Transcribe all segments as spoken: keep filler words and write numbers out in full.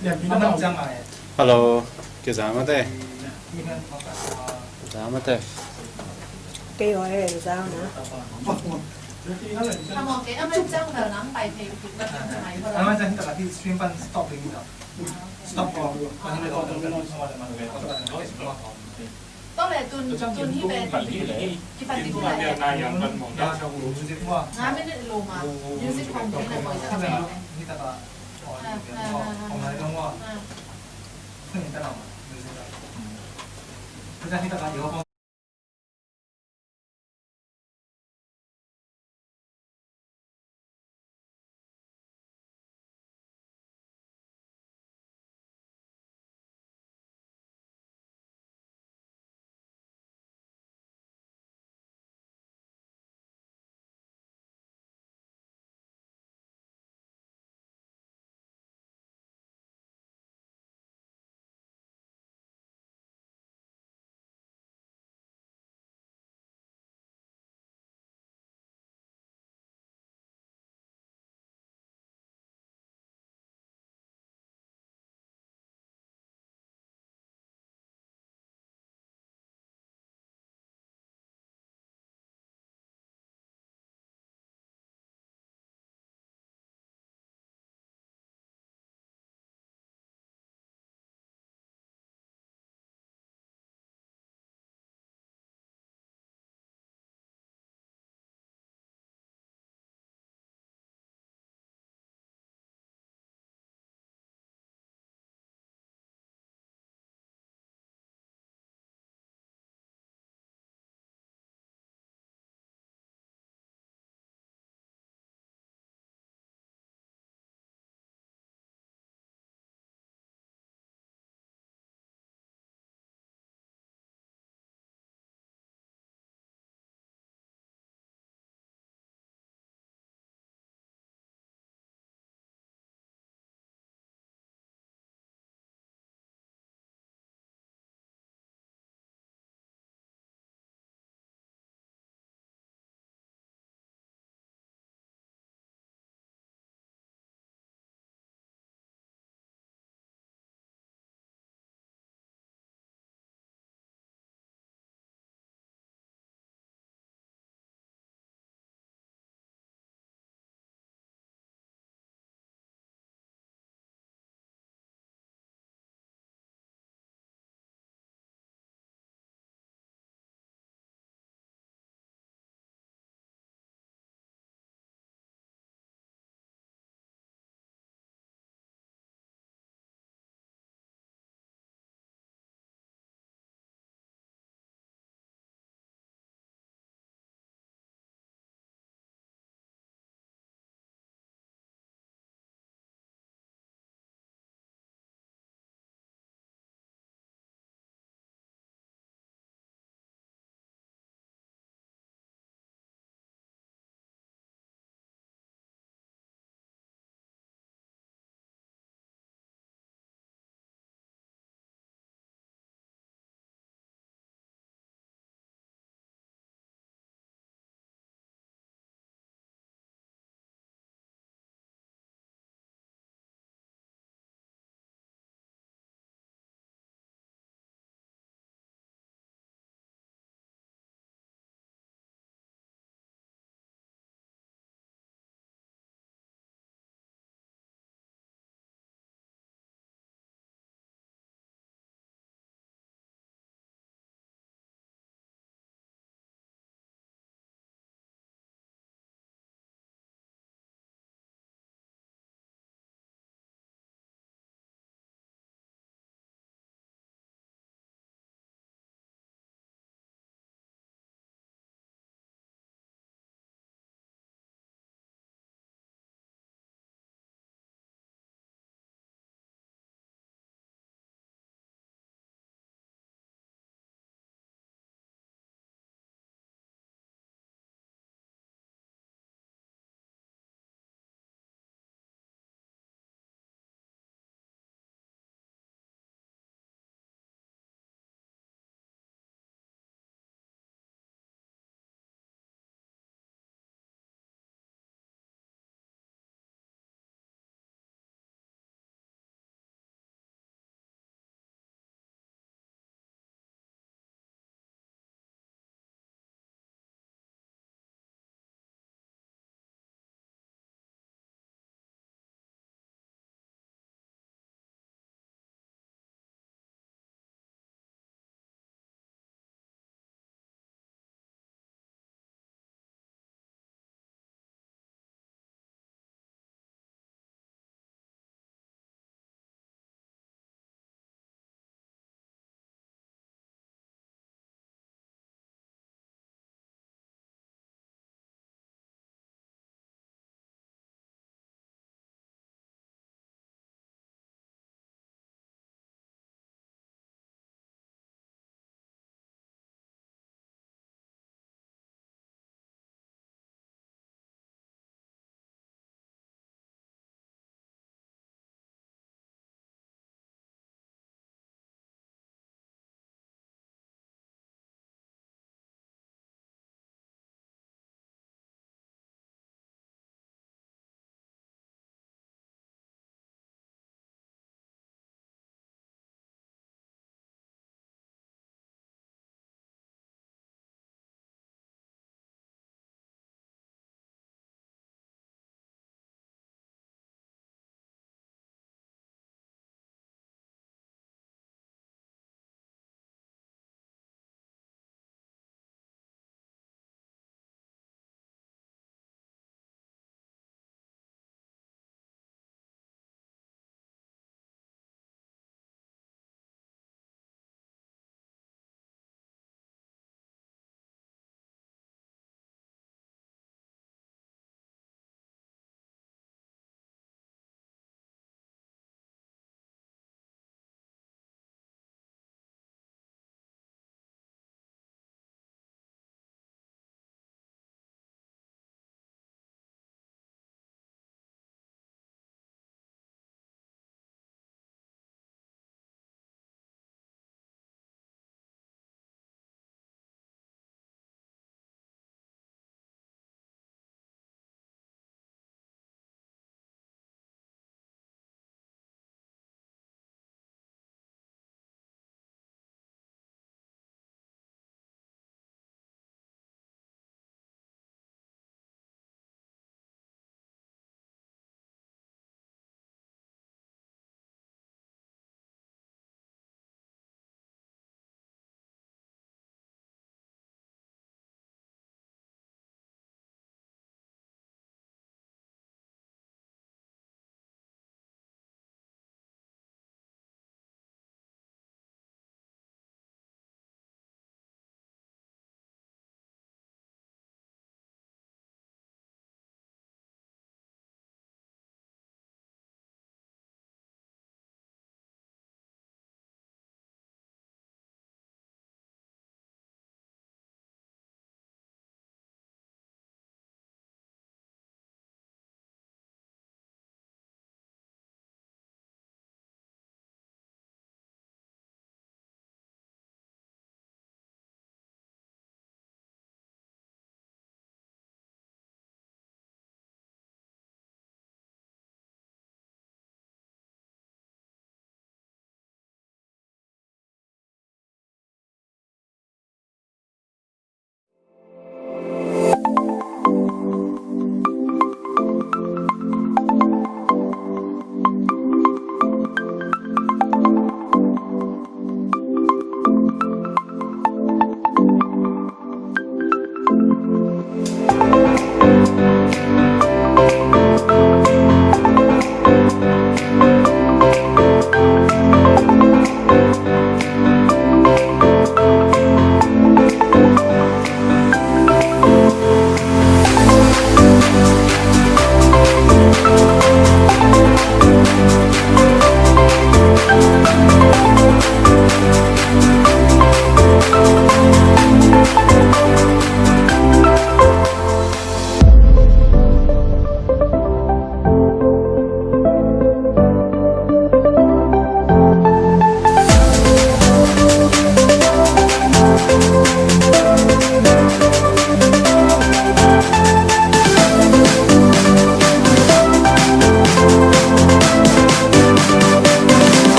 Hello, kizang mate. Kizang mate. Kei ua e, kizang na. Stop ko. Tawh le tun, tun hi ve. Kipan ding le. Nga minute lo ma. Music hong ding le koi sa ve.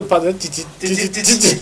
Phat na ci, ci, ci, ci, ci, ci.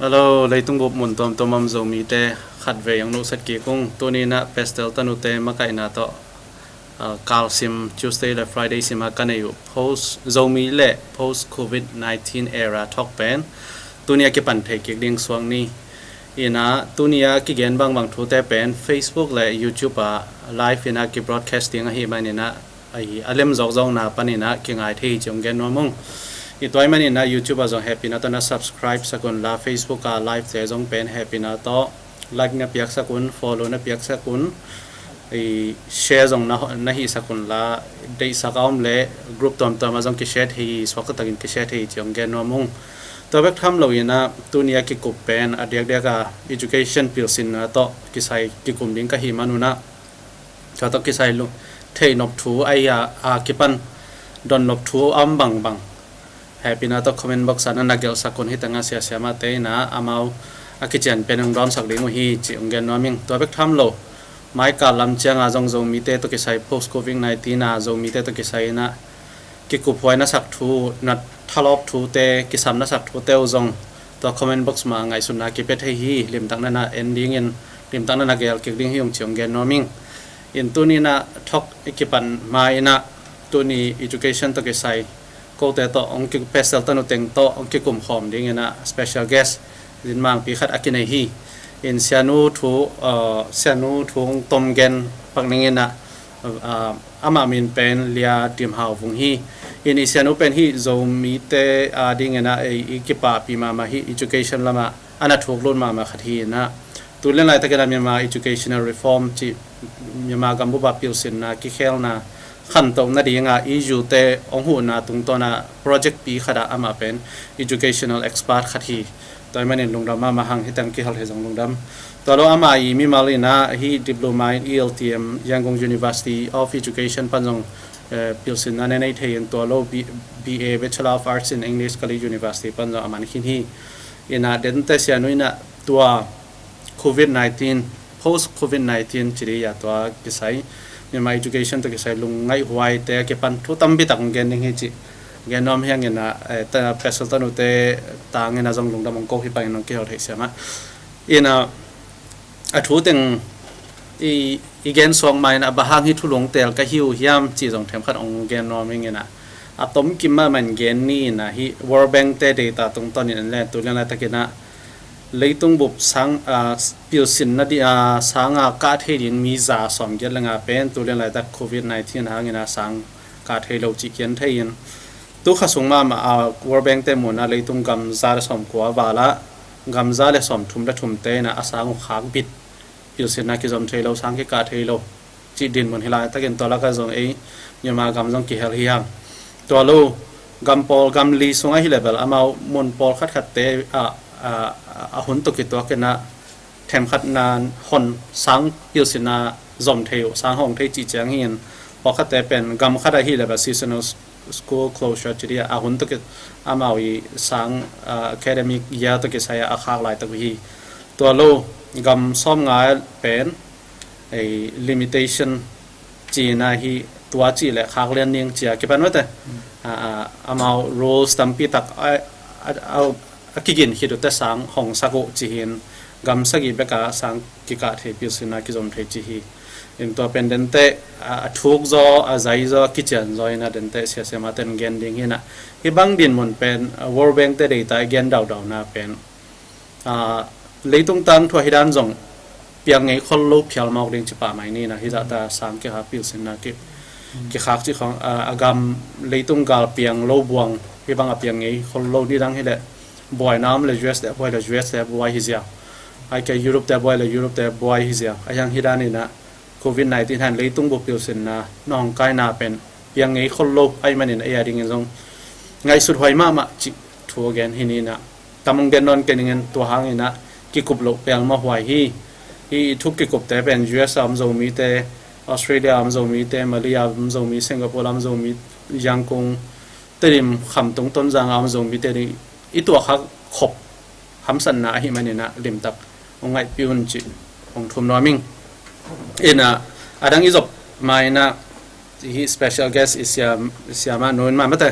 Hello, leitung bup mun tuamtuam om Zomite khatvei hong nuhsat kik ung. Tuni in ah Pastor Tanute makaihna tawh, ah, kalsim Tuesday le Friday sim a ka nei uh post Zomi le post covid nineteen era talk pen tuni a kipan thei kik ding suak ni. In ah tuni a kigen bangbang thute pen Facebook le YouTube ah live in ah kibroadcast ding ahih manin ah, a lem zawkzawkna panin ah kingai thei hi ci hong gen nuam ung. I tua ahih manin ah YouTube ah zong hehpihna tawh na subscribe sak un la, Facebook ah live te zong pen hehpihna tawh like na piaksak un, follow na piaksak un, i share zong na, na hihsak un la, deihsak a om leh group tuamtuam ah zong kishare thei hi, suakta takin kishare thei hi ci hong gen nuam ung. Tua bek tham lo in ah tuni a kikup pen a diakdiak a education pilsinna tawh kisai kikum ding ka hih man un ah, tua tawh kisai lu, theihnop thu a, a, a kipan donnop thu a om bangbang, hehpihna tawh comment box ah na na gelhsak un. Hi tangah siasiamahte in ah amau a kician pen hong dawnsak ding uh hi ci hong gen nuam ing. Tua bek tham lo, maikal lam ciang a zong Zomite tawh kisai post covid nineteen a Zomite tawh kisai in ah kikuphuai na sak thu, na thalawp thute, kisam na sak thute uh zong tua comment box mah ngaihsutna kipia thei hi. Limtak na na en dingin, limtak na na gel kik ding hi ung ci hong gen nuam ing. In tuni in ah talk i kipan ma in ah tuni education tawh kisai kote tawh hong ki, Pastor Tanu teng tawh hong kikum khawm ding in ah special guest Zin Mangpi khat a kinei hi. In Sianu thu, uh, Sianu thu hong tom gen pak ning in ah, uh, amah min pen Lia Dim Hau Vung hi. In i Sianu pen hih Zomite a ding in ah ei i kipahpih mahmah hi, education lamah a na thuk lut mahmah khat hi in ah, tu lian laitakin ah Myanmar educational reform cih Myanmar gambup a pilsinna kikhelna khantoh nadinga E U te hong huhna tungtawna project pi khatah amah pen educational expert khat hi. Tua ahih manin lungdam mahmah hang, hih teng kihel thei zong lungdam. Tua lo amah i mimal inah hih diploma in E L T M, Yangon University of Education pan zong eh, pilsinna ne nei thei in, tua lo B- BA, Bachelor of Arts in English, Kalay University pan zong a man khin hi. Inah dente sianu inah tua covid nineteen, post covid nineteen ci dih a, tua kisai Myanmar education tawh kisai lungngaih huaite a kipan thu tampi tak hong gen ding hi cih gen nuam hi hang inah, eh, ta- Pastor Tanu te tang inah zong lungdam hong ko hi pah in hong kihel thei siamah. Inah a thu teng i, i gen suak ma inah bang hang hih thu lungtel ka hi uh hiam cih zong themkhat hong gen nuam ing inah, a tomkim mahmah in gen ni inah, hih World Bank te data tungtawn in en leng, tu lian laitak inah leitung bup sang, ah, pilsinna ding, ah, sanga kah thei ding mi za sawmgiat le nga pen tu lian laitak covid nineteen hang inah sang kah thei lo cih kian thei in, tu kha sung mahmah, ah, World Bank te muhna leitung gam za le sawmkua val ah gam za le sawmthum le thumte inah a sang uh khak bit, pilsinna kizom thei lo, sang kikah thei lo cih dinmun hi laitakin, tua lakah zong ei Myanmar gam zong kihel hi hang. Tua lo gam pawl, gam li sungah hi leh bel amau mun pawl khatkhatte ah, ah, a hun tawh kituak inah themkhat nan hon sang pilsinna zom thei uh, sang hong thei cih ciang hi in, pawlkhatte pen gam khat ahi leh bel seasonal school closure ci dih a, a hun tawh ki- amau i sang, ah, academic year tawh kisai a khak laitak uh hi. Tua lo gam sawmnga pen ei limitation cihna hi, tua cih leh khak lian ning ci a kipan mate. Ah, ah, amau rules tampi tak a, a, a, a kigin khit uh teh sang hong sak uh ci hi in, gam sagih bek a sang kikah thei, pilsinna kizom thei ci hi. In tua pen dente, a, a thuk zaw, a zai zaw, a kician zaw inah dente siasiamah ten gen ding hi inah, hih bang dinmun pen, a, World Bank te data i gen daudauna pen, a, leitung tangthu ah hi dan zong piang ngei khol lo phial mawk ding ci pah mai ni inah, hih zahta sang kikhak, pilsinna ki- kikhak cih khawng, a, a gam leitung gal piang lo buang, hih bang a piang ngei khol lo ni dang hi leh buaina om leh U S te buai leh U S te buai hi ziau, ahih kei Europe te buai leh Europe te buai hi ziau. A hiang hi dan inah covid nineteen han leitung bup pilsinna nong kaina pen piang ngei khol lo ahih manin ei a dingin zong ngaihsut huai mahmah cih thu gen hi ni inah, tam hong gen nawn kei ning in, tua hang inah kikup loh pelmawh huai hi. Hih i thuk kikupte pen U S a om Zomite, Australia a om Zomite, Malay a om Zomi, Singapore a om Zomi, Yangon, Tedim, Khamtung, Tonzang a om Zomite ding i tuahkhak khop hamsatna ahih man inah limtak hong ngaihpih un cih hong thum nuam ing. Inah a dang i zop ma inah hih special guest i siam, i siamah nu in mah mate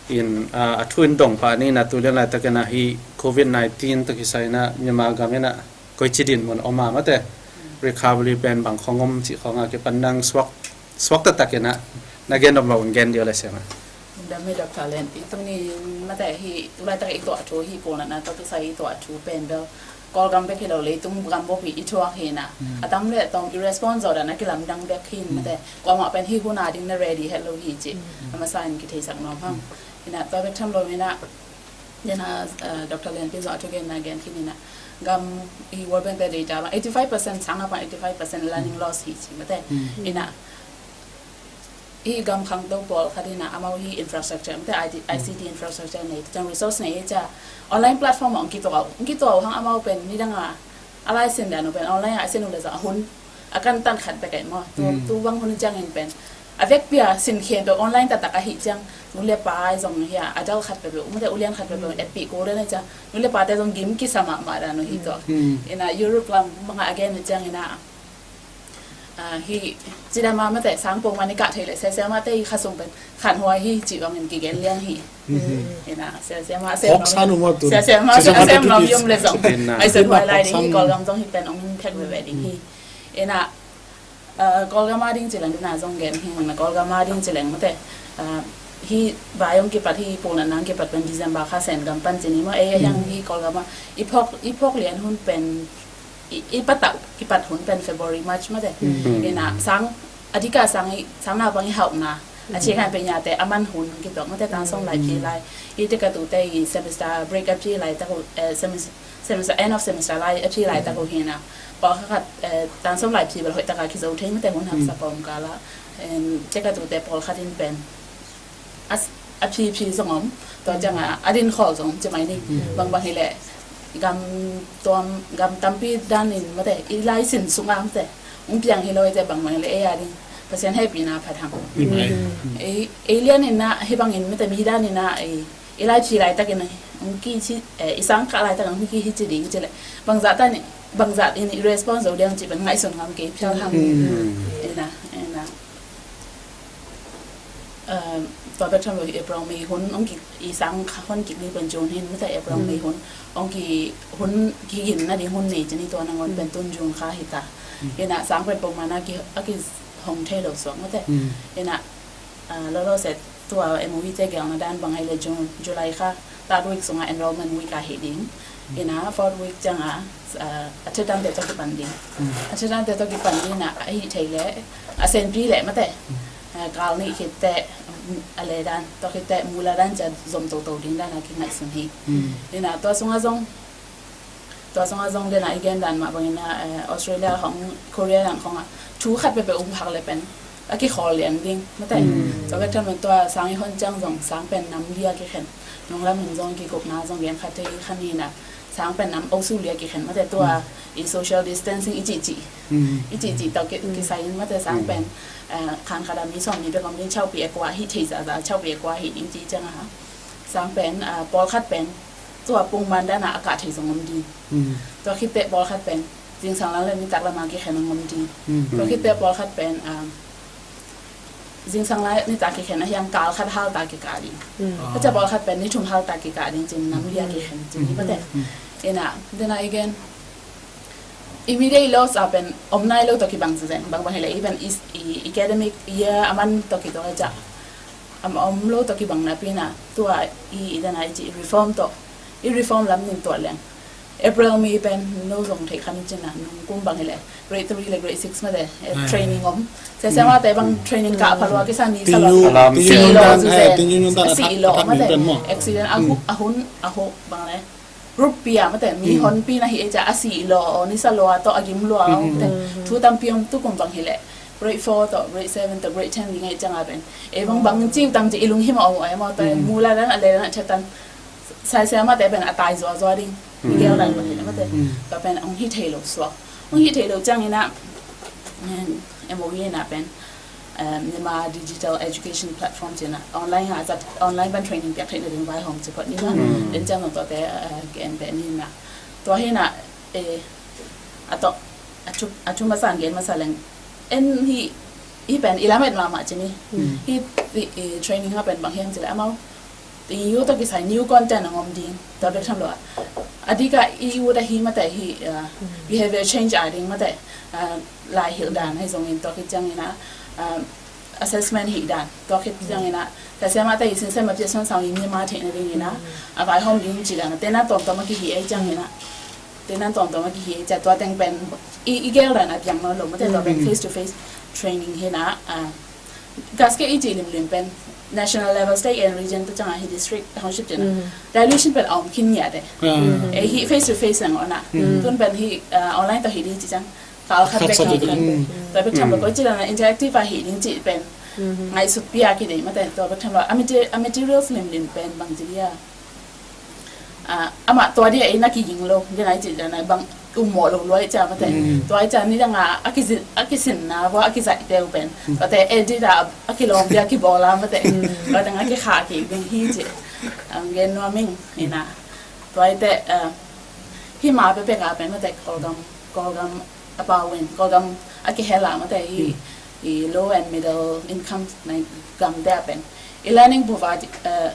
in, ah, a thu in dong pah ni inah, tu lian laitak inah hih covid nineteen tawh kisai inah Myanmar gam inah koici dinmun om a mate, recovery pen bang khawng om cih khawng a kipan nang suak, suak taktak inah na gen dom lo un gen dih uh leh siamah. Dam hi Doctor Lianpi, tuni mate hih tu laitak i tuah thu, hih pulnatna tawh kisai i tuah thu pen bel Kawlgam bek hi lo, leitung gam bup hi i thuak hi inah. A tam le tawm i response zawh dan a kilamdang bek hi in mate. Kuamah pen hih hun a ding na ready het lo hi cih a masa in kitheisak nuam hang. Inah tua bek tham lo inah, den a, eh, Doctor Lianpi zong a thugenna gen khin inah, gam i World Bank te data bang eighty five percent, sang a pan eighty five percent learning loss hi ci mate. Inah hih gam khangto pawlkhat inah amau hih infrastructure mate, I T, I C T infrastructure nei, ciang resource nei hi cia, online platform ah hong kituak uh, hong kituak uh hang amau pen nidang a a lai sin dan uh pen online ah a sin uh leh zong a hun a kantan khat bek ahi maw. Tu, tu bang hun ciangin pen a vekpi a sin khempeuh online taktak ahih ciang, nu le pa ahi zong hi a, adult khat peuhpeuh, mate ulian khat peuhpeuh etpih kul den ahi ciang, nu le pate zong gim kisa mahmah dan uh hi tuak. Inah Europe lam bangah a gen uh ciang inah, ah, hih cidam a mate sang pongman i kah thei leh siasiamahte i khasung pen khanhuai hi cih bangin kigen liang hi. Inah siasiamah a sem nuam, siasiamah a sem nuam i om leh zong ngaihsut huai lai ding hi. Kawlgam zong hih pen hong in phek veve ding hi. Inah, ah, Kawlgam a ding ci leng, tuna zong gen hi hang na, Kawlgam a ding ci leng mate, ah, hih vai hong kipat, hih pulnatna hong kipat pen December kha Sengam pan ci ni maw, ei a hiang hih Kawlgam a i phawk, i phawk lian hun pen i, i patauh kipat hun pen February, March mate. Inah sang a dika sang i, sang naupang i hauhna a cikan pe niate a man hun kituak mate, tan sawm lai phi lai. I tika tute i semester break a phi laitak uh, eh, semes- semester, end of semester lai a phi laitak uh hi inah, Pawlkhat, eh, tan sawm lai phi bel hoih taka kizo thei mate hun hamsa pawm kala. Em, cia ka tute pawlkhat in pen a, a phiphi zong om, tua cianga a din khawl zong ci mai ni. Bangbang hileh gam tuam, gam tampi danin mate i lai sin sunga mate hong piang hi lo i te, bangbang hileh ei a ding Pasian hehpihna phat hang. Ei, ei lianin ah hih bangin mate mi danin ah ei i lai phi laitakin hong ki hi, eh, i sang kah laitakin hong ki hi ci ding ci leh bangzah tan, bangzah in i response zo diam cih pen ngaihsun ngam kei phial hang. Ina, ina. Eh, tua bek tham lo hi April May hun hong ki, i sang kha hon kik ni pen June hin mate April May hun hong ki, hun kigin na ding hun nei ci ni, tua nangawn pen tun June kha hi ta. Ina sang pen pawlkhat a ki, a ki hong thei lo suak mate. Ina, ah, lolo set tua M O E te gelna dan bang ai le June, July kha third week sunga enrollment week a hi ding. Ina fourth week cianga, ah, a thedante tawh kipan ding. A thedante tawh kipan ding ina a hi thei le a senpi le mate. Ah, kal nih khit teh, mm, a le dan, tua khit teh mula dan cia zom toto ding dan a kingaihsun hi. Ina tua sunga zong Tua sungah zong dena i gen dan mah bangin ah, eh, Australia khong, Korea dan khong ah thu khat peuhpeuh um phak le pen a kikhawl lian ding mate. Tua bek tham lo tua sang i hon ciang zong sang pen nam li a kikhen. Nunglam in zong kikupna zong gen khat thei kha ni na, sang pen nam osu li a kikhen mate, tua i social distancing i cihcih, i cihcih tawh ki, kisai in mate, sang pen, eh, khan khat a mi sawm ni bek om ding, chaupi a kua hi thei zaza, chaupi a kua hi ding ci ciang a, sang pen, ah, pawlkhat pen tua pungman dana a kah thei zong om ding. Tua khit teh pawlkhat pen zingsang lam le nitak lama kikhen a om ding. Tua khit teh pawlkhat pen, ah, zingsang lam nitak kikhen a hiang kal khat halta kikah ding. Tua cia pawlkhat pen ni thum halta kikah ding cin nam li a kikhen cin hi mate. Ina dena i gen i mi dei lo sa pen om nai lo tawh kibang zen, bangbang hileh i pen i, i academic year a man tawh kituak a cia a om lo tawh kibang napi na tua i, i dana i ci reform tawh, i reform lam nin tuah leng April May pen no zong theih kha ni cin a, nung kum bang hileh grade three le grade six mate, eh, training om. Sesiamate bang training kah phalua kisa ni sa lo. Sih lo zu zen. Sih lo mate. Accident a huk, a hun, a huk bang le group pia mate, mi honpi na hi e cia a sih lo, o ni sa lo a tawh a gim lo a mate. Thu tampi om, tukum bang hileh grade four tawh grade seven tawh grade ten ding e ciang a pen ei bang bang ciu tam ci i lunghim a om a, emaw tawh mula dan a le dan a cia tan saisia mate pen a tai zuazua ding. Gel dan bang hileh mate. Tua pen hong hi thei lo suak. Hong hi thei lo ciang ina, em, M O E ina pen, em, Myanmar Digital Education Platform cina online ha zat, online ban training piak theih na ding vaihawm ci phot ni na. Den ciang nong tuate, eh, ki en peh ni na. Tua hi na, eh, a tawh, a thu, a thu masa gen masa leng en hi, hi pen i lamet mahmah ci ni. Hi, i, i training ha pen bang hiam ci leh amau i U tawh kisai new content a ngom ding, tua bek tham lo a. A dika i U tawh hi mate hi, ah, behavior change a ding mate, ah, lai hilh dan hi zongin tua khit ciangin a, ah, assessment hi dan, tua khit ciangin a, tua sia mate hi sin sem a piason sang i mi ma theihna dingin a, a vaihawm ding ci dan a, tena tawmtawm a kihi ei ciangin a, tena tawmtawm a kihi ei cia tua teng pen i, i gel dan a piang nawn lo mate, tua pen face to face training hi na, ah, Gasket i cih limlim pen national level, state and region tua ciangah hi district, township cihna dilution pen a om khin ngiat eh. Ei hih face to face nang ona. Tun pen hih, ah, online tawh hih ding cih ciang kal khat bek hi ding. Tua bek ciang bek koi cih lana interactive ah hih ding cih pen ngaihsut piak hi ding mate. Tua bek ciang lo a mate-, a materials limlim pen bang ci dia. Ah, amah tua dia ei na kiging lo, dia na i cih dia na bang um mawh lo lua i cia mate. Tua i cia nidang a, a kisin, a kisinna vua a kizaihte uh pen tuate edit a, a kilawm dia kibawl a mate. Tua dang a kikhah kik ding hi cih ang gen nuam ing. Ina tua i te, ah, hi ma pepek a pen mate Kawlgam, Kawlgam a pau in Kawlgam a kihel a mate hi, i low and middle income na gamte a pen i learning poverty, ah,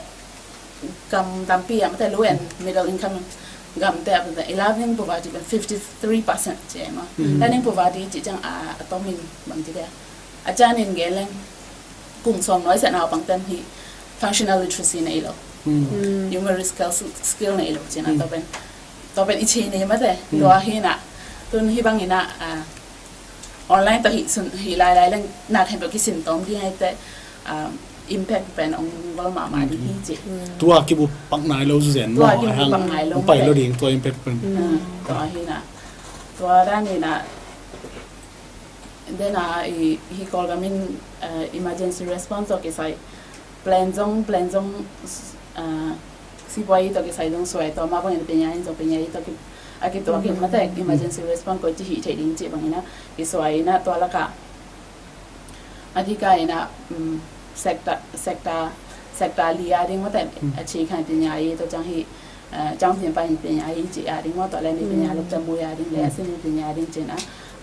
gam tampi ah mate low and middle income gamte ah mate i learning poverty pen fifty three percent ci ma. Learning poverty cih ciang a, a tomin bang ci dia. A canin gen leng kum sawm nuai sia naupang ten hi functional literacy nei lo. Numerical skill nei lo cihna tua pen, tua pen i ci nei mate. Tua hi na tun hi bang ina, ah, online tawh hih sun, hih lailai leng na khempeuh kisin tawm ding ai te, ah, impact pen ong gol mahmah ding hi ci. Tua kibu pak nai lo zen tua maw, kibu ai hang pak nai lo ong pai lo ding tua impact pen. Tua hi na. Tua dan ina, dena i hi Kawlgam in, eh, emergency response tawh kisai plan zong, plan zong, eh, sipuai tawh kisai zong suai, tua mah bangin penya in zong penya i tawh ki, a kituak in mate emergency response koici hih theih ding cih bangina kisuai ina tua laka a dika ina, um, sector, sector, sector li a ding mate a ci khan penya i tua ciang hi, eh, ciang penya pa in penya i ci a ding mate le ni penya lok camu a ding le a sin penya ding cina,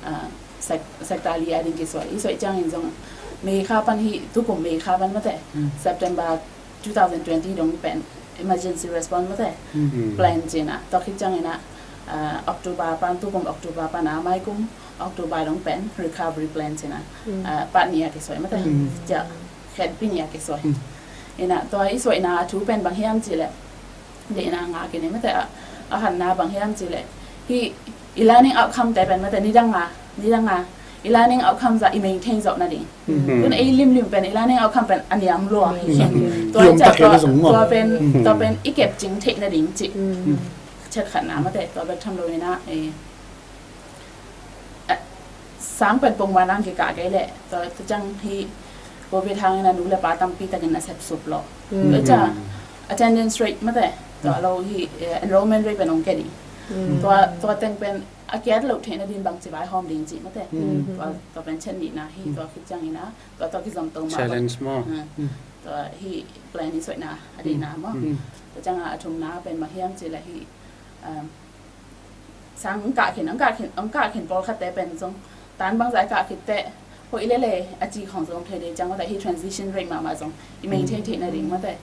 eh, sec-, sector li a ding kisuai i suai ciang in zong May kha pan hi tukum May kha pan mate September two thousand twenty dong pen emergency response mate plan cina tua khit ciang ina, ah, October pan tukum October pan a mai kum October dong pen recovery plan cina, ah, pat ni a kisuai mate cia khet pi ni a kisuai ina tua i suai na thu pen bang hiam cile de ina nga kine mate a, a han na bang hiam cile hi i learning outcome te pen mate nidang a, nidang a i learning outcome za i maintain zo na ding. Tun ei limlim pen i learning outcome pen a niam lua. Tua i ca tua pen, tua pen i kep cing theih na ding ci. Chet khat na mate tua bek tham lo ina, eh, sang pen pongman ang kikah kei le tua, tua ciang hi covid hang ina nu le pa tampi takin a sep sup lo. Tua i ca attendance rate mate tua lo hi, eh, enrollment rate pen ong ke ding. Tua, tua teng pen a kiat lo theih na ding bang ci vai hawm ding ci mate. Tua, tua pen chet ni na hi tua khit ciang ina tua, tua kizom to ma challenge maw. Tua hi plan i suai na a ding na maw. Tua ciang a thum na pen bang hiam cile hi, um, sang ang kah khin, ang kah khin, ang kah khin pawl khat te pen zong tan bang zai kah khit te hoih lele a ci khong zong thei de ciang mate hi transition rate mahmah zong i maintain theih na ding mate.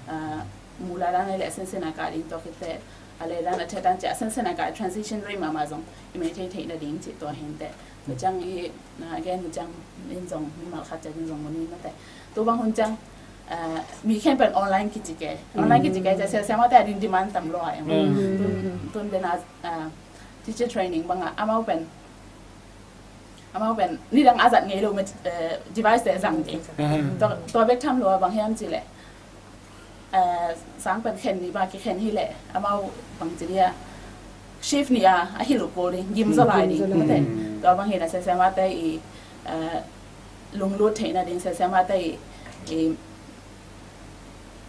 Ah, mula dan le a sensen a kah ding tua khit te a le dan a chet dan cia sensen a kah transition rate mahmah zong i maintain theih na ding ci tua hin te. Tua ciang i, ah, again tua ciang in zong mimal khat ciang in zong mun in mate. Tu bang hun ciang, ah, mi khen pen online kici ke. Online kici ke cia sia sia mate a ding demand tam lo a em. Tun, tun dena, ah, teacher training banga amau pen, amau pen nidang a zat ngei lo ma, eh, device te zang ding. Tua, tua bek tham lo a bang hiam cile, eh, sang pen khen ni ba kikhen hi le amau bang ci dia shift ni a, a hi lo ko ding gim zo lai ding mate. Tua bang hi na sia sia mate i, eh, lunglut theih na ding sia sia mate i, i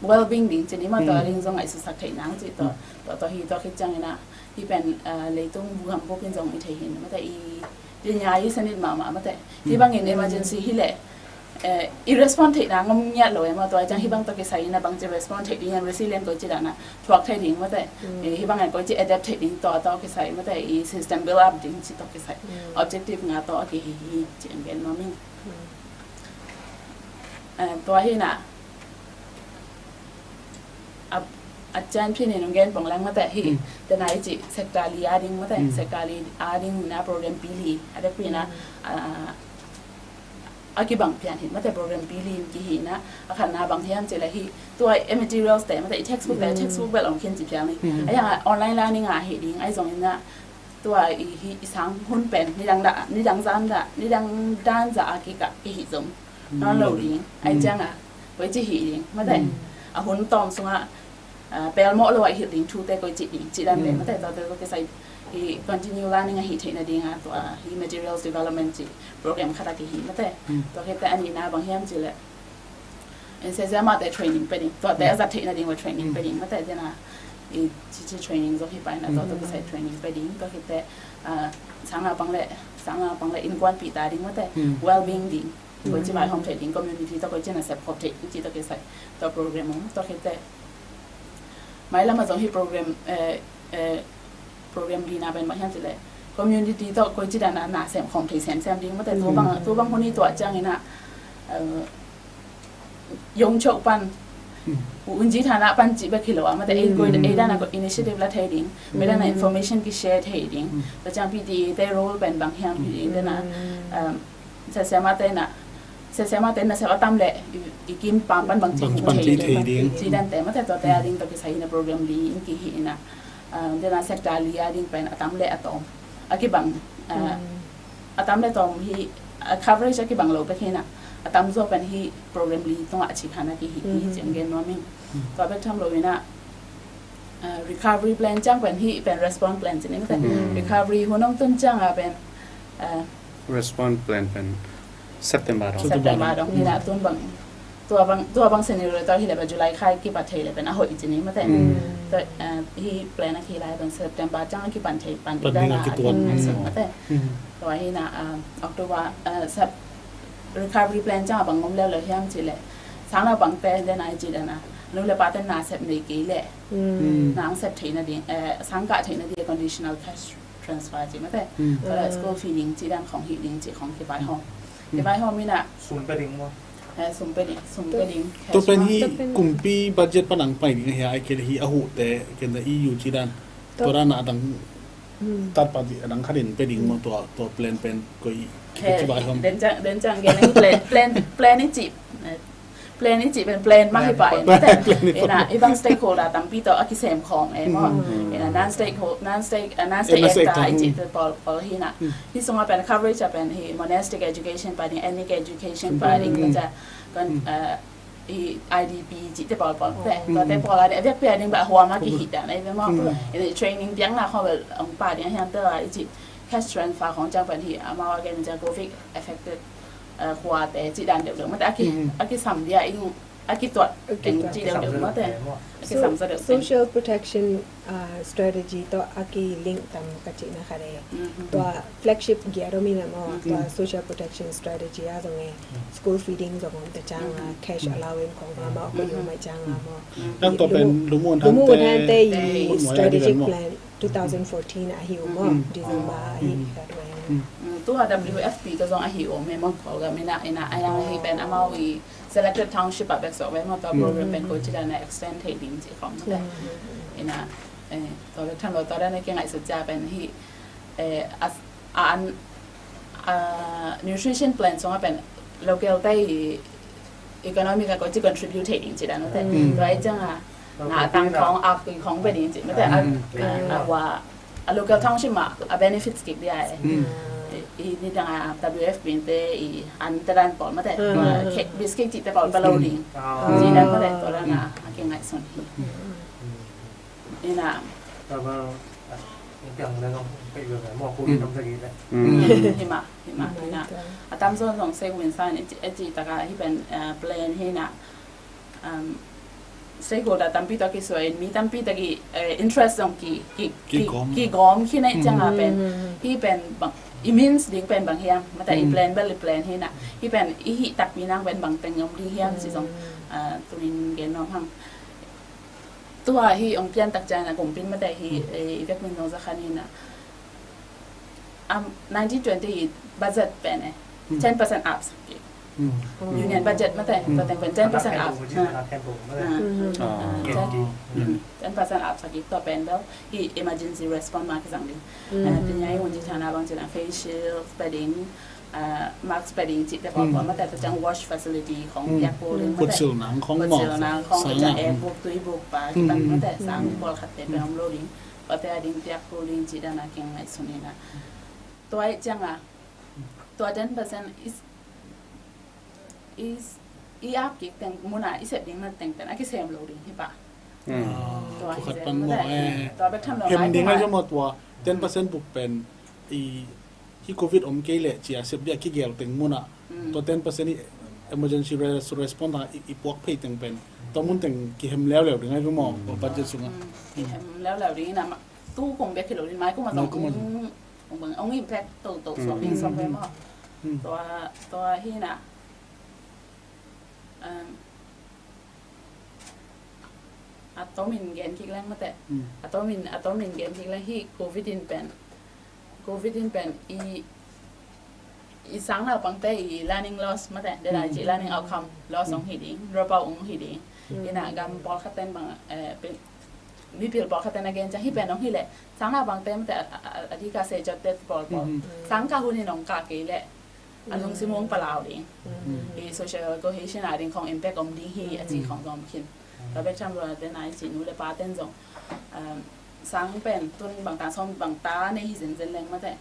well-being ding cini ma tua ding zong ai susak theih nang ci tua, tua, tua hi tua khit ciang ina hi pen, ah, leitung bu ham bu pin zong i thei hin mate i, i nya i sanit mahmah mate. Hi bangin emergency hi le, eh, i respond theih nang om ngiat lo ema tua ciang hi bang tua kisai ina bang ci respond theih ding resilient koi ci dana thuak thei ding mate. Eh, hi bangin koi ci adapt thei ding tua tua kisai mate i system build up ding ci tua kisai. Objective nga tua ki hi hi ci em gen ma ming. Eh, tua hi na a, a cian phi ni nung gen pong lang mate hi. Tena i ci sector li a ding mate, sector li a ding na program pi li a dek pi na, a, a kibang pian hi mate program pi li ki hi na a khan na bang hiam ci la hi. Tua e materials te mate i textbook te textbook bel ong khin ci pian ni. A yang online learning a hi ding ai zong ina tua i hi i sang hun pen nidang da, nidang zan da, nidang dan za a kika i hi zong non lo ding ai ciang a koi ci hi ding mate. A hun tawm sunga, ah, pel mawh lo a i hi ding thu te koi ci ding ci dan le mate. Tua te tua kisai i continue learning a hi theih na ding a tua hi materials development ci program khat a ki hi mate. Tua khit te a nihna bang hiam ci le in sia sia mate training pe ding. Tua te a zat theih na ding wa training pe ding mate. Tena i ci ci training zong hi pai na tua tua kisai training pe ding. Tua khit te, ah, sang a pang le, sang a pang le innkuanpih ta ding mate. Well-being ding. Koi ci vaihawm theih ding, community tawh koi ci na sep khop theih ding ci tawh kisai tua program om. Tua khit te mailam a zong hi program, eh, eh, program li na pen bang hiam ci le community tawh koi ci dana na sem khawm thei sem sem ding mate. Tu bang, tu bang hun i tuah ciang ina, eh, yong chok pan u unji thana pan ci bek hi lo a mate. Ei koi, ei dana ko initiative la thei ding, mei dana information ki share thei ding. Tua ciang P T A te role pen bang hiam hi ding dana, um, sia sia mate na, sia sia mate na sia a tam le i, i kim pam pan bang ci thei ding. Ci dan te mate tua te a ding tua kisai ina program li in ki hi ina. Ah, dena sector li a ding pen a tam le a tawm a kibang, ah, a tam le tawm hi, ah, coverage a kibang lo bek hi na a tam zaw pen hi program li tungah a ci khan a ki hi hi ci ang gen nuam in. Tua bek tham lo ina recovery plan ciang pen hih pen response plan ci ni mate. Recovery hun hong tun ciang a pen, eh, response plan pen September dong. September dong hi na tun bang, tua bang, tua bang scenario tawh hi le pen July kha kipat thei le pen a hoih ci ni mate. Tua, eh, hih plan a kilai pen September ciang a kipan thei pan ding a kituak mate. Tua hi na, ah, October, ah, Sep-, recovery plan ciang a bang om leuleu hiam ci le, sang naupangte den a i ci den a, nu le pate nasep nei kei le, na hong sep theihna ding, eh, sang kah theihna ding conditional cash transfer ci mate. Tua le school fee ding ci dan khong hi ding ci khong kivaihawm. Kivaihawm hi na. Sum pe ding maw? Eh, sum pe ding, sum pe ding. Tua pen hih kumpi budget pan hong pai ding a hia, ai kei le hih a huhte ken da E U ci dan. Tua dan a dang third party a dang khat in pe ding maw, tua, tua plan pen koi kivaihawm. Den ciang, den ciang gen plan, plan, plan i cih, eh, plan i cih pen plan mah hi pah in. Ina, i bang stakeholder tampi tawh a kisem khawm e maw. Ina, non-stake, non-stake, eh, non-state actor i cih te pawl, pawl hi na. Hih sungah pen coverage a pen hih monastic education pah ding, ethnic education pah ding, tua ciang kon, eh, i I D P cihte pawlpawl te, tuate pawl a ding a biakpiak ding beh a huam a kihih dan ahi ve maw. Training piakna khawng bel hong pah ding a hiam te la i cih cash transfer khawng ciang pen hih amau a gen ciang covid affected, eh, khuate cih dan deuhdeuh mate a ki, a kisam dia ing a kituat teng cih deuhdeuh mate. A kisam sa deuh teng. Social protection, ah, strategy tawh a ki-link tam ka cihna khat e. Tua flagship giat om hi na maw, tua social protection strategy ah zong e, school feeding zong om ta ciang a, cash allowance khong amau ko yo mai ciang a maw. Tang tua pen Lumuan Hante, Lumuan Hante i strategic plan two thousand fourteen a hi uh maw, December a hi ka tua. Tua W F P ka zong a hi uh maw, Kawlgam ina, ina a yang hi pen amau i selected township a bek sok ve maw, tua program pen ko ci dan a extend thei ding ci khong te. Ina, eh, tua bek tham lo, tua dan a kingaihsut cia pen hi, eh, a, a an, a nutrition plan sungah pen local te i economic a ko ci contribute thei ding ci dan te. Tua i ciang a, na tang khong, ak tui khong pe ding ci mate a, a wa, a local township mah a benefits kik dia e. I, i nidang a W F P te i an te dan pawl mate. Biscuit cihte pawl pe lo ding. Ci dan mate tua dan a, a kingaihsun hi. Ina. Hi mah, hi mah, ina. A tamzaw zong sek win sa in, i ci, i ci taka hi pen, eh, plan hi na. Um, stakeholder tampi tawh kisuai in, mi tampi tawh ki, eh, interest zong ki, ki, ki, kigawm khin ahih ciang a pen, hi pen bang, i means ding pen bang hiam, mate i plan bel i plan hi na, hi pen i hih takpi nang pen bang teng om ding hiam ci zong, ah, tuni in gen nuam hang. Tua hi ong pian tak ciang a kumpi in mate hi, eh, i vekpi in zong za kha ni na. Um, nineteen twenty budget pen e, ten percent up sak kik. Union budget mate, tua teng pen ten percent up. Ten percent up sak kik tua pen bel hi emergency response mah kizang ding. Tua pen ya i hun ci thana bang ci lang face shield, padding, mask padding cihte pawlpawl mate, tua ciang wash facility khong piak kul ding mate. Kutsil nang khong, kutsil nang khong, tua ciang ek buk tui buk pa kipan mate, sang pawlkhatte pen om lo ding. Tua te a ding piak kul ding cih dan a kingaihsun hi na. Tua ahih ciang a, tua ten percent is, is, i ap kik teng mun a i sep ding na teng pen a kisem lo ding hi pah. Tua hi zen mate. Tua bek tham lo ngai ding a, tua ten percent buk pen i hi covid om kei leh ci a sep ding a kigel teng mun a tua ten percent i emergency res-, response a i, i puak phei teng pen tua mun teng kihem leuleu ding a hi maw, tua budget sung a. Kihem leuleu ding ina ma, tu kum bek hi lo ding, mai kum a zong ong, ong impact toto suak ding suak ve maw. Tua, tua hi na. Um, a tomin gen kik leng mate. A tomin, a tomin gen kik leng hi covid in pen. Covid in pen i, i sang naupangte i learning loss mate, de lai ci learning outcome loss ong hi ding, drop out ong hi ding. Ina gam pawlkhat ten bang, eh, pen, mipil pawlkhat ten a gen ciang hi pen ong hi leh sang naupangte mate a, a, a, a dika se cot te pawlpawl. Sang kah hun in ong kah kei leh a lungsim ong palau ding. I social cohesion a ding khong impact om ding hi a ci khong zong khin. Tua bek tham lo a ten a i ci nu le pa ten zong, um, sang pen tun bang ta sawm bang ta nei hi zenzen leng mate.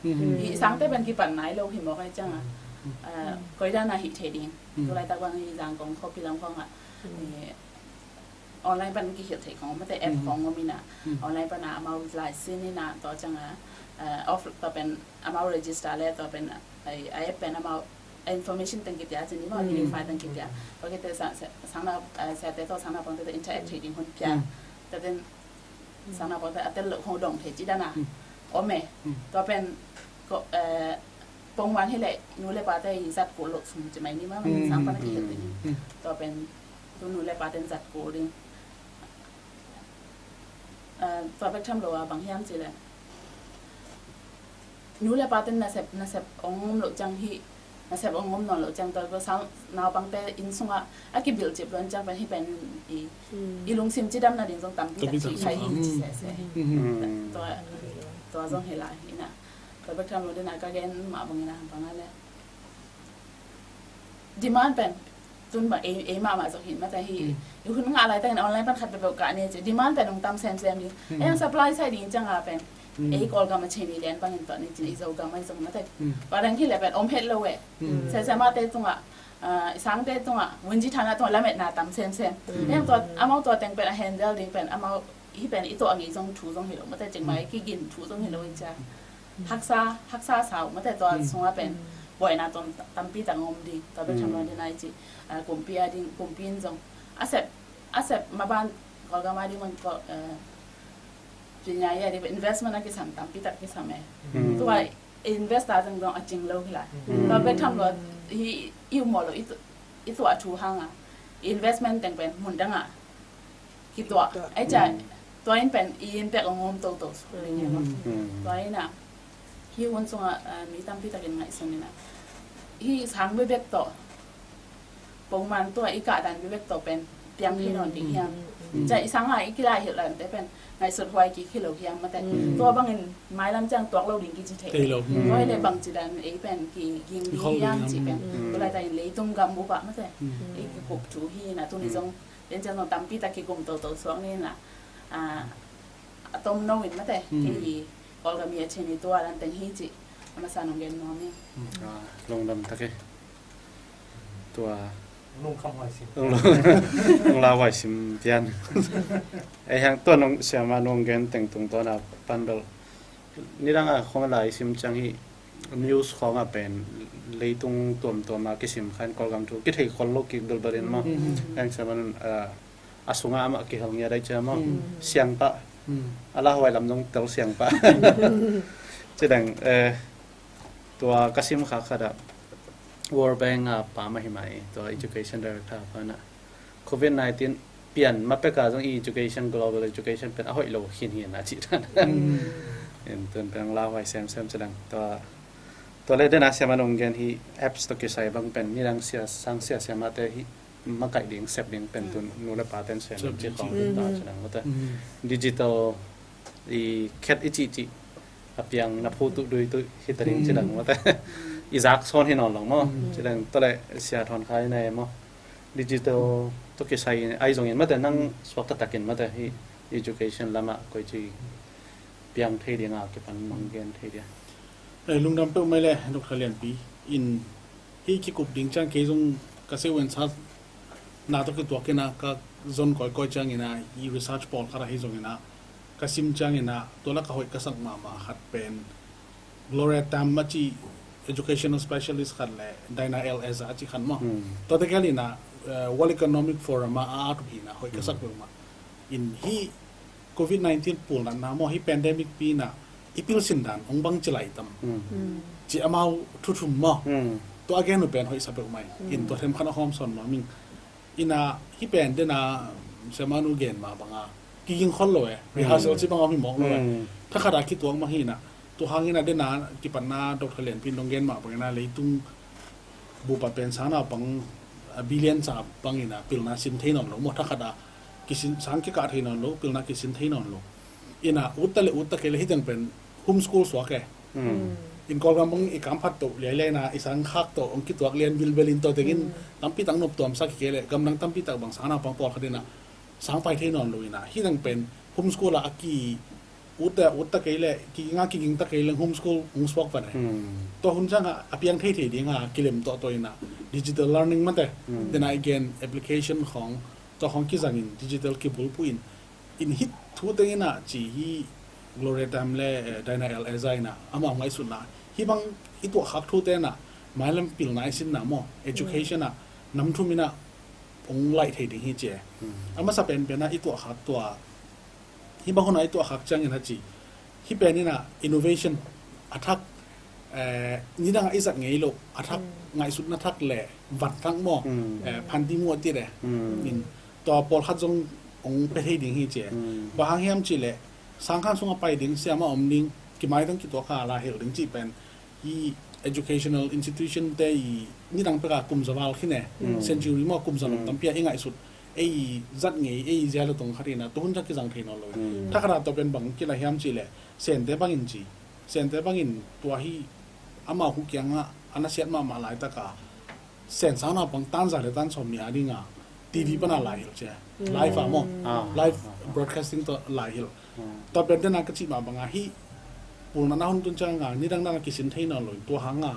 Hi sang te pen kipan nai lo hi mawk a hi ciang a, uh, koi dan a hi thei ding. Tu laitak bang hi Zangkong khuapi lam khong a, eh, online pan kihilh theih khong mate, app khong om ina, online pan a amau lai sin ina, tua ciang a, eh, off, tua pen amau register le, tua pen a, a app pen amau information teng kipia cin ni maw, verify teng kipia. Tua kite sa, sa, sangna, eh, sate tua sangna pangte interact theih ding hun pia. Tua ten sangna pangte a tel lo khong dong thei ci dana om e. Tua pen ko, eh, pongman hi le nu le pate i zat ko lo sung ci mai ni maw, sang pan kihilh ding. Tua pen tu nu le pate zat ko ding. Eh, tua bek tham lo a bang hiam ci le, nu le pate nasep, nasep ong om lo ciang hi, nasep ong om nawn lo ciang tua ko sang naupangte inn sunga a kibilh cip luan ciang pen hi pen i, i lungsim cidam nading zong tampi tak ci khai hi ci sese. Tua, tua zong hi lai hi na. Tua bek tham lo dena ka gen mah bang ina bang a le demand pen tun ba ei, ei mahmah zong hin mate hi. I hun ngah laitakin online pan khat peuhpeuh kah ni ci. Demand pen ong tam semsem ding. Ei ang supply side ding cianga pen ei Kawlgam a Chinese lian bangin tuah ni cin, i Zogam a i zong mate. Tua dang hi le pen om het lo e. Sese mate tunga, ah, i sangte tunga, vunji thana tunga lametna tam semsem. Ei ang tua amau tua teng pen a handle ding pen amau hi pen i tuah ngei zong thu zong hi lo mate, cingmai kigin thu zong hi lo i cia. Haksa, haksa sau mate tua sunga pen buaina tuam tampi tak om ding. Tua bek tham lo ding nai ci, ah, kumpi a ding, kumpi in zong a sep, a sep maban Kawlgam a ding man ko, eh, pinya ya ding investment a kisam tampi tak kisam e. Tua investor zong zong a cing lo hi lai. Tua bek tham lo hi i umo lo i tu, i tuah thu hanga investment teng pen mun danga kituah. Ai ca, tua in pen i in pek a ngom toto. Tua ina hi hun sunga, ah, mi tampi takin ngaihsun ina hi sang bebek to. Pongman tua i kahdan bebek to pen piang hi non ding hiam. Ca i sanga i kilai hilh lante pen ngaihsut huai kik hi lo hiam mate. Tua bangin mailam ciang tuak lo ding kici thei. Tua hi le bang ci dan ei pen kiging ding hiam ci pen. Tulai ta in leitung gam upa mate. I kikup thu hi na tuni zong Piancil zong tampi tak kikum toto suak ni na, ah, a tom no in mate, kei Kawlgam i a Chin i tua dan teng hi ci, a masa nong gen nuam hi. Ah, lungdam tak e. Tua lungkham huai sim. Lung, lung, lunglau huai sim pian. Ei hang tua nong siama nong gen teng tungtawn a pan bel nidang a khong lai sim ciang hi news khong a pen leitung tuamtuam a kisim khan Kawlgam thu kithei khol lo kik belbel in maw. Eng seman, ah, a sunga amah kihel ngia dai cia maw. Siangpah. A lauhuai lam zong tel siangpah. Cidang, eh, tua ka sim khak khat ah World Bank a pa mah hi mah i, tua education director pa na Covid nineteen pian ma peka zong i education, global education pen a hoih lo khin hi na cih dan. In tun pen lauhuai semsem cidang. Tua, tua le dena siama nong gen hi apps to kisai bang pen nidang sia, sang sia siamate hi makaih ding, sep ding pen tun nu le pa ten sem ding ci khong ta cidang mate. Digital i khet i cihcih a piang na phu tuh dui tuh hi ta ding cidang mate. I zak sawn hi nawn lo maw. Cidang tole sia thawn khai na e maw. Digital to kisai ai zongin mate nang suak taktakin mate hi education lamah koi ci piang thei dinga kipan nong gen thei dia. Eh, lungdam peuh mai le Doctor Lianpi in hi kikup ding ciang kei zong ka seuhensat na tawh kituak ina ka zon kawikawi ciangina i research pawlkhat ahi zongina ka sim ciangina tua la ka hoih ka sak mahmah khat pen Gloria Tam a ci educational specialist khat le Dina El Ezra a ci khat maw. Tua te kei lina, eh, World Economic Forum a a atu hina hoih ka sak peuhmah. In hi Covid nineteen pulnatna maw, hi pandemic pina i pilsin dan ong bang ci lai tam. Ci amau thuthum maw. Tua a gen uh pen hoih sa peuh mai. In tua them khan a hawm sawn nuam ing. Ina hi pen dena semanu gen mah banga kiging khol lo e. Rehearsal ci banga om hi mawk lo e. Thakhata kituak mah hi ina. Tua hangina dena kipatna Doctor Lianpi in dong gen mah bangina leitung bupa pen sang naupang, a, billion sa bangina pilna sin thei nawn lo maw, thakhata kisin, sang kikah thei nawn lo, pilna kisin thei nawn lo. Ina utta le utta kei le hiteng pen homeschool suak e. In Kawlgam bang i kamphat toh liailiaina i sang khak toh ong kituak lian bilbel in tua tengin tampi tak noptuam sak kei le gamdang tampi tak bang sang naupang pawlkhat ina sang pai thei nawn lo ina hiteng pen homeschool a a ki utta, utta kei le kiginga kigingta kei le homeschool hong suak pan e. Tua hun cianga a piang theithei dinga kilem tawhtawh ina digital learning mate. Dena i gen application khong Tua hong kizangin digital kibulphuh in, in hih thu teng in ah ci hi. Gloria Tam le, eh, Dina El Ezra in ah amau ngaihsutna, hih bang i tuahkhak thute in ah mailam pilna i sinna maw, education ah nam thum in ah hong laih thei ding hi ci e. A masa penpen ah i tuahkhak tua, hih bang hun ah i tuahkhak ciangin a ci, hih pen in ah innovation a thak, eh, nidang ah i zat ngei loh a thak, ngaihsutna thak le van thak maw, eh, phanti muh a tit e. In tua pawlkhat zong hong pia thei ding hi ci e. Bang hang hiam cih leh sangkhan sung a pai ding, siamah om ding, kimaitang kituak a lai hilh ding cih pen, hih educational institution te i nidang pek a kum za val khin e, century maw, kum za lom tampi a i ngaihsut, ei zat ngei, ei zia le tong khat in ah tuhun ciang kizang thei nawn lo. Thakhat ah tua pen bang kilai hiam cih leh Sente bangin ci, Sente bangin tua hi, amau hu kiangah a nasiat mahmah laitak a Sen sang naupang tan za le tan sawm nih a ding a T V pan a lai hilh ci e. Live a maw. Live broadcasting tawh lai hilh. Tua pen den a ka cih mah bang a hih pulna na hun tun ciang a nidang dan a kisin thei nawn lo in, tua hang a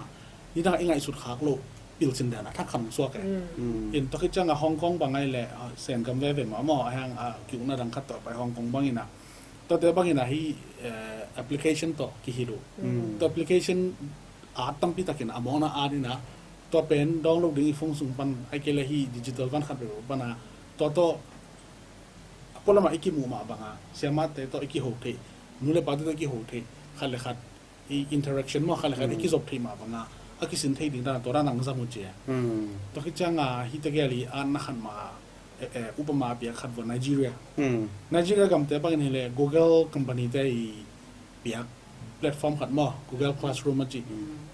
nidang a i ngaihsut khak loh pilsin dan a thak khat hong suak e. In tua khit ciang a Hong Kong bang ahih leh, ah, Sen gam veve mah maw, a hang a ki-ukna dang khat tawh pai Hong Kong bang in ah, tuate bang in ah hih, eh, application tawh kihilh uh. Tua application at tampi takin a mawkna at in ah, tua pen download ding i phone sung pan, ahih kei leh hih digital van khat veve pan a, tua tawh a pualam ah i kimuh mah bang a, siamahte tawh i kiho theih, nu le pate tawh i kiho theih, khat le khat i interaction maw, khat le khat i kizop theih mah bang a, a kisin theih ding dan a tua dan a hong zang uh ci e. Tua khit ciang a hih tegel i atna khat mah, eh, eh, upama a piak khat vua Nigeria. Nigeria gamte bangin hi leh Google company te i piak platform khat maw, Google Classroom a cih.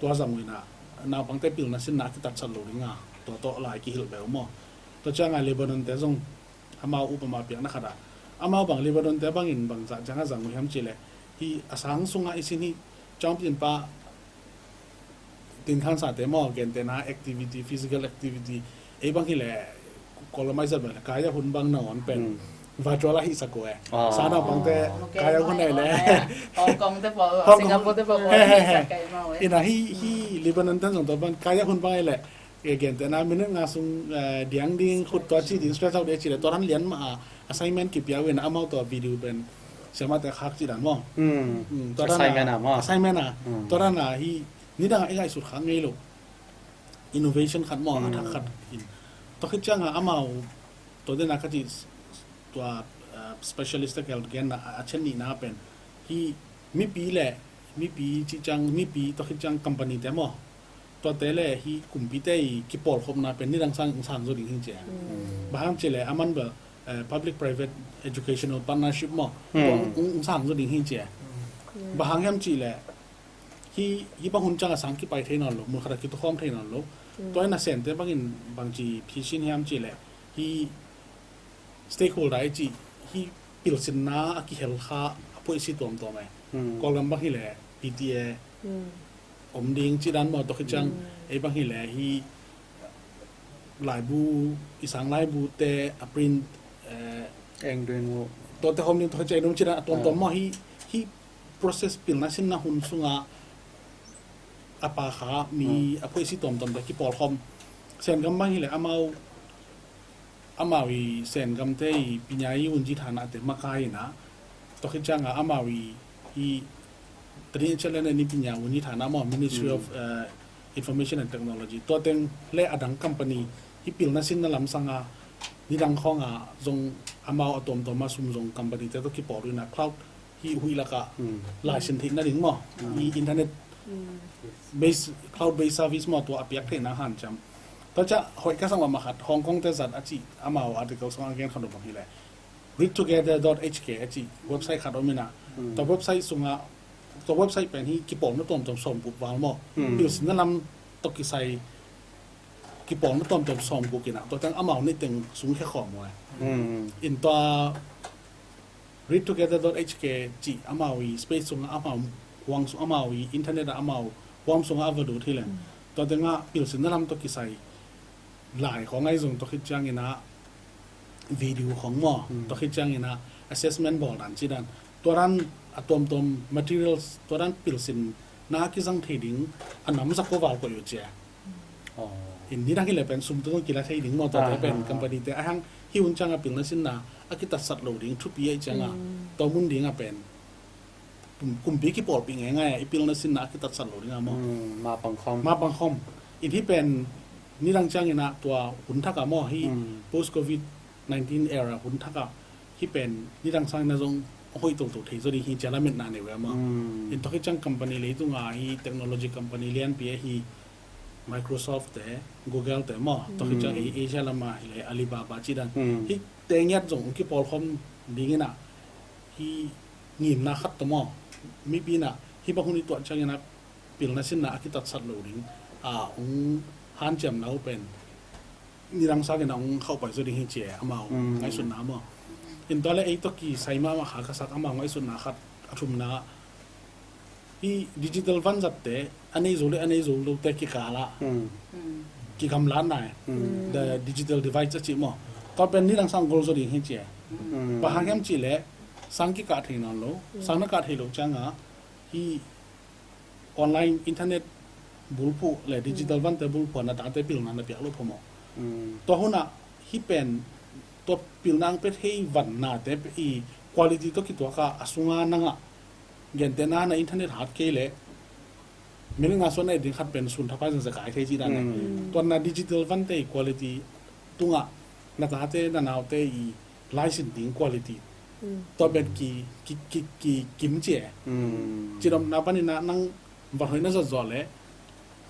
Tua zang uh in ah naupangte pilna sinna a kitatsat lo ding a, tua tawh lai kihilh beh uh maw. Tua ciang a Lebanon te zong amau upama piakna khat ah, amau bang Lebanon te bangin bang zah ciang a zang uh hiam cih leh, hih a sang sungah i sin hih ciang tin pa, tin thansate maw, gentehna activity, physical activity, ei bang hi leh, Kawlgam a i zat bang leh kaya hun bang nangawn pen virtual a hih sak uh e. Sa naupangte kaya hun a hi leh, Hong Kong te pawl, Singapore te pawl, he, he, he. Ina hih, hih Lebanon te zong tua bang kaya hun bang a hi leh, eh, gentehna minute nga sung, eh, diang ding, khut tua ci ding, stretch out ding ci leh, tua dan lian mah a assignment kipia uh in, amau tua video pen siamahte khak cih dan maw. Tua dan a assignment a maw. Assignment a. Tua dan a hih nidang a i ngaihsut khak ngei loh innovation khat maw, a thak khat in. Tua khit ciang a amau, tua den a ka cih, tua, uh, specialist te kel gen a, a cih nihna pen, hih mipi le, mipi cih ciang, mipi tua khit ciang company te maw, tuate le hih kumpite i kipawlkhopna pen nidang sang, sang zaw ding hi ci e. Bang hang cih leh aman bel, eh, public private educational partnership maw, tua hong, hong sang zaw ding hi ci e. Bang hang hiam cih leh, hih, hih bang hun ciang a sang kipai thei nawn lo, mun khat a kitukhawm thei nawn lo. Tua in a Sente bangin bangci phisin hiam cih leh, hih stakeholder i cih, hih pilsinna a kihel kha a phuaisi tuamtuam e. Kawlgam bang hi leh P T A om ding cih dan maw, tua khit ciang ei bang hi leh hih laibu, i sang laibu te a print, eh, eng ding uh, tuate hawm ding, tua khit ciang ei ding cih dan a tuamtuam maw, hih, hih process pilna sinna hun sungah a pha kha mi a phuaisi tuamtuam te kipawlkhawm. Sengam bang hi leh amau, amau i Sengamte i pinya i unji thana te makai in a, tua khit ciang a amau i, i tadi in chalene ni pinya unji thana maw, Ministry of, eh, Information and Technology, tua teng le a dang company, hih pilna sinna lam sang a nidang khawng a zong amau a tuamtuam a sum zong company te tawh kipawl in a cloud, hih huih lak ah laisin theih nading maw, hih internet based, cloud based service maw, tua a piak theihna hanciam. Tua ciang hoih ka sa mahmah khat, Hong Kong te zat a cih amau article sung a gen khat uh bang hi leh, read together dot H K a cih website khat om in a, tua website sungah, tua website pen hih kipawlna tuamtuam sawmguk val maw, pilsinna lam tawh kisai kipawlna tuamtuam sawmguk in a, tua teng amau neih teng sungkhia khawm uh e. In tua read together dot H K cih amau i space sungah amau huang sung, amau i internet ah amau huam sungah a va lut hi leh, tua tengah pilsinna lam tawh kisai lai khawng ahi zong, tua khit ciang in a video khawng maw, tua khit ciang in a assessment bawl dan cih dan, tua dan a tuamtuam materials, tua dan pilsinna a kizang thei ding a nam za kua val koih uh ci e. In nidang hi leh pen sum tua zong kila thei ding maw, tuate pen company te a hang Hih hun ciangah pilna sinna a kitatsat lo ding thupi ahih ciangah, tua mun dingah pen kum- kumpi kipawlpih ngeingai ah i pilna sinna a kitatsat lo dingah maw? Mapang khom. Mapang khom. In hih pen nidang ciangin ah tua hun thakah maw, hih post covid nineteen era hun thakah hih pen nidang sangin ah zong hoih toto thei zaw ding hi ci a lametna nei uh a maw? In tua khit ciang company leitungah hih technology company lianpi ahi Microsoft te, Google te maw, tua khit ciang ei Asia lamah hileh Alibaba cih dan hihte ngiat zong hong kipawlkhom dingin ah, hih ngimna khat tawh maw, mipi in ah hih bang hun i tuah ciangin ah pilna sinna a kitatsat lo ding a hong hanciamna uh pen nidang sangin ah hong khauhpai zaw ding hi ci e, amau ngaihsutna maw. In tua le ei tawh kisai mahmah kha ka sak amau ngaihsutna khat a thumna, hih digital vanzatte a nei zo le a nei zo lote kikalah kigamlatna e. The digital divide a cih maw? Tua pen nidang sang gol zaw ding hi ci e. Bang hang hiam cih leh sang kikah thei nawn lo, sang na kah thei lo ciangah hih online internet bulphuh le digital vante bulphuh ah na tate pilna na piak lo phamawh. Tua hunah hih pen tua pilna ang pia thei vannate i quality tawh kituak ah a sunga nangah gentehna na internet hat kei leh minute nga suan na et ding khat pen sun thapai zong za kai thei cih dan e. Tua na digital vante i quality tungah na tate na naute i laisin ding quality tua pen ki, ki, ki, ki kim ci e. Cidamna panin ah nang van hoih na zat zawh leh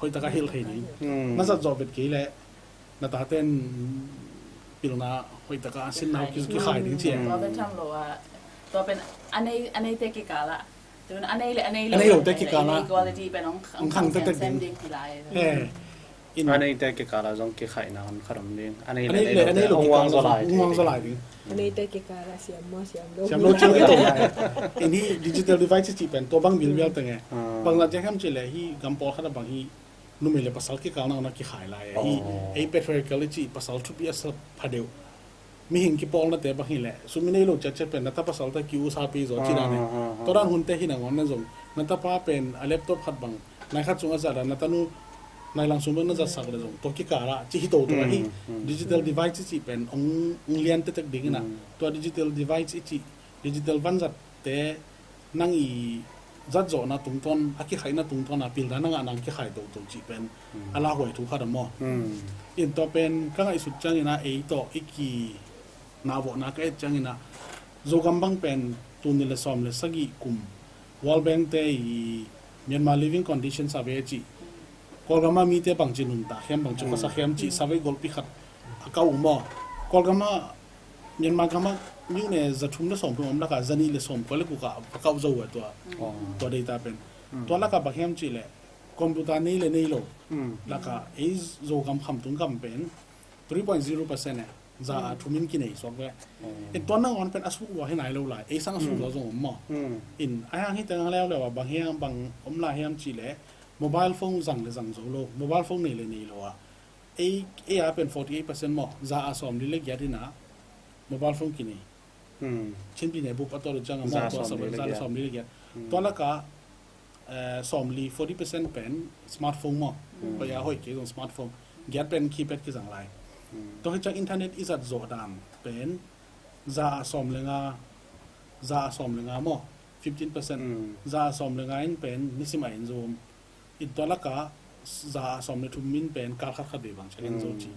hoih takah hilh thei ding. Na zat zawh vet kei leh na taten pilna hoih takah a sinna uh ki, kikhai ding ci e. Tua pen tham lo a, tua pen a nei, a neite kikalah, tua pen a nei le a nei lo, a nei lote kikalah quality pen hong khang tektek ding. A neite kikalah zong kikhaihna hun khat om ding. A nei le a nei lo kikalah hong muang zaw lai ding. A neite kikalah siam maw siam lo, siam lo cih hi to lai. In hih digital divide cih pen tua bang bilbial teng e. Bang zah ciang hiam cih leh hih gam pawlkhat ah bang hih numei le pasal kikal na hong kikhai lai e. Hih ei patriarchal i cih pasal thupi a sa phadeuh mihing kipawlnate bang hileh sum i nei lo ciatciat pen na ta pasal ta ki-usa pi zaw cih dan e. Tua dan hunte hi nangawn na zong na tapa pen a laptop khat bang nai khat sung a zat a na tanu nai lang sung bang na zatsak le zong tua kikalah cih hi toto ahi. Digital divide cih pen hong lian tektek dingin ah tua digital divide i cih digital vanzatte nang i zat zawhna tungtawn a kikhaihna tungtawn a pilna na ngah nang kikhai toto cih pen a lauhuai thu khat a maw. In tua pen ka ngaihsut ciangin ah ei tawh i kinahvawhna ka et ciangin ah Zogam bang pen tul nih le sawm le sagih kum World Bank te i Myanmar Living Conditions Survey a cih Kawlgam ah mite bangci nuntak hiam, bangci khuasak hiam cih survey golpi khat a kah uh maw. Kawlgam ah Myanmar gam ah mihing ne za thum le sawm thum om lakah za nih le sawm kua le guk ah va kah zo uh a tua, tua data pen. Tua lakah bang hiam cih leh computer nei le nei lo lakah ei Zogam khamtung gam pen three point zero percent e. Za ah thum in kinei suak ve. In tua nangawn pen a suk lua hi nai lo lai, ei sang a suk lua zong om maw. In a hiang hi teng leuleu ah bang hiam bang om lai hiam cih leh mobile phone zang le zang zo lo, mobile phone nei le nei lo ah ei, ei a pen forty eight percent maw, za ah sawmli le giat in ah mobile phone kinei. Chinpi ne bup a tuat uh ciang a maw, tua sawmli le giat. Tua lakah sawmli, forty percent pen smartphone maw, hoih a hoih kei zong smartphone, giat pen keypad kizang lai. Tua hi ciang internet i zat zawh dan pen za ah sawm le nga, za ah sawm le nga maw, fifteen percent. Za ah sawm le nga in pen nisim a en zo om. In tua lakah za ah sawm le thum in pen kal khat khat vei bang ciang en zo ci.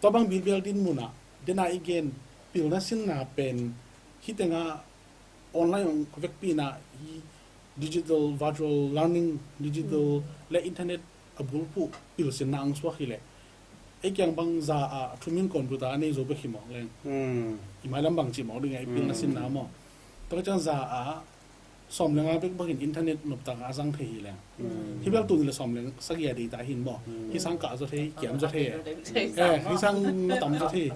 Tua bang bilbial din munah dena i gen pilna sinna pen hi tengah online hong vekpi in ah hih digital virtual learning, digital le internet a bulphuh pilsinna ang suak hileh ei kiang bang za ah thum in computer a nei zo bek hi mawk leng i mailam bang cih mawk ding a i pilna sinna maw. Tua ciang za ah sawm le nga bek bangin internet noptak a zang thei hi leng. Hi bel tul nih le sawm le sagih a data hi in maw. Hi sang kah zaw thei, kiam zaw thei. Hi sang na tam zaw thei.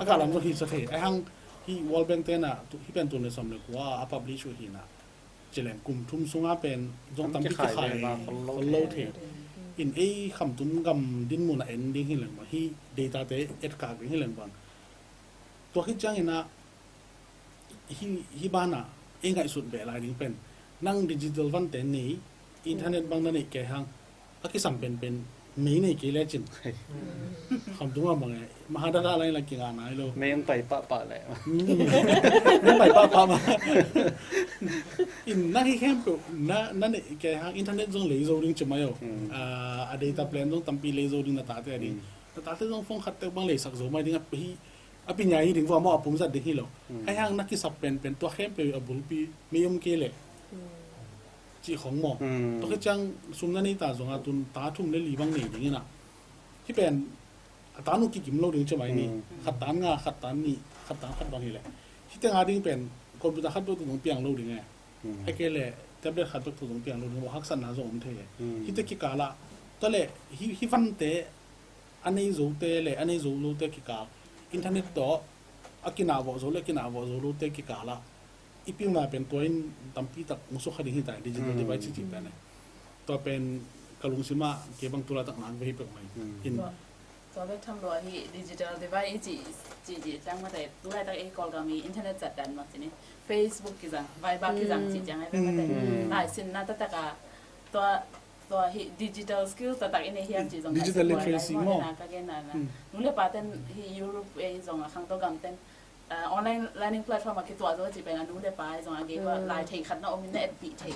A kah lam zaw hi zaw thei. Ai hang hi World Bank te na hi pen tul nih le sawm le kua a publish uh hi na. Ci leng kum thum sunga pen zong tampi kikhai khol lo thei. In ei khamtung gam din mun a en ding hi leng bang, hi data te et kak ding hi leng bang. Tua khit ciangin ah hi, hi banah ei ngaihsut beh lai ding pen nang digital vante nei, internet bang na neih kei hang a kisam penpen Mei nei kei le cin. Khamtung a bang e, mahadada lai la kingah nai lo. Mei ang pai pahpah le. Mei pai pahpah ma. In na hi khempeuh na, na neih kei hang internet zong lei zo ding ci mai o. A data plan zong tampi lei zo ding na tate a ding. Na tate zong phone khat tek bang leisak zo mai ding a hi. A pi nyai hi ding vua maw, a pum zat ding hi lo. Ai hang na kisap penpen tua khempeuh a bulpi mei om kei le. Cih khong maw. Tua khit ciang sum na nei ta zong a tun ta thum le li bang nei ding ina. Hi pen a tan uh kikim lo ding ci mai ni. Khat tan nga, khat tan nih, khat tan khat bang hi le. Hi teng a ding pen computer khat beuh tu zong piang lo ding e. Ai kei le tablet khat beuh tu zong piang lo ding maw, haksatna zong om thei e. Hi te kikal ah tua le hi, hi vante a nei zote le a nei zo lote kikal internet tawh a kinah vawh zo le a kinah vawh zo lote kikal ah i pilna pen tua in tampi tak musuh kha ding hi ta, digital device ci ci pen e. Tua pen ka lungsim ah kei bang tu laitak nak ve hi pek mai. In tua bek tham lo hi digital device i ci ci ci tang mate tu laitak ei Kawlgam i internet zat dan mak ci ni Facebook kizang, Viber kizang ci ciang ai pek mate lai sin na tatak a tua tua hi digital skills taktak i nei hiam ci zong digital literacy maw ka gen na na. Nu le pa ten hi Europe ei zong a khangto gam ten online learning platform a kituah zo ci pen a nu le pa ei zong a gei tua lai thei khat na om in na etpih thei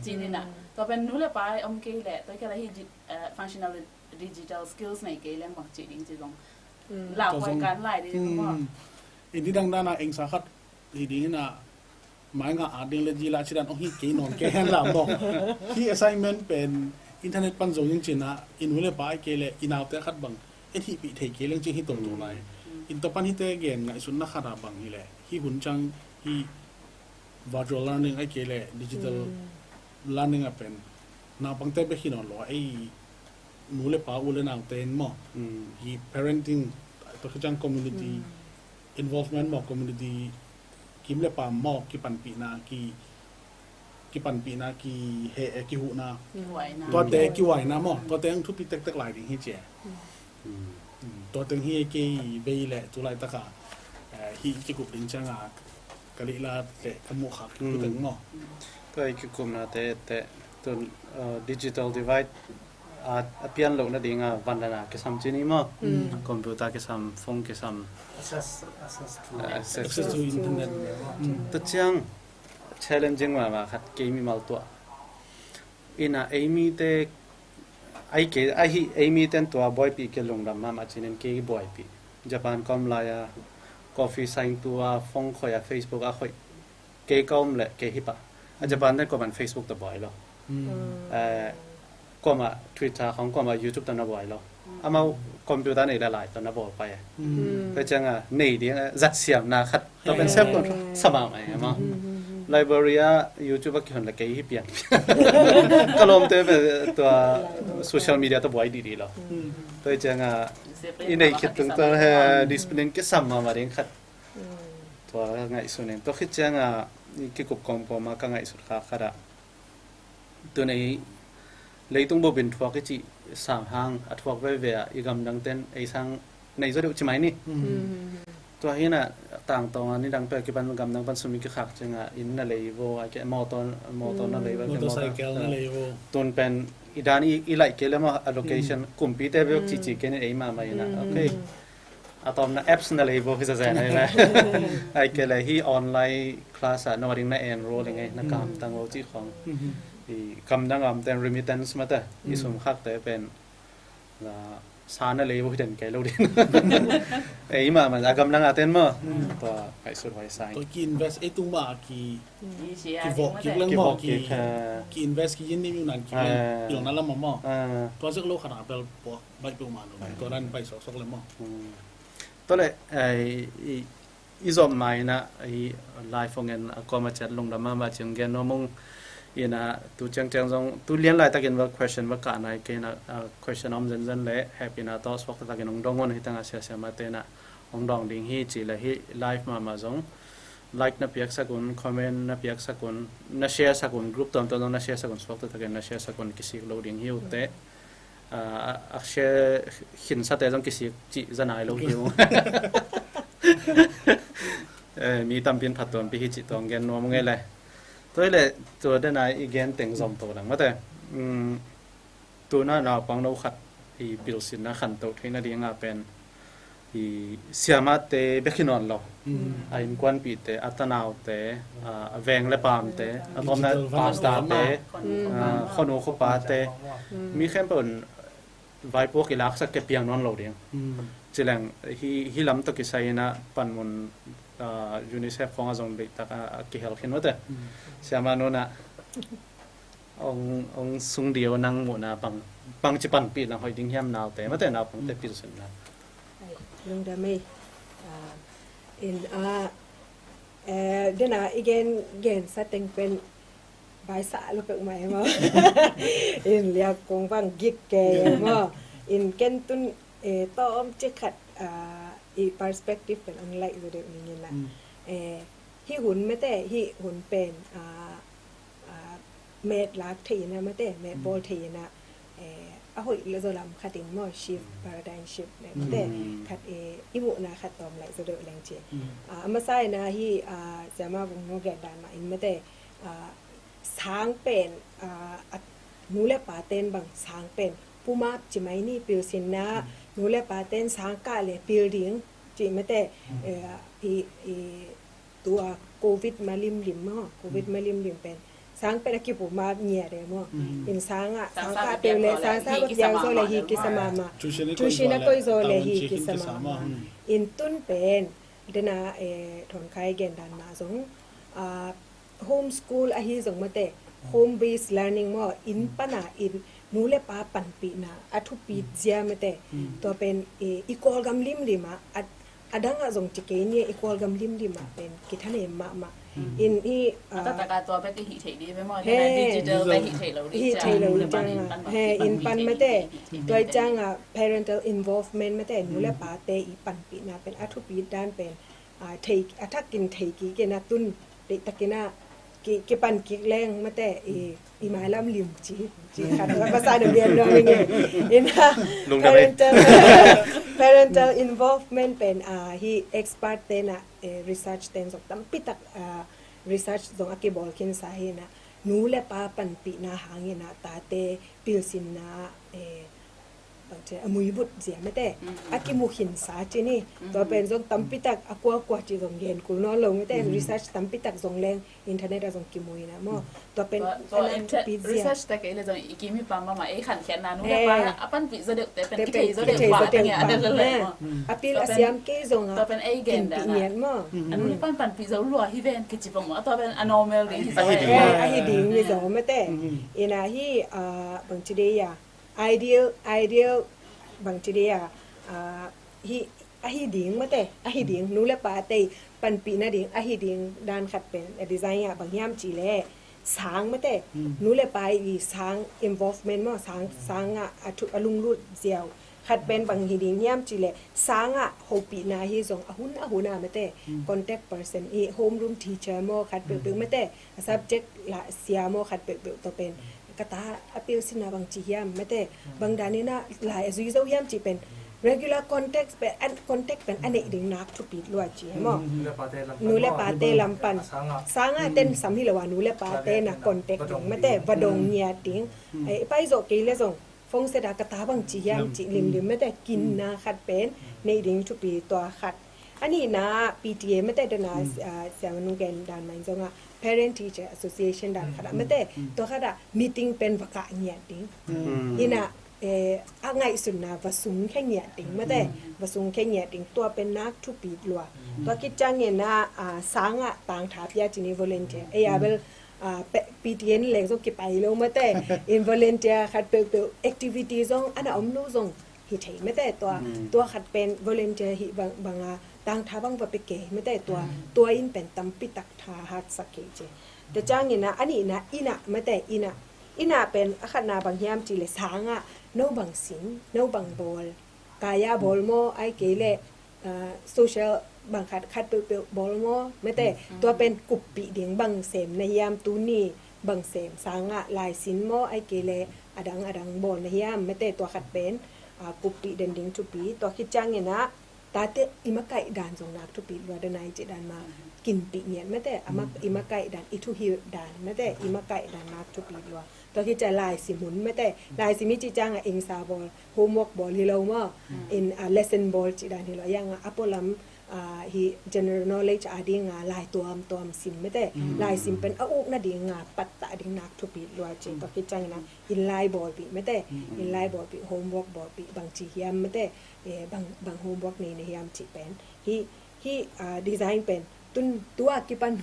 ci ni na. Tua pen nu le pa ei om kei le tua kei la hi functional digital skills nei kei leng bang ci ding ci zong lau huai kan lai ding maw. In didang dana engsa khat hi ding ina mai nga a ding le ji la cidan ong hi kei nawn kei hen lam maw. Hi assignment pen internet pan zong in cina in u le pa ai kei le i naute khat bang et hih pih thei kei leng cing hi tawh tawh lai. In tua pan hi te gen ngaihsutna khat a bang hi le hi hun cang hi virtual learning ai kei le digital learning a pen naupangte bek hi nawn lo a ei nu le pa u le naute in maw hi parenting tua khit cang community involvement maw, community kim le pam maw, kipanpihna ki kipanpihna ki he e kihuhna tuate kihuaina maw, tuate ang thupi tektek lai ding hi cia. Tuate ang hi kei vei le tu laitaka hi kikup ding cianga ka lihla le ka muhkhak kikuteng maw. Tua i kikupna te te tun digital divide a pian loh nadinga vanlana kisam cini maw. Computer kisam, phone kisam, access to internet. Tua ciang challenging mama khat kei mimal tuah ina eimi te ai kei ahi eimi ten tua buaipih kei lungdam mama cinin kei buaipih. Japan ka om lai-a coffee saing tua phone khoih a Facebook a khoih kei ka om le kei hi pah. A Japan ten kuaman Facebook ta buai lo. Kuamah Twitter khong kuamah YouTube ta na buai lo. Amau computer nei le lai ta na buai pai. Tua cianga nei ding zat siamna khat tua pen self control sama mai ama. Library a YouTube a kihon le kei hi pian. Ka lawmte pen tua social media ta buai didi lo. Tua cianga i nei khit tung tua he discipline kisam mama ding khat. Tua ngaihsun in tua khit cianga i kikup kawmkawma ka ngaihsut kha khat ah tun ei leitung bobin thuak i cih sang hang a thuak veve ah i gamdang ten ei sang nei zaw deuh ci mai ni. Tua hinah tangtawnga nidang pek kipan gamdang pan sum i kikhak cianga inn na lei vo a ke mawtaw mawtaw na lei vo a ke mawtaw tun pen i dan i laih kei le maw a location kumpite bek cici kei nin ei mahmah inah okay. A tawmna apps na lei bo hi zazen ai ve. Ai kei le hi online class ah na wading na enroll ing ei na kamtang bo cih khong. I kamdang amten remittance mata i sum khakte pen sa na lei bo hi den kei lo din. Ei mahmah a gamdang a ten maw. Tua ngaihsut huai sa ing. Tua ki invest ei tung mah ki kivawh kik leng maw ki invest ki yin nim yu nan kik leng pilna lam maw. Tua zek lo khat a bel puak baih peuhmah lo tua nan baih sawksawk le maw. Tua le i zop ma ina i live ong en a kawm a ciat lungdam mahmah ciang gen nuam ung. Ina tu ciangciang zong tu lian laitakin va question va kah nai kei ina question a om zenzen le hehpihna tawh suak taktakin ong dong un hi tanga siasia mate ina ong dong ding hi ci le hi live mahmah zong like na piaksak un comment na piaksak un na share sak un group tuamtuam zong na share sak un suak taktakin na share sak un kisik lo ding hi uh teh. A share khinsate zong kisik cih za nai lo hi uh. Mi tampin phattuampih hi cih tuang gen nuam ngei le. Tua hi le tua dena i gen teng zom to dang mate. Tuna naupang no khat i pilsinna khantoh theihna dingah pen i siamahte bek hi nawn lo. A innkuanpihte, a tanaute, a veng le paamte, a tawpna pastorte, khonu khopate, mi khempeuh in vaipuak i laksak kei piang nawn lo ding. Cileng hi, hi lam tawh kisai inah panmun, UNICEF khawngah zong deihtak a kihel khin mate. Siamah nunah ong, ong sung dio nang muhna bang, bangci panpih lang hoih ding hiam naute mate, naupangte pilsinna. Lungdam ei. In a, dena i gen, gensa teng pen baisa lo pek mai maw. In liak kong bang gik kei maw. In ken tun tawm ci khat i perspective pen ong laih zaw deuh ning inah. Hi hun mate, hi hun pen met lak thei inah mate, met bawl thei inah, a hoih le zaw lam khat in maw, shift, paradigm shift le mate, khat i muhna khat tawm laih zaw deuh leng ci. A masa inah hi, siamah vung no gen dan mah in mate, sang pen, nu le paten bang sang pen pumap ci mai ni, pilsinna nu le paten sang kah le pil ding ci mate, i, i tua covid malimlim maw, covid malimlim pen sang pen a kipumap ngiat e maw. In sangah, sang kah pil le sang sa piang zaw le hi kisa mahmah. Tuition a koih zaw le hi kisa mahmah. In tun pen dena Thawn Khai gen dan mah zong, homeschool ahi zong mate, home based learning maw, inn pana in nu le pa panpihna a thupit zia mate. Tua pen i Kawlgam limlim ah, a dangah zong ci kei ni, i Kawlgam limlim ah pen kithanem mahmah. In hi, a taktak a tua bek i hih theih dih ve maw, digital bek hih theih lo dih ciang, hih theih lo dih ciang a, he, inn pan mate. Tua ciang a parental involvement mate, nu le pate i panpihna pen a thupit dan pen a thei, a thakin thei kik inah tun deihtakin ah ki, kipan kik leng mate, i, i mailam lim ci, ci khat la pasa na bian dong ing e. Inah parental, parental involvement pen hi expert tenah, research ten zong tampitak, research zong a kibawl khinsa hi inah, nu le pa panpihna hang inah tate pilsinna a muivut zia mate, a kimu khinsa ci ni. Tua pen zong tampitak a kuakua ci zong gen kul nawn lo mate, research tampitak zong leng internet ah zong kimu inah maw. Tua pen a thupi zia. Research te kei le zong i kim i pam mahmah, ei khankhiatna nu le pa a panpih zaw deuh te pen kithei zaw deuh, a pil a siam kei zong a kinpih ngiat maw. A nu le pan panpih zaw lua hi ven kici pang maw, a tua pen a normal ding hi zaw, a hi ding hi zaw mate. Inah hi, bangci dei a ideal, ideal bangci dei a, hi, ahi ding mate, ahi ding, nu le pate panpih nading ahi ding dan khat pen a design ah bang hiam cih leh sang mate, nu le pa i sang involvement maw, sang, sang ah a thu, a lunglut ziau khat pen bang hi ding hiam cih leh sang ah hopihna hi zong a hun a hun ah mate, contact person i homeroom teacher maw khat peuhpeuh mate, a subject la sia maw khat peuhpeuh tua pen ka ta a pilsinna bang ci hiam mate, bang dan inah lai a zui zo hiam cih pen regular contact pen, contact pen a neih ding nak thupi lua ci maw. Nu le pate lam pan sang ah ten sam hi lo a, nu le pate na contact ding mate, va dong ngiat ding. I pai zawh kei le zong phone set a ka ta bang ci hiam cih limlim mate, kinna khat pen neih ding thupi tua khat. A nihna P T A mate dana, siang nung gen dan mai zong ah Parent Teacher Association dan khat ah mate, tua khat ah meeting pen va kah ngiat ding. Inah a ngaihsutna va sungkhia ngiat ding mate, va sungkhia ngiat ding, tua pen nak thupi lua. Tua khit ciangin ah sang ah tangtha pia ci ni, volunteer, ei a bel P T A in leng zong kipai lo mate, in volunteer khat peuhpeuh activity zong a na om lo zong hi thei mate, tua, tua khat pen volunteer hi bang, bang a tangtha bang va pia kei mate, tua, tua in pen tampi tak tha hatsak kei ci. Tua ciangin ah a nihna inn ah mate, inn ah, inn ah pen a khatna bang hiam cih leh sang ah no bang sin, no bang bawl, kaya bawl maw, ai kei leh social bang khat, khat peuhpeuh bawl maw mate, tua pen kuppih ding bang sem na hiam, tuni bang sem, sang ah lai sin maw, ai kei leh adang adang bawl na hiam mate, tua khat pen kuppih den ding thupi. Tua khit ciangin ah tate i makaih dan zong nak thupi lua, dana i cih dan mah kinpih ngiat mate, i makaih dan, i thuhilh dan mate, i makaih dan nak thupi lua. Tua khit ciang laisim hun mate, laisim i cih ciangah engsa bawl, homework bawl hi lo maw. In, ah, lesson bawl cih dan hi lo. Hiangah a pualam, ah, hi general knowledge a dingah lai tuamtuam sim mate. Laisim pen a ukna dingah pattah ding nak thupi lua ci. Tua khit ciangin ah inn lai bawlpih mate. Inn lai bawlpih, homework bawlpih, bangci hiam mate. Eh, bang, bang homework nei na hiam cih pen. Hi, hi, ah, design pen tun tua kipan,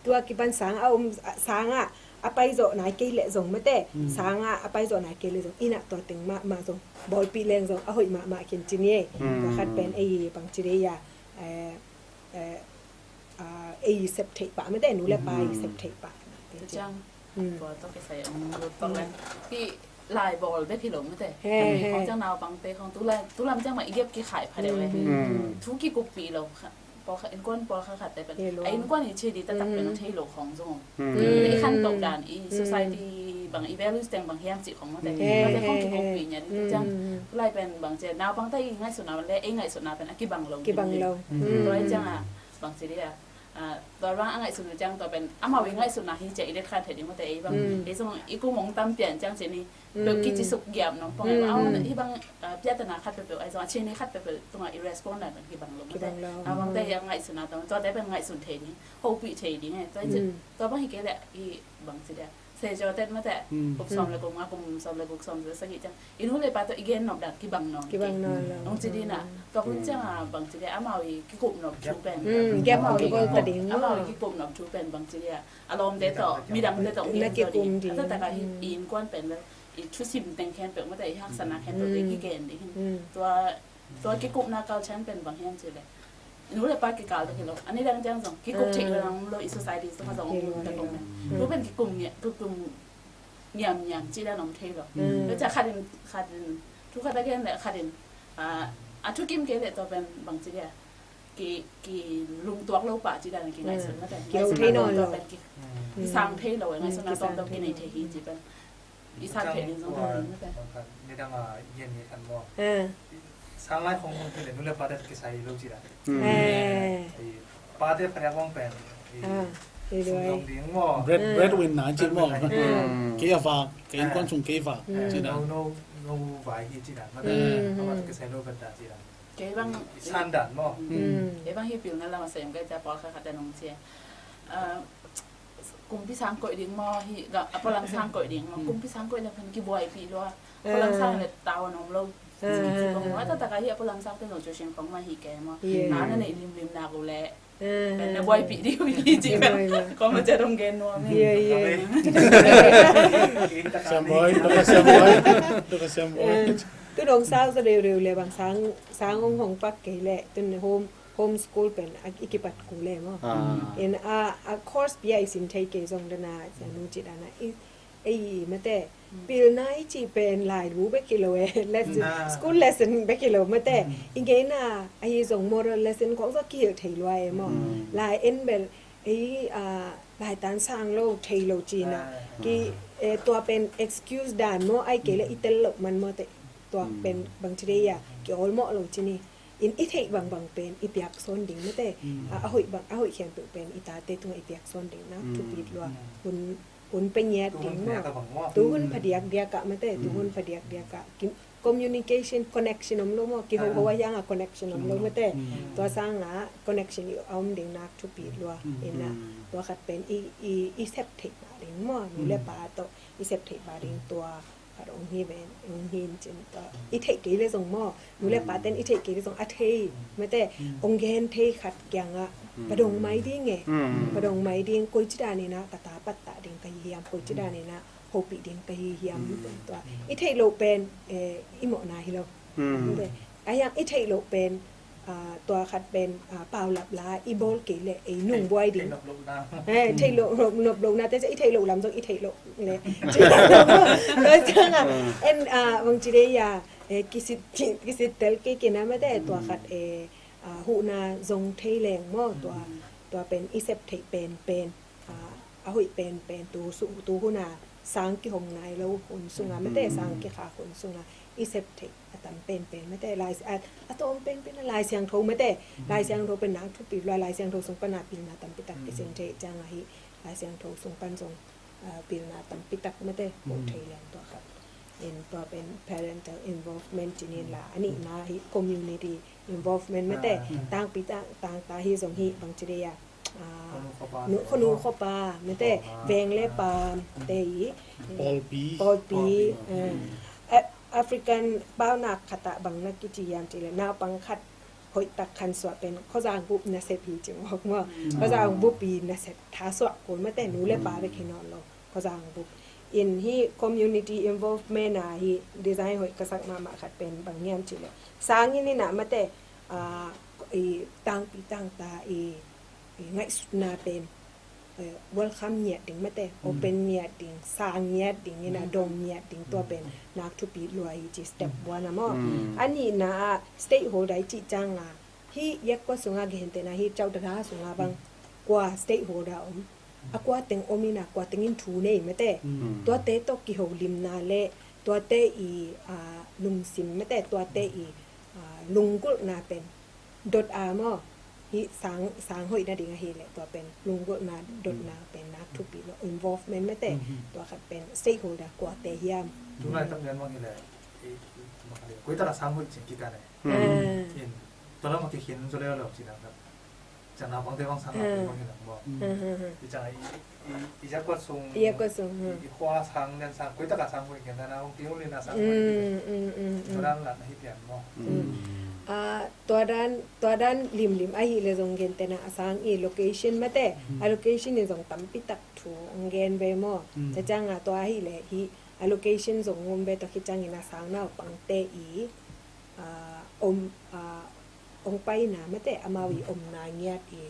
tua kipan sang a om, sang ah a paizawh nai kei leh zong mate. Sang ah a paizawh nai kei leh zong, inn ah tua teng mahmah zong bawlpih leng zong a hoih mahmah khin ci ni ei. Tua khat pen ei bangci dei a, eh, eh, ah, ei sep theih pah mate, nu le pa i sep theih pah. Tua ciang tua tawh kisai ong lut tawh len. Hi lai bawl bek hi lo mate. He, he. Khong ciang naupangte khong tu lai, tu lam ciang mah i gep kikhai pha deuh e. Thu kikuppih lo kha. Pawlkhat, innkuan pawlkhat khatte pen a innkuan i ci di taktak pen a thei lo khong zong. I khantoh dan i society bang, i values teng bang hiam cih khong mate. Mate khong kikuppih nya di ciang. Tu lai pen bangci naupangte i ngaihsutna le ei ngaihsutna pen a kibang lo. Kibang lo. Tua i ciang a bangci di a, ah, tua bang a ngaihsutna ciang tua pen amau i ngaihsutna hi ci a i detkhan thei ding mate. Ei bang ei zong i kum ong tam pian ciang ci ni. Peuh kici suk giap nong pong e. Amau hi bang, ah, piatana khat peuhpeuh, ai zong a cini khat peuhpeuh tungah i respond dan pen kibang lo mate. Kibang lo. Naupangte i a ngaihsutna tawh, tuate pen ngaihsun thei ding, hopih thei ding e. Tua i ci, tua bang hi kei leh i bangci dia. Sejaw tet mate. Kum sawm le kum nga, kum sawm le guk, sawm le sagih ciang i nu le pa tawh i gen nop dan kibang nawn. Kibang nawn lo. Ong ci dina. Tua hun ciang a bangci dia amau i kikup nop thu pen. Gap amau i kikup ta ding, amau i kikup nop thu pen bangci dia. A lawmte tawh, midangte tawh ong gen zaw ding. A taktak a hi i innkuan pen bel i thusim teng khempeuh mate, i haksatna khempeuh te kigen ding. Tua, tua kikupna culture pen bang hiam cih leh nu le pa kikal bek hi lo. A nidang ciang zong kikup theih lo, nang lo i society tungah zong ong um ta kong ne. Tu pen kikum ngiam, kikum ngiamngiam cih dan om thei lo. Tua ciang khat in, khat in thu khat a gen leh khat in, ah, a thukim kei leh tua pen bangci dia. Ki, kilungtuak lo pah cih dan a kingaihsun mate. Kiho thei nawn lo. Kisang thei lo e, ngaihsutna tawmtawm kinei thei hi cih pen i sang thei ding zong thei ding mate. Nidang a i gen ni khan maw. Sang lai khong khong thei le nu le pate kisai lo cih dan. Pate phadiak khong pen sum dong ding maw. Bread, breadwinner cih maw. Kei a vak, kei innkuan sung kei vak cih dan. No, no, no vai hi cih dan mate. Amah kisai lo vet dan cih dan. Kei bang i san dan maw. Kei bang hi pilna lam a sem kei cia pawlkhat khat a nong cia. Ah, kumpi sang koih ding maw hi, a pualam sang koih ding maw. Kumpi sang koih le khan kibuaipih lua. Pualam sang le tau a nong lo. Ci ci bang maw. A taktak a hi a pualam sang te zong cu sin khong mah hi kei maw. Na na neih limlim nak uh leh. Pen na buaipih dih uh hi ci bang. Kong a cia dong gen nuam hi. Siam boy, tua ka siam boy. Tua ka siam boy. Tu dong sau za reu reu le bang sang, sang ong hong pak kei leh tun home, home school pen a i kipat ku le maw. In a, a course pia i sin thei kei zong dana, sia nu ci dana i, ei mate. Pilna i ci pen lai bu bek hi lo e. Lesson, school lesson bek hi lo mate. I ngeina, a hi zong moral lesson kong zong kihilh thei lua e maw. Lai en bel, ei, a, laitan sang lo thei lo cina. Ki, eh, tua pen excuse dan maw, ai kei le i tel lo man maw te. Tua pen bang ci dei a, ki awlmawh lo cini. In i theih bangbang pen i piak sawn ding mate. A, a hoih bang, a hoih khempeuh pen i tate tungah i piak sawn ding nak thupi lua. Hun, hun pia ngiat ding maw. Tu hun phadiak diak ah mate, tu hun phadiak diak ah. Communication, connection om lo maw, kihoho a hiangah connection om lo mate. Tua sangah connection i a om ding nak thupi lua. Ina, tua khat pen i, i, i sep theih pah ding maw, nu le pa tawh i sep theih pah ding tua khat ong hi ven, ong hi in cin tua. I theih kei le zong maw, nu le pa ten i theih kei le zong a thei, mate, ong gen thei khat kiangah, va dong mai ding e, va dong mai ding, koi ci dan ina, ka ta pattah ding ka hi hiam, koi ci dan ina, hopih ding ka hi hiam tua. I theih loh pen, eh, i mawhna hi lo. A hiang i theih loh pen, ah, tua khat pen, ah, paulap la i bawl kei leh ei nungbuai ding. Theih loh, nop loh na te i theih loh lam zong i theih loh le. Tua ciang a, en, ah, bang ci dei a, eh, kisit, kisit tel kei kei na mate tua khat, eh, ah, huhna zong thei leng maw tua, tua pen i sep theih pen pen. Ah, a hoih penpen tu, tu huna sang kihong nai lo hun sunga mate, sang kikhak hun sunga i sep theih a tam penpen mate, lai, a, a tawm penpen a Lai Siangtho mate, Lai Siangtho pen nang thupi lua, Lai Siangtho sung pana pilna tampi tak kisin thei ciang ahi, Lai Siangtho sung pan zong ah, pilna tampi tak mate, ko thei leng tua khat. In tua pen parental involvement ci ni la, a nihna hi community involvement mate, tangpi tang, tangta hi zong hi bang ci dei a, ah, khuanu khuapa mate, veng le pam te i, pawlpi, pawlpi, eh, A-, African paunak khatah bang na kici hiam ci le, naupang khat hoihtak khansuah pen khuazang bup nasep hi ci mawk maw. Khuazang bup i nasep tha suah kul mate, nu le pa bek hi nawn lo, khuazang bup. In hi community involvement a hi design hoih ka sak mahmah khat pen bang hiam ci le, sang in ina mate, ah, i tangpi tangta i, i ngaihsutna pen, eh, welcome ngiat ding mate, open ngiat ding, sang ngiat ding, ina dong ngiat ding, tua pen nak thupi lua hi ci step one a maw. A nihna ah stakeholder i cih ciang a, hi Yakkuat sunga gentehna hi Chowdhury sunga bang kua stakeholder om, a kua teng om ina kua teng in thu nei mate, tuate tawh kiholimna le tuate i, ah, lungsim mate, tuate i, ah, lunggulhna pen dot a maw, hi sang, sang hoih nading ahih leh tua pen lunggulhna dotna pen nak thupi lo, involvement mate, tua khat pen stakeholder kuate hiam. Tulaitak lian bang hi leh, i, i, kuaitaka sang hoih cin kikane. In, tua lam a kikhin zo leo leo cin a khat. Cin a bangte bang sang a bang hi leh maw. I cang a i, i, i Yakkuat sung, i, i khua sang lian sang, kuaitaka sang hoih ngen na, hong ti hong lina sang hoih hi leh. Tua dan la na hi pian maw. Ah, tua dan, tua dan limlim ahih leh zong gentehna a sang i location mate, a location in zong tampi tak thu hong gen ve maw. Tua ciang a tua ahih leh hi a location zong om ve, tua khit ciangin a sang naupangte i, ah, om, ah, hong paina mate, amau i omna ngiat i,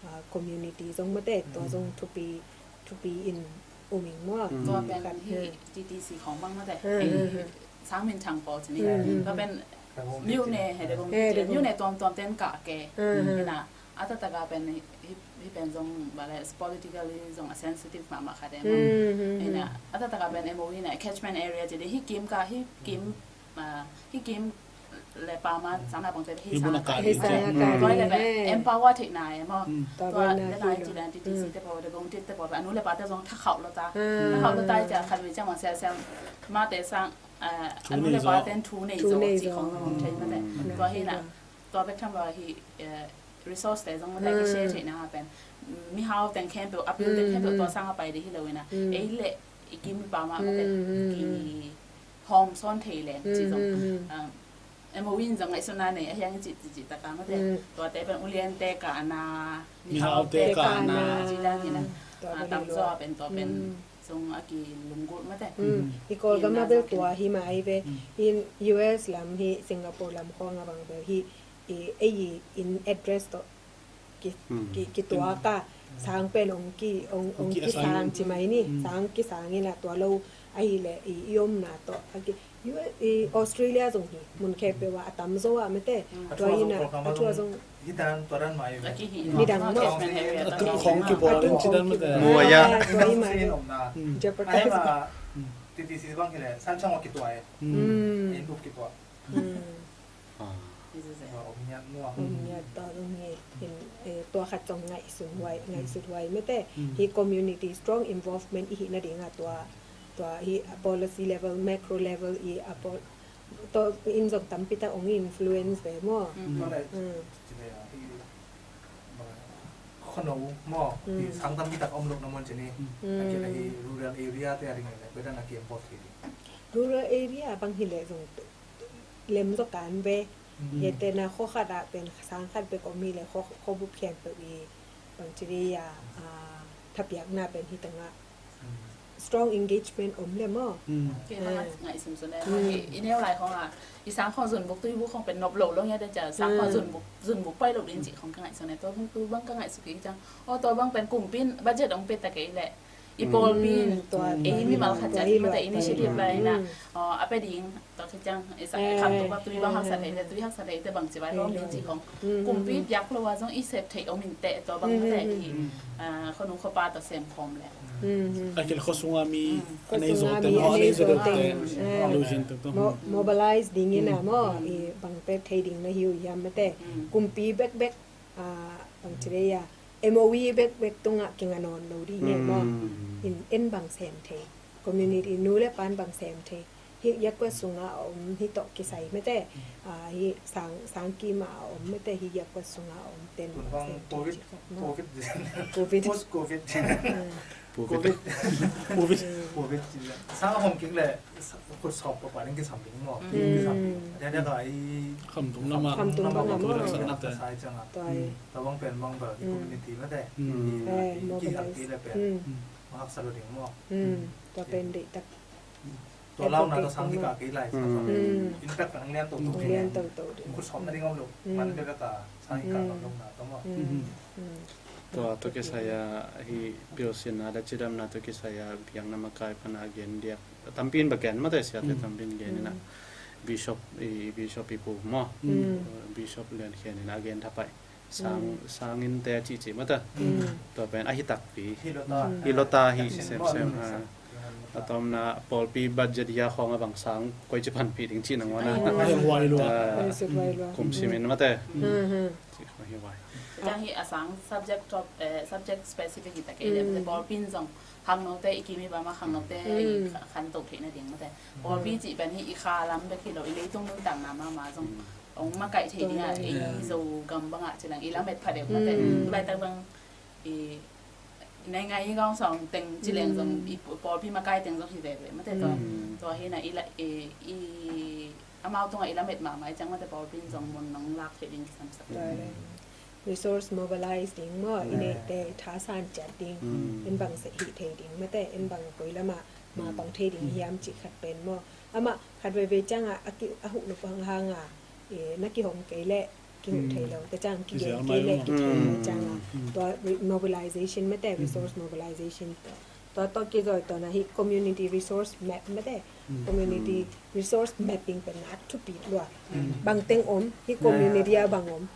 ah, community zong mate, tua zong thupi, thupi in um ing maw. Tua pen hi TTC khong bang mate. Sang minthang pawl ci ni. Tua pen myone he de bong, myone tuamtuam ten kah ke. Ina a taktak a pen hi, hi pen zong bale politically zong a sensitive mahmah khat e maw. Ina a taktak a pen MOU ina catchment area ci de, hi kim kah, hi kim, ah, hi kim le pa ma sang naupangte hi sang a kah, hi sang a kah. Tua le pen empower theihna e maw. Tua le na hi ci dan TTC te pawl, de bong tit te pawl, a nu le pate zong thakhauh lo ta. Thakhauh lo ta i ci a khat vei ciang ma siasiam mate sang, ah, a nu le paten thu nei zo ci khong hong thei mate. Tua hi na, tua bek tham lo hi, eh, resource te zong mate kishare theihna ha pen, mihau teng khempeuh, a pil teng khempeuh tua sang a pai ding hi lo ina. Ei le i kim i pa ma mate kihawm sawn thei leng ci zong. Ah, MOU in zong ngaihsutna nei a hiang i cih, cih, cih taka mate. Tuate pen uliante kahna, mihaute kahna, ci dan hi na. Ah, tamzaw a pen tua pen zong a kilunggulh mate. I Kawlgam a bel tua hi mah ahi ve. In US lam hi, Singapore lam khawng a bang bel hi, i, ei in address tawh ki, ki, kituak a, sang pen ong ki, ong, ong kisang ci mai ni, sang kisang ina tua lo ahih leh i, i omna tawh a ki, i Australia zong hi, mun khempeuh ah a tamzaw ah mate, tua ina a thu a zong hi dan, tua dan mai ve. Nidang maw. Khong kibawl in ci dan mate. Tua hi mai. Jeopardize. TTC bang hi leh san chang wa kituak e. In bup kituak. Om ngiat nuam. Om ngiat tawh zong hi in, eh, tua khat zong ngaihsun huai, ngaihsut huai mate. Hi community strong involvement i hih nading a tua, tua hi a policy level, macro level i a pol-, tawh in zong tampi tak ong influence ve maw. Tua le, ci le a, hi, khuano maw, hi sang tampi tak om lo na mun ci ni. A kila hi rural area te a ring le, koi dan a ki involve hi. Rural area bang hi leh zong lem zaw kan ve. Gentehna khuakhat ah pen sang khat bek om hi leh khua, khuabup khempeuh i bangci dei a, ah, thapiakna pen hi tangah strong engagement om le maw. Kei bang a ngaihsun sun e. I neu lai khong a, i sang khong zunbuk tuibuk khong pen nop lo lo ngiat e cia, sang khong zunbuk, zunbuk pai lo ding cih khong ka ngaihsun e. Tua bang, tu bang ka ngaihsun kik ciang, aw, tua bang pen kumpi in budget ong pia ta kei leh i pawlpi in, ei mimal khat ciat mate initiative lai ina, a pia ding, tua khit ciang i sak, i kham tuk a tui bang haksa thei te, tui haksa thei te bangci vai hawm ding cih khong kumpi biak lo a zong i sep theih om in teh, tua bang mate i, ah, khuanu khuapa tawh sem khawm leh. A kil khuasunga mi a nei zaw teng, a nei zaw teng, lo zin tuk tuk. Mobilize ding ina maw, i bang pek thei ding na hi uh hiam mate. Kumpi bekbek, ah, bangci dei a M O E bek bek tungah kinga nawn lo ding e maw. In en bang sem thei, community nu le pan bang sem thei, hih Yakkuat sungah a om, hih tawh kisai mate, hih sang, sang kimah a om mate, hih Yakkuat sungah a om ten bang sem thei. Covid, cih khat maw. Covid, Covid. Post Covid. Covid. Covid. Covid. Sang a hong kik le, khut sawp papa ding kisam ding maw. Ding kisam ding. Dia dia ka i khamtung lama, khamtung lama maw. Sai chang a. Tua bang pen bang bel i community mate. I kihal kik le pen mahak sa lo ding maw. Tua pen deih tak. Tua launa tua sang kikah kei lai. In tak nang lian to to. Nang lian to to ding. Khut sawp na ding om lo. Man bek a ka sang kikah lo na to maw. Tua, tua kisai a hih pilsinna le cidamna tua kisai a biakna makai pana a gen diak tampi in va gen mate, siate tampi in gen ina. Bishop i, Bishop i pu maw. Bishop Lian Khen ina a gen thapai. Sang, sangin te a cihcih mate. Tua pen ahi takpi. Hi lo ta, hi semsem. A tomna pawlpi budget hia khawng a bang sang koici panpih ding cih nangawn a. Huai lua. Kum simin mate. Cih khawng hi huai. Cang hi a sang subject top, eh, subject specific hi ta kei leh, pawlpi in zong khangnote i kim i bam a khangnote i khanto theihna ding mate. Pawlpi cih pen hi i kha lam bek hi lo, i leitung nuntakna mahmah zong hong makaih thei ding a, ei Zogam bangah ci leng i lamet pha deuh mate. Tulaitak bang i nai ngai i gaung sawng teng ci leng zong i pawlpi makai teng zong hi veve mate. Tua, tua hi na i la, i, i amau tungah i lamet mahmah i ciang mate pawlpi in zong mun nong lak thei ding kisamsak. Resource mobilize ding maw, i neihte i thasan ciat ding, en bang seh hih thei ding mate, en bang koi lamah ma pang thei ding hiam cih khat pen maw. Amah khat veivei ciangah a ki, a huh lo pang hangah, eh, na kihong kei leh kihuh thei lo, tua ciang kigen kei leh kithei lo ciangah, tua re-, mobilization mate, resource mobilization tua. Tua tawh kizui tawh na hih community resource map mate, community resource mapping pen na thupi lua. Bang teng om, hih community ah bang om,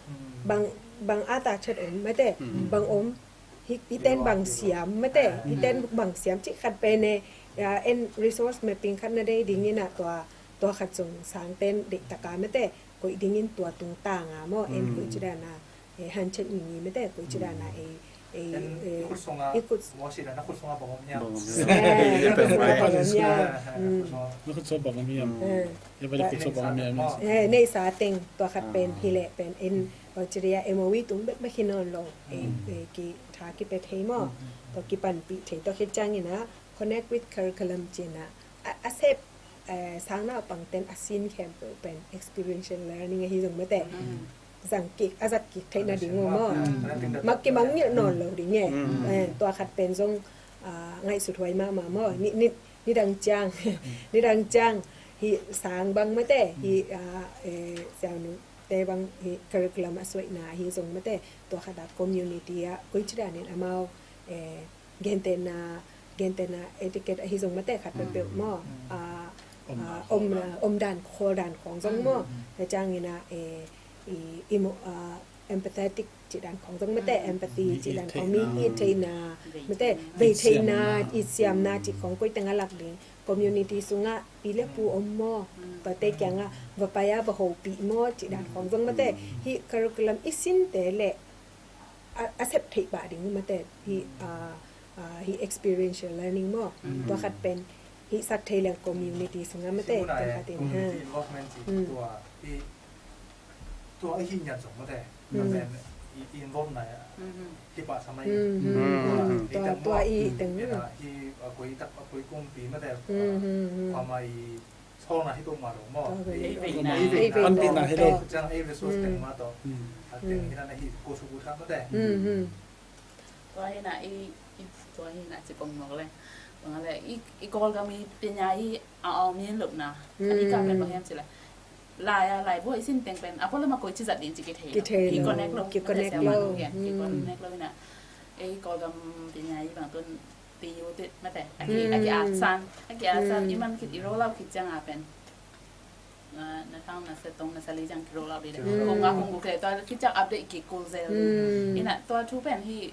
bang, bang a ta chet om mate, bang om, hih, hih ten bang siam mate, hih ten bang siam cih khat pen e, ya, en resource mapping khat na dei ding ina tua, tua khat zong sang ten deih taka mate, koih dingin tua tungtanga maw, en koih cidana, eh, hanchet ngingi mate, koih cidana, eh, eh, eh, i khut, eh, i khut sunga bang om hiam? Bang om hiam? Eh, i khut sunga bang om hiam? Na khut sunga bang om hiam? Eh, neihsa teng tua khat pen hileh pen en, oh, ciria M O E tung bek bek hi nawn lo, eh, eh, ki tha kipia thei maw? Tua kipanpih thei, tua khit ciangina connect with curriculum cina, a, a sep, eh, sang naupang ten a sin khempeuh pen experiential learning ahi zong mate. Zang kik, a zat kik theih nading uh maw. Mak kimangngilh nawn lo ding e. Eh, tua khat pen zong, ah, ngaihsut huai mahmah maw. Ni, ni, nidang ciang, nidang ciang hih sang bang mate, hih, ah, eh, siangnu te bang hih curriculum a suaihna ahi zong mate. Tua khat a community ah koici danin amau, eh, gentehna, gentehna etiquette ahi zong mate khat peuhpeuh maw. Ah, ah, om, ah, om dan, khawl dan khawng zong maw. Tua ciangina, eh, i, i maw, ah, empathetic cih dan khawng zong mate, empathy cih dan khawng, mi it theihna mate, vei theihna, it siamna cih khawng koi teng a lak ding. Community sungah pi le pu om maw, tuate kiangah va pai a va hopih maw cih dan khawng zong mate. Hih curriculum i sinte leh a, a sep theih pah ding mate. Hih, ah, ah, hih experiential learning maw. Tua khat pen hih sak thei leng community sungah mate. Tua khat in, community involvement cih tua i, tua i hih ngiat zong mate. Tua pen i, i involve na hih pah sa mai. Tua, tua i teng, i, a koi tak, a koi kumpi mate. Kuama i sawlna hi peuhmah lo maw. Ei veina. Ei veina. Panpihna hi lo. Ciang ei resource teng mah tawh. A teng hi na na hi ko suk ut kha mate. Tua hi na i, i, tua hi na ci pong mawk leng. Bang a le i, i Kawlgam i pinya i a awm i lupna. A di ka pen bang hiam ci le. Lai a, lai buai sin teng pen a pualam a koici zat ding ci kithei lo. Kithei lo. Kiconnect lo. Kiconnect lo. Kiconnect lo hi na. Ei Kawlgam pinya i bang tun pi u ti mate. A ki, a ki at san. A ki at san. I man khit i roll out khit ciang a pen. Na, na thang na se tong na sa li ciang ki roll out li le. Kong a kong guk le tua khit ciang update ki kul zel. Ina tua thu pen hi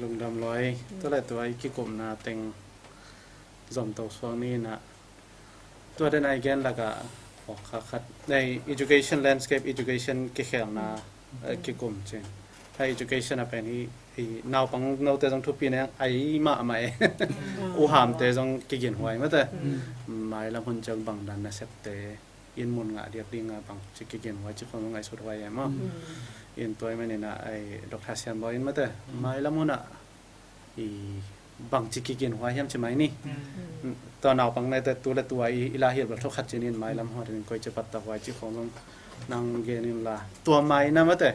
Lungdam lua ei. Tua le tua i kikumna teng zom to suak ni in ah. Tua den a i gen lakah, oh, kha khat. Nei, education landscape, education kikhelna, eh, kikum cin. Hei education a pen hi, hi naupang note zong thupi neng, ai mahmah e. Uhamte zong kiginhuai mate. Mailam hun ciang bangdan nasepte in mun ngah diak ding a bangci kiginhuai ci khong zong ai sut huai e maw. In tua i manin ah ai Doctor Siam Bawi in mate. Mailam hun ah i bangci kiginhuai hiam ci mai ni. Tua naupang naite tu le tua i, i la hilh bel thokhat cinin mailam hun in koi ci patta huai ci khong zong nang gen in la. Tua mai na mate.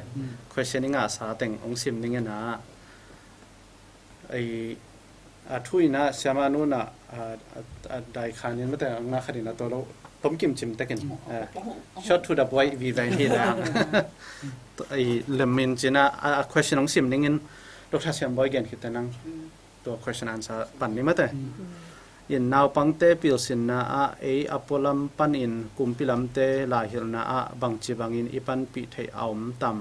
Question i ngahsa teng ong sim ning in ah. Ai, a thu in ah siama nu in ah, a, a, a dai khan in mate ong na khat in ah tua lo. Tom kim cim tekin. A, short to the point vive hi la. Ai, lem in cin ah, a, a question ong sim ning in Doctor Siam Bawi gen khit te nang. Tua question answer pan ni mate. In naupangte pilsinna ah ei a pualam panin kumpi lamte laihilhna ah bangci bangin i panpih theih a om tam.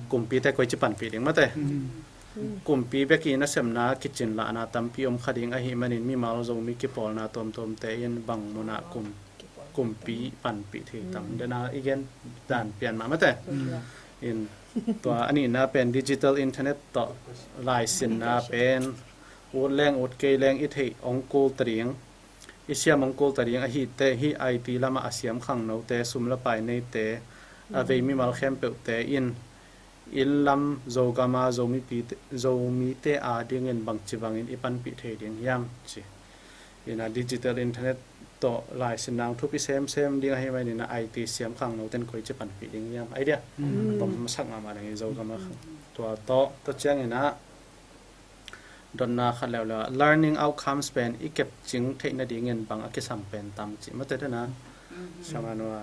Kumpite koi ci panpih ding mate. Kumpi bekin a sepna kicin lahna tampi om kha ding ahih manin mimal Zomi kipawlna tuamtuamte in bang munah kum, kumpi panpih thei tam. Dena i gen dan pian mah mate. In tua a nihna pen digital internet tawh laisinna pen ut leng ut kei leng i theih ong kul ta ding, i siam ong kul ta ding ahi teh hih I T lamah a siam khangnote, sum le pai neite, a vei mimal khempeuhte in inn lam Zogama Zomipite, Zomite a dingin bangci bangin i panpih thei ding hiam ci. Ina digital internet tawh laisinna ong thupi semsem ding ahih manin a I T siam khangnoten koi ci panpih ding hiam. Idea. Tom masak mahmah ding i Zogama khang. Tua tawh, tua ciangin ah dotna khat leuleu ah learning outcomes pen i kepcing theih nadingin bang a kisam pen tam ci mate dena. Siama nu a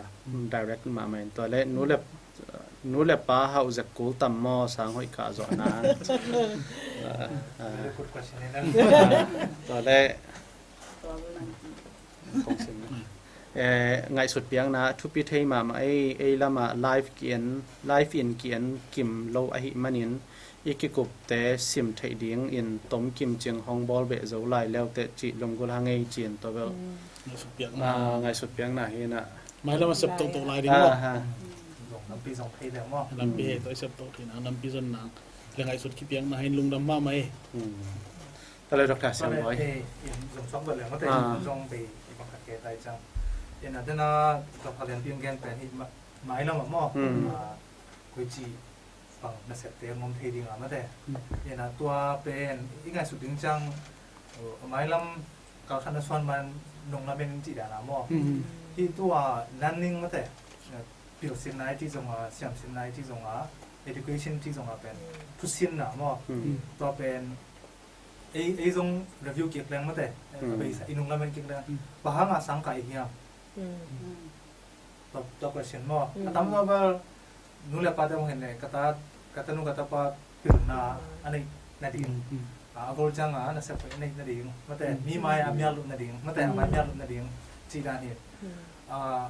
direct mahmah in tua le nu le, nu le pa hauh zek kul tam maw sang hoih kah zawhna. Tua le Eh, ngaihsut piakna thupi thei mahmah ei, ei lamah live ki-en, live in ki-en kim lo ahih manin i kikupte sim theih dingin tom kimcing hong bawl beh zo lai leuteh cih lunggulh hang ei ci-in tua bel. Ngaihsut piakna. Ah, ngaihsut piakna hi na. Mailam a sep tohtoh lai ding maw? Ah, ha. Zong lampi zong thei leng maw? Lampi hei tawh i sep toh theihna, lampi zonna le ngaihsut kipiakna hi in lungdam mahmah ei. Hmm. Tua le Doctor Siam Bawi. Eh, in zong suak bel leng maw te, ah, zong bei i bang khat ke tai ciang. In a dena Doctor Lianpi gen pen hi ma-, mailam ah maw? Hmm. Ah, koici bang nasepte ngom thei ding a maw te. Hmm. In a tua pen i ngaihsut ding ciang, uh, mailam kalkhat na suan man nong lamen in cih dan a maw. Hmm. Hi tua learning maw te. Pilsinna i cih zong a, siamsinna i cih zong a, education i cih zong a pen thusinna maw. Hmm. Tua pen ei, ei zong review kik leng maw te. Hmm. Beisa i nung lamen kik leng. Hmm. Bang hang a sang kah i hiam? Hmm. Tua, tua question maw. Hmm. A tam zaw bel nu le pate hong hen le, ka ta, ka tanu ka tapa pilna a neih nading. Hmm. A, a gol ciang a nasep a neih nading. Maw te, hmm, mi mai a mial lut nading. Maw te, a mai, hmm, mial lut nading. Cih dan hi. Hmm. A,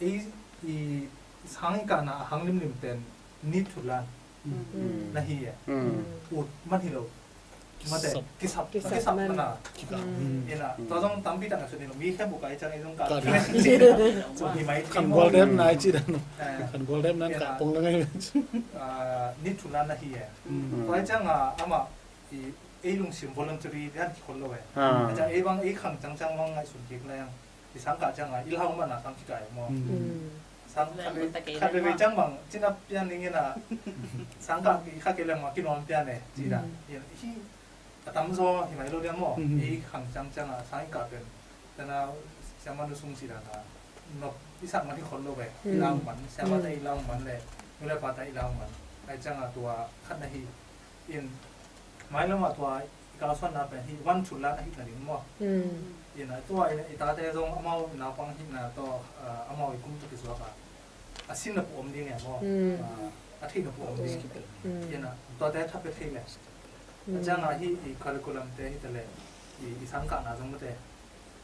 ei, i sang i kahna a hang limlim pen need to learn. Hmm. Na hi e. Hmm. Ut man hi lo. Maw te, kisap. Kisap, kisap man. Kisap man a. Kisap. Hmm. Ina, tua zong tampi tak a sut hi lo. Mi khem bukai ciang ei zong kah. Kah. Zong hi mai. Khan gual dep nai ci dan. Eh. Khan gual dep nan kah pong na ngai. Ah, need to learn na hi e. Hmm. Tua ciang a, amah i, ei lungsim voluntary dan kikhol lo e. Ah. Ciang ei bang, ei khang ciangciang bang ngaihsun kik leng. I sang kah ciang a, i lau man a sang kikah e maw. Mm. Mm. Sang khat vei, khat vei ciang bang, cin a pian ning in a, sang kah i kha kei leng maw, kinuam pian e, ci dan. Mm. I, hi, a tam zaw, hi mai lo diam maw. Mm. I khang ciangciang a, sang i kah pen. Tena, siamah nu sung ci dan a. Nop, i sak man hi khol lo ve. I lau man, siamah te i lau man le, nu le pa te i lau man. Ai ciang a tua, khat na hi. In, mailam ah tua, i kalsuanna pen hi, van thullan a hihna ding maw. Mm. Ina, tua, ina, i tate zong amau naupang hihna tawh, ah, amau i kum tawh kisuak a. A sinna peuh om ding e maw. Mm. Ah, a theihna peuh om ding. Mm. Ina, tuate tha pia thei le. A ciang a hi, i curriculum te hi ta le, i, i sang kahna zong mate,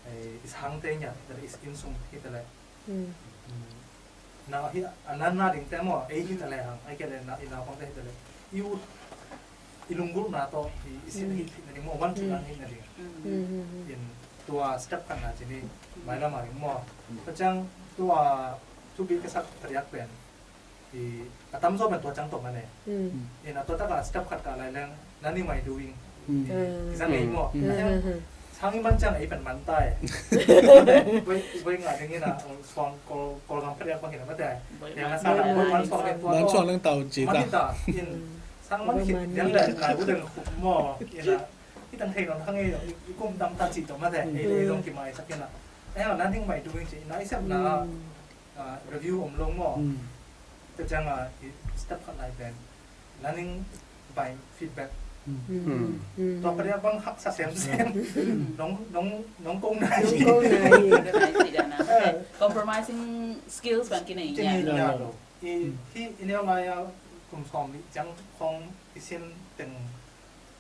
i, i sang te ngiat, ta le, i inn sung hi ta le. Mm. Mm. Na hi a nanna ding te maw, ei hi ta le hang, ai ke le na, i naupang te hi ta le. I ut, i lunggulhna tawh, i, i sin hi, hi na ding maw, van thullan hi na ding. Mm. In tua step khatna ci ni, mailam a ding maw. Tua ciang tua thupi ka sak thadiak pen. I, a tam zaw pen tua ciang tawh mane. Mm. In a tua tak a step khat kah lai leng, learning by doing. Mm. Kizang ei maw. Mm. Sang i man ciang ei pen man ta e. Voi, voi nga ding in a, suang kol, kol gam pariak bang in a mate. Yang a sang a man suang leng tua. Man suang leng tau ci ta. Man ta. In sang man khit, yang leng lai bu deng khup maw. In a, i tang thei nong hang ei, i kum dam ta ci tawh mate. Ei, ei dong ki mai sak in a. Ei, learning by doing ci, in a i sem na. Ah, review om lo maw. Mm. Tua ciang a, i step khat lai pen. Learning by feedback. Mm. Mm. Tua padiak bang haksa semsem. Nong, nong, nong kong nai. Nong kong nai. Eh. Compromising skills bang kinai. Kinai nia lo. I, hi, i neu lai a kum sawm li ciang khong i sin teng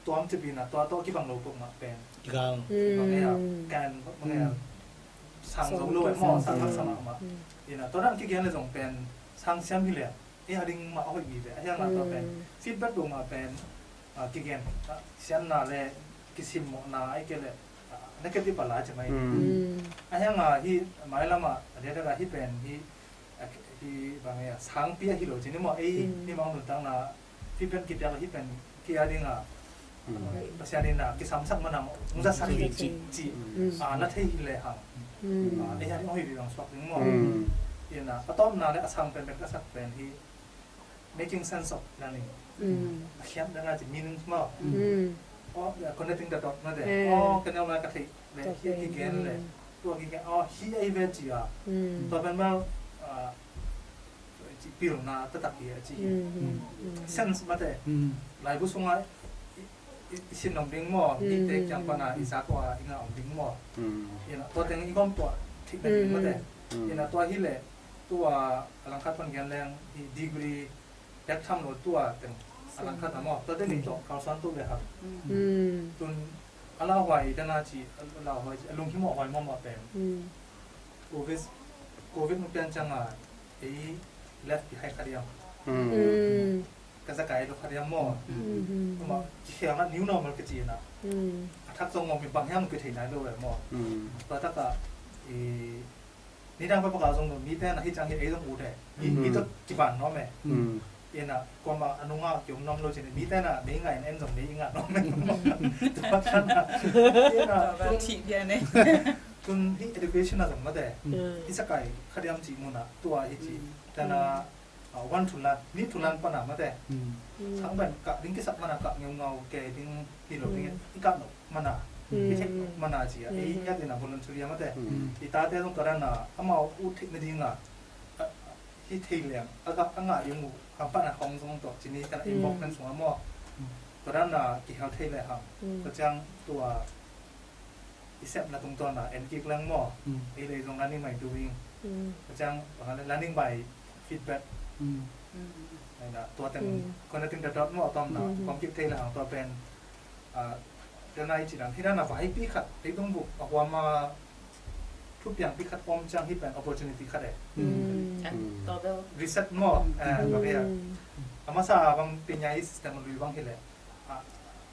tuam cipina tua tawh kibang lo peuhmah pen. Kibang. Mm. Bang e a, kan, bang e a. Mm. Sang zo lo e maw, sang haksa mahmah. Mm. Ina, tua dan kigen le zong pen, sang siam hi le, e a ding mah a hoih vive, a hiang a tua pen. Mm. Feedback lo mah pen, ah, kigen, ah, siamna le, kisimmawhna, ai ke le, ah, negative a la ci mai. Mm. Mm. A hiang a hi, mailam a, a dia dek a hi pen, hi, a, hi bang e a, sangpi a hi lo ci ni maw, ei, mm, hi mang nuntakna, hi pen kipiak, hi pen kia ding a, mm, Pasian in a, kisamsak man a, ung zasak hi ci, ci, mm, a, na thei hi le hang. Mm. A, ei a ding a hoih ding suak ding maw. Mm. In a, a tawpna le a sang pen pen ka sak pen hi, making sense of learning. Mm. A khiat dang a ci meaning maw. Mm. Oh, connecting the dot na de. Eh. Oh, ka neu lai ka thei. Le, hi kigen le. Mm. Tua kigen, oh, hi ei ve ci a. Mm. Tua pen bel, ah, ci pilna taktak hi a ci hi. Mm, mm, mm. Sense mate. Mm. Laibu sunga i, i, i sin om ding maw, mm, mite kiang pana i zak ua i ngah om ding maw. Mm. Ina, tua teng i gawm tua thik na ding mate. Mm. Ina, tua hi le, tua a langkhat pan gen leng, i degree, pek tham lo tua teng a langkhat na maw, tua teng i tawh kalsuan tu le hak. Mm. Tun a lauhuai dana ci, a lauhuai ci, a lunghimawh huai mawhmawh pen. Mm. Covid, Covid nung pian ciangin ei left behind kha diam. Mm. Ka zakai lo kha diam maw. Mm. Ama kikhelna new normal ka ci na. Mm. A thak zong maw mi bang hiam ki thei nai lo ve maw. Mm. Tua taka i nidang pa paka zong mi te na hi ciang hi ei zong u te. Mi, mi to kiban no me. Mm. Ina, kuama a nunga kiom nuam lo cin, mi te na, mi ngai en zong mi nga nuam. Tua tan na. Ina, tua bel thih bia ne. Tun hi education a zong mate. Mm. I sakai kha diam ci muna, tua hi ci. Mm. Tana, ah, one to learn, need to learn pana mate. Mm. Mm. Sang ben ka, ding kisap mana ka ngeu ngau ke ding hi lo ding, mm, i ka no mana. Mm. I thek mana ci a, i, mm, ya dina voluntary mate. Mm. I ta te zong ka rana, amau u thek na dinga. A, hi thei leng, a ka, a ngah ding uh, hampana hong zong tawh, cini kana, mm, involvement sungah maw. Mm. Tua dan a kihel thei leh hang. Mm. Tua ciang tua i sepna tungtawn a en kik leng maw. Mm. Ei lei zong learning by doing. Mm. Tua ciang, uh, learning by feedback. Mm. Mm. Ai na, tua teng, mm, connecting the dot maw, tom na, mm, kong kik thei leh hang tua pen. Ah, tua na i ci dan, hi dan a vaipi khat, ei tung buk, a huam a, thupiangpi khat om ciang hi pen opportunity khat e. Mm. Mm. Reset maw, eh, bang hiam. A masa bang pinya i system lui bang hi le. Ah,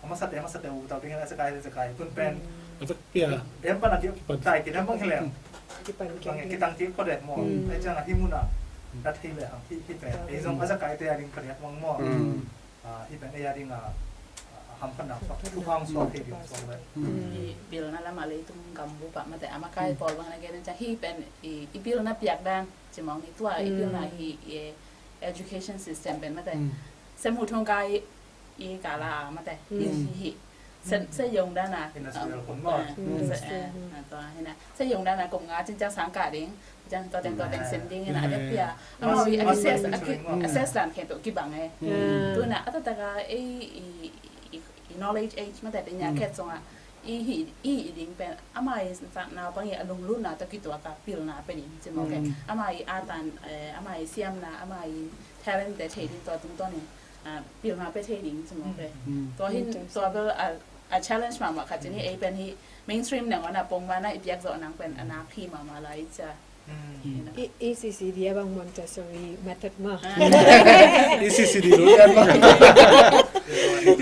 a masa te, a masa te u tau ding a zakai, zakai. Tun pen. Mm. A zak pia. Em pan a ki, kipan, tai ki dan bang hi le. Mm. Kipan, bang kipan. Kitang ki ko de maw. Mm. Ai ciang a hi muna. Mm. Dat hi le hang hi, hi pen. Ei zong a zakai te a ding pariat bang maw. Mm. Ah, hi pen ei a ding a, ah, hamphatna suak, thukhang suak thei ding suak le. Mm. I pilna lam a leitung gam bup ah mate, a makai pawl bang na gen ciang hi pen i, i pilna piak dan, ci mawng ni tua, i pilna hi, i education system pen mate. Mm. Sem hu thong kai i kala mate, hi, mm, hi, hi. Sa, sa yong dan a, industrial, ah, kun maw. Ah, mm, sa, eh, ah, tua hi na. Sa yong dan a kum nga cin ciang sang ka ding. Ciang tua teng, tua teng sem ding ina, a dek pia. Amau i assess, a ki, assess dan khempeuh kibang e. Mm. Tu na, a taktak a, ei, i, i, i knowledge age mate pen ya khet song a. I hi, i, i ding pen, amau i sa naupang i a lunglutna tawh kituak a pilna pen in, ci mawk e. Mm. Amau i a tan, eh, amau i siamna, amau i talent te thei ding tua tungtawn in. Ah, pilna pe thei ding ci mawk e. Mm. Tua hin, tua bel a, a challenge mahmah khat ci ni, ei pen hi mainstream neng wan a pong wan a i piak zawh nang pen a nak hi mahmah lai cia. Mm. I, E C C D a bang Montessori method ma. Ah. E C C D lo yan ma.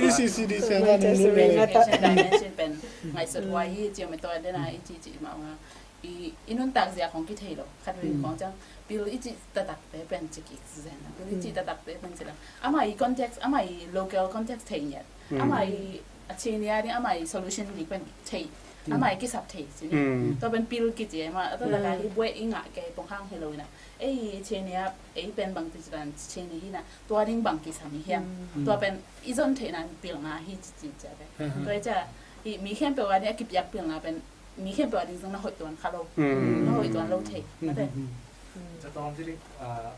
E C C D siang a Montessori method. Education dimension pen ngaihsut huai hi cia me tua dena i ci ci mahmah. I, i nuntak zia khong kithei lo. Khat vei khong ciang, pil i cih taktak te pen ci kik zen. Pil i cih taktak te pen ci lam. Ama i context, ama i local context thei ngiat. Ama i a chini a ding, ama i solution ding pen thei. Ama i kisap thei ci ni. Tua pen pil kici e ma, a tua taka hi buai i ngah kei pong hang hi lo ina. Ei chini a, ei pen bang ti ci dan chini hi na. Tua ding bang kisam hi hiam. Tua pen i zon thei nan pil nga hi ci ci ci a pen. Tua i ca, i mi khempeuh a ding a kipiak pil nga pen mi khempeuh a ding zong na hoih tuan kha lo. Mm. Na hoih tuan lo thei. Mm, mate. Mm, mm. Tua tawm ci dik, ah,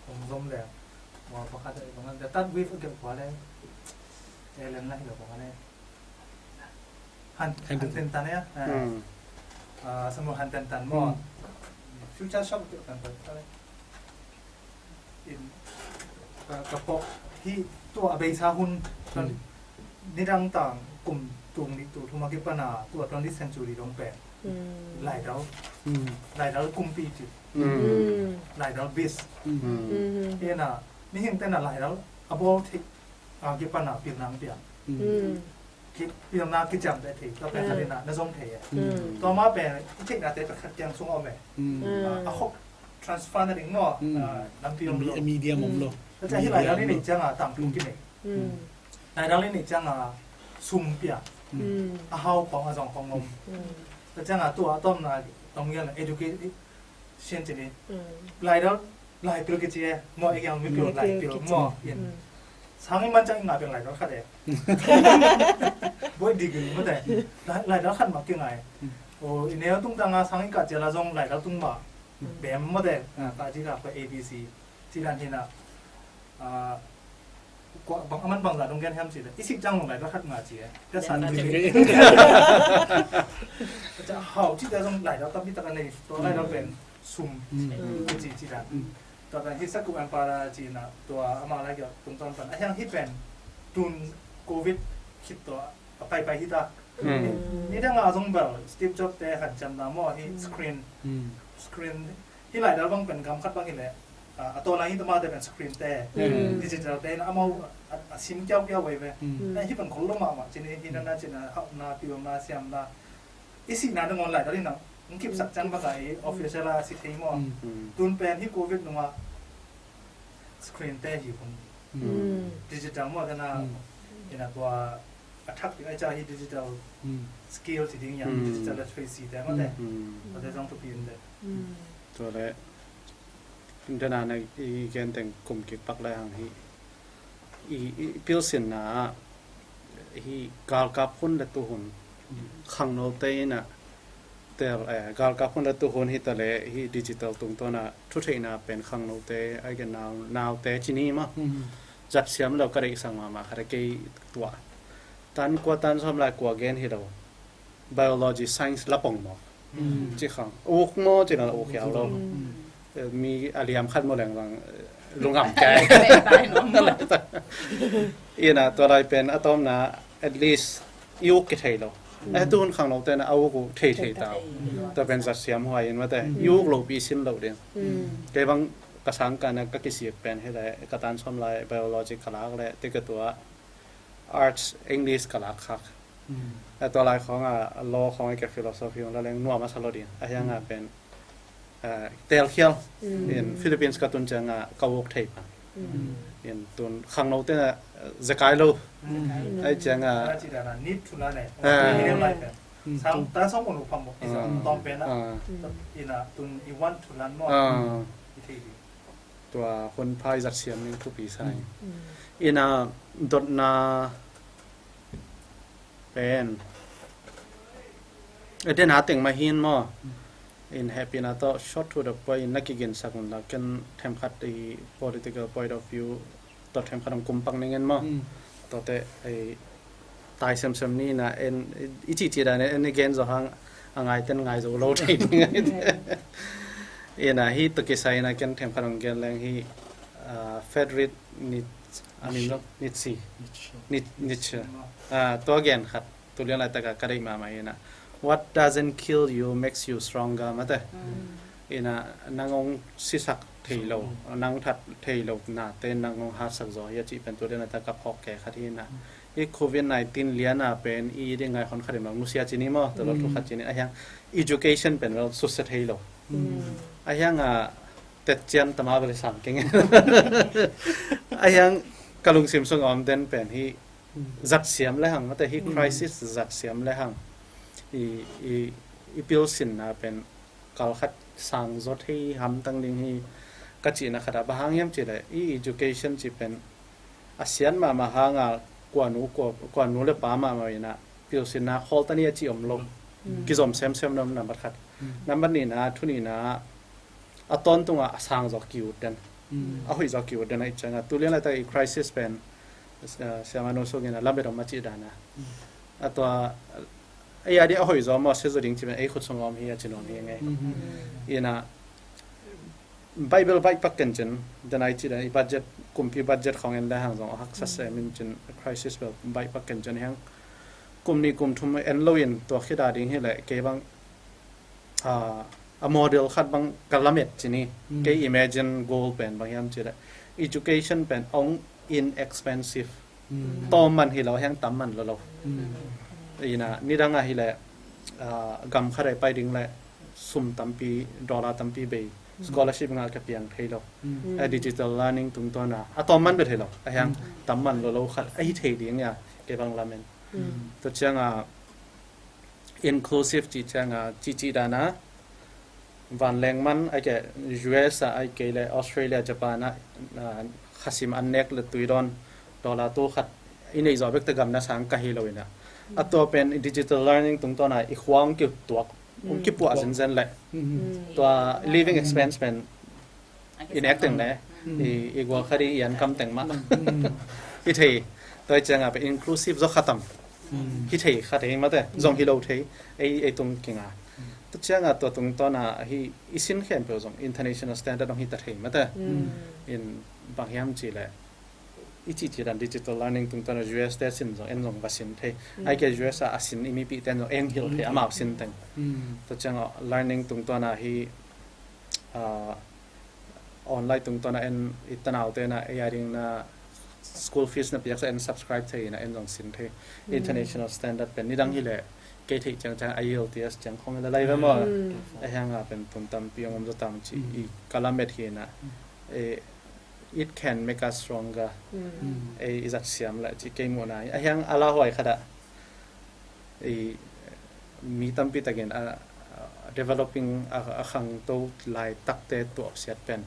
hong zom le. Maw pakhat, eh, bang, the third wave a gelh kua le. Eh, lem na hi lo bang le. Han, han ten tan ya. Eh. Mm. Ah, Samuel han ten tan maw. Mm. Future shock a gelh tan tan le. In, ka, ka pawh hi tua a beisa hun, mm, nidang tang kum tung nih tul thum a kipana tua twentieth century dong pen. Mm. Laidal. Mm. Laidal kumpi ci. Mm. Laidal bis. Mm. Mm. Ina, mihing tena laidal a bawl thei a kipana pilna ang piang. Mm. Mm. Ki, pilna kiciam te thei, tua pen khat ina, na zom thei e. Mm. Tua ma pen, i theihna te pen khat kiang sung om e. Mm. Ah, a khop transfer na ding maw, mm, ah, lampi om lo. Mi-, medium om lo. Tua ciang hi laidal i neih ciang a tangtung kinei. Mm. Laidal i neih ciang a sum pia. Mm. A hau khong a zong khong om. Mm. Tua ciang a tua a tomna tong yel education ci ni. Mm. Laidal, laipil kici e. Maw, e kiang mipil, mipil, laipil kici. Maw, in. Mm. Sang i man ciang i ngah piang laidal khat e. Buai degree mate. Lai, laidal khat mah kingai. Mm. O, i neu tung tanga sang i kah ciala zong laidal tung mah. Mm. Bem mate. Ah, kah ci kah kua A B C. Ci dan hi na. Ah, kua, bang, aman bangzah dong gen hiam ci le. I sih ciang zong laidal khat ngah ci e. Tua san ci le. Hau ci tua zong laidal tampi tak a nei. Tua laidal pen sum. Mm. Ci, ci dan. Mm. Tua pen hi Sakup Empire ci na, tua ama lai kiau tungtawn pan. A hiang hi pen tun covid khit tua a paipai hi ta. Mm. Nidang a zong bel Steve Jobs te hanciamna maw hi screen. Mm. screen hi lai dal bang pen gam khat bang hi leh, ah, a taw lai hi tama te pen screen te, mm, digital te in amau a, a sim kiau kiau vei ve. Mm. Eh, hi pen khol lo mahmah cin hi, hi nana cin a hauhna, pilna, siamna. I sihna nangawn lai dal in ang, ang kipsak ciang baka i official a si thei maw. Mm. Mm. Tun pen hi covid nungah screen te hi hun. Mm. Digital maw te na, mm, ina tua a thak ding ai ca hi digital, mm, skill ci ding hiam, mm, digital literacy te maw te. Mm. Tua te zong thupi in te. Mm. Tua le, in te na na i gen teng kum kik pak le hang hi. I, i pilsinna ah hi galkap hun le tuhun khangnote in a tel, eh, galkap hun le tuhun hi ta le hi digital tungtawn a thutheihna pen khangnote, ai gen nau, naute ci ni maw. Mm. Zat siam lo ka deihsak mahmah khat a kei tua. Tan kua tan sawm lai kua gen hi lo. Biology, science la pong maw. Mm. Ci khang. Uk maw ci na uk hiau lo. Mm. Eh, mi a liam khat maw leng bang, eh, lungam kai. Ina tua lai pen a tawmna at least i uk kithei lo. Mm. Eh, tuhun khangnote na a uk uh thei thei ta. Thei ta. Tua pen zat siam huai in mate. Mm. I uk lo pi sin lo ding. Mm. Kei bang ka sang ka na ka kisik pen hi lai ka tan sawm lai biology ka lak le te ka tua arts English ka lak khak. Mm. A tua lai khawng a law khawng a ke philosophy hong la leng nuam a sa lo ding. A hiang a, mm, pen, eh, telkhial. Mm. In Philippines ka tun ciang a ka uk thei pan. Mm. In tun khangnote na, eh, zekai lo. Mm. Ai ciang a, a ci dan a nit thu la ne. Ah. Ni lai pen. Mm. Sang, tan sawm unu pam mo. Isa, ah, tom pen a. Ah. Ina tun i want to learn more. Ah. I thei ding. Tua hun pha i zat siam ning thupi sa hi. Mm. Ina dotna pen, eh, den a teng mah hin maw. Mm. In hehpihna tawh short to the point in na kiginsak un la ken themkhat i political point of view tawh themkhat hong kumpak ning in maw. Mm. Tawte ei tai semsem ni na en i cihcih dan en i gen zaw hang a ngaiten ngai zo lo thei ding. Ina hi tawh kisai na ken themkhat hong gen leng hi, ah, Friedrich Nietzsche, a min lo, Nietzsche. Nietzsche. Nietzsche. Ah, tua gen khat. Tu lian laitak a ka deih mahmah hi na. What doesn't kill you makes you stronger, mate. Mm. Ina nang hong sisak thei lo, mm, nang that thei lo nate nang hong hatsak zaw hi a cih pen tu lian laitak ka phawk ke khat hi na. Mm. I covid nineteen lian a pen i ding ngai hon khat in bang nusia ci ni maw, tawlawt thu khat ci ni. A hiang education pen lo susia thei lo. Mm. A hiang a tetcian tama bel i sam keng. A hiang ka lungsim sung a om den pen hi, mm, zat siam le hang, mate hi, mm, crisis zat siam le hang. I, i, i pilsinna pen kal khat sang zaw thei hamtang ding hi ka cihna khat a, bang hang hiam cih leh i education cih pen a sian mahmah hang a kua nu, kua, kua nu le pa mahmah in a pilsinna khawl ta ni a cih om lo. Mm. Kizom semsem na om nambat khat. Mm. Nambat nihna, thu nihna, a tawntung a a sang zaw ki-ut den. Mm. A hoih zaw ki-ut den a i ciang a. Tu lian laitak i crisis pen, eh, Siamah Nu Sung in a lamet om a cih dan a. Mm. A tua, ei a ding a hoih zaw maw, sia zaw ding cih pen ei khut sung a om hi a ci nuam hi ngei. Mm. Ina, Bible baih pak kencin, den a i cih dan i budget, kumpi budget khawng en le hang zong a haksa sem in cin crisis bel baih pak kencin hiang. Kum nih kum thum en lo in tua khit a ding hi leh kei bang, ah, a model khat bang ka lamet ci ni. Mm. Kei imagine goal pen bang hiam cih leh education pen hong inexpensive. Mm. Tawm man hi lo, hiang tam man lo lo. Mm. Ina, nidang a hi leh, ah, gam khat a i pai ding leh sum tampi, dollar tampi bei, mm, scholarship nga ka piang thei lo. Mm. A digital learning tungtawn a, a tawm man bel thei lo. A hiang, mm, tam man lo lo khat a hi thei ding a, kei bang lamen. Mm. Tua ciang a, inclusive cih ciang a, cihcih dan a, vanleng man, ai ke U S a, ai ke le Australia, Japan a, ah, khasim an nek le tui dawn, dollar tu khat, i neih zawh bek te gam na sang ka hi lo ina. A tua pen digital learning tungtawn a, i khua hong kituak, hong kipuah zenzen le. Mm. Tua living expense pen i nek teng le, mm, i, i gual khat i, i an kam teng mah. Mm. Hi thei, tua i ciang a pen inclusive zaw khat tam. Mm. Hi thei khat hi mate, zong hi lo thei, ei, ei tung kinga. Mm. Tua ciang a tua tungtawn a hi i sin khempeuh zong international standard hong hi ta thei mate. Mm. In bang hiam cih leh, i cihcih dan digital learning tungtawn a U S te sin zong en zong va sin thei. Mm. Ai ke U S a a sin i mipihte en zong eng hilh thei, mm, amau sin teng. Mm. Tua ciang a learning tungtawn a hi ah, online tungtawn a en i tanaute na ei a ding na school fees na piaksa en subscribe thei ina en zong sin thei. International standard pen nidang hileh kei theih ciangciang I E L T S ciang khong ila lai ve maw. A hianga pen tun tampi ong om zaw tam ci i kalamet hi ina, eh, it can make us stronger. Ei i zat siam lah ci kei muhna hi. A hiang a lauhuai khat ah i mi tampi takin a, a developing a, a khangto laitakte tuahsiat pen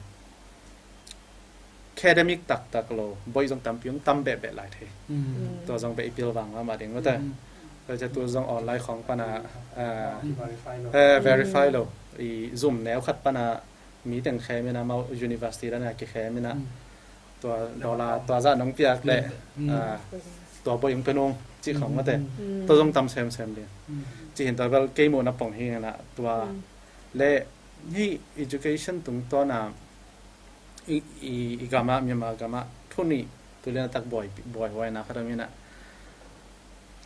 academic taktak lo, boih zong tampi ong tam behbeh lai thei. Tua zong beh i pilvang mahmah ding mate. Tua cia tu zong online khong pana, ah, eh, verify lo i zum neu khat pana mi teng khem ina, mau university dana kikhem ina, tua dollar tua zah nong piak leh, ah, tua boih ong pe nung cih khong mate. Tua zong tam semsem ding. Cih hin tua bel kei muhna pong hi ina tua le hi education tungtawn a i, i, i gam ah, Myanmar gam ah thu nih tulian a tak buai, buaihuaina khat om ina,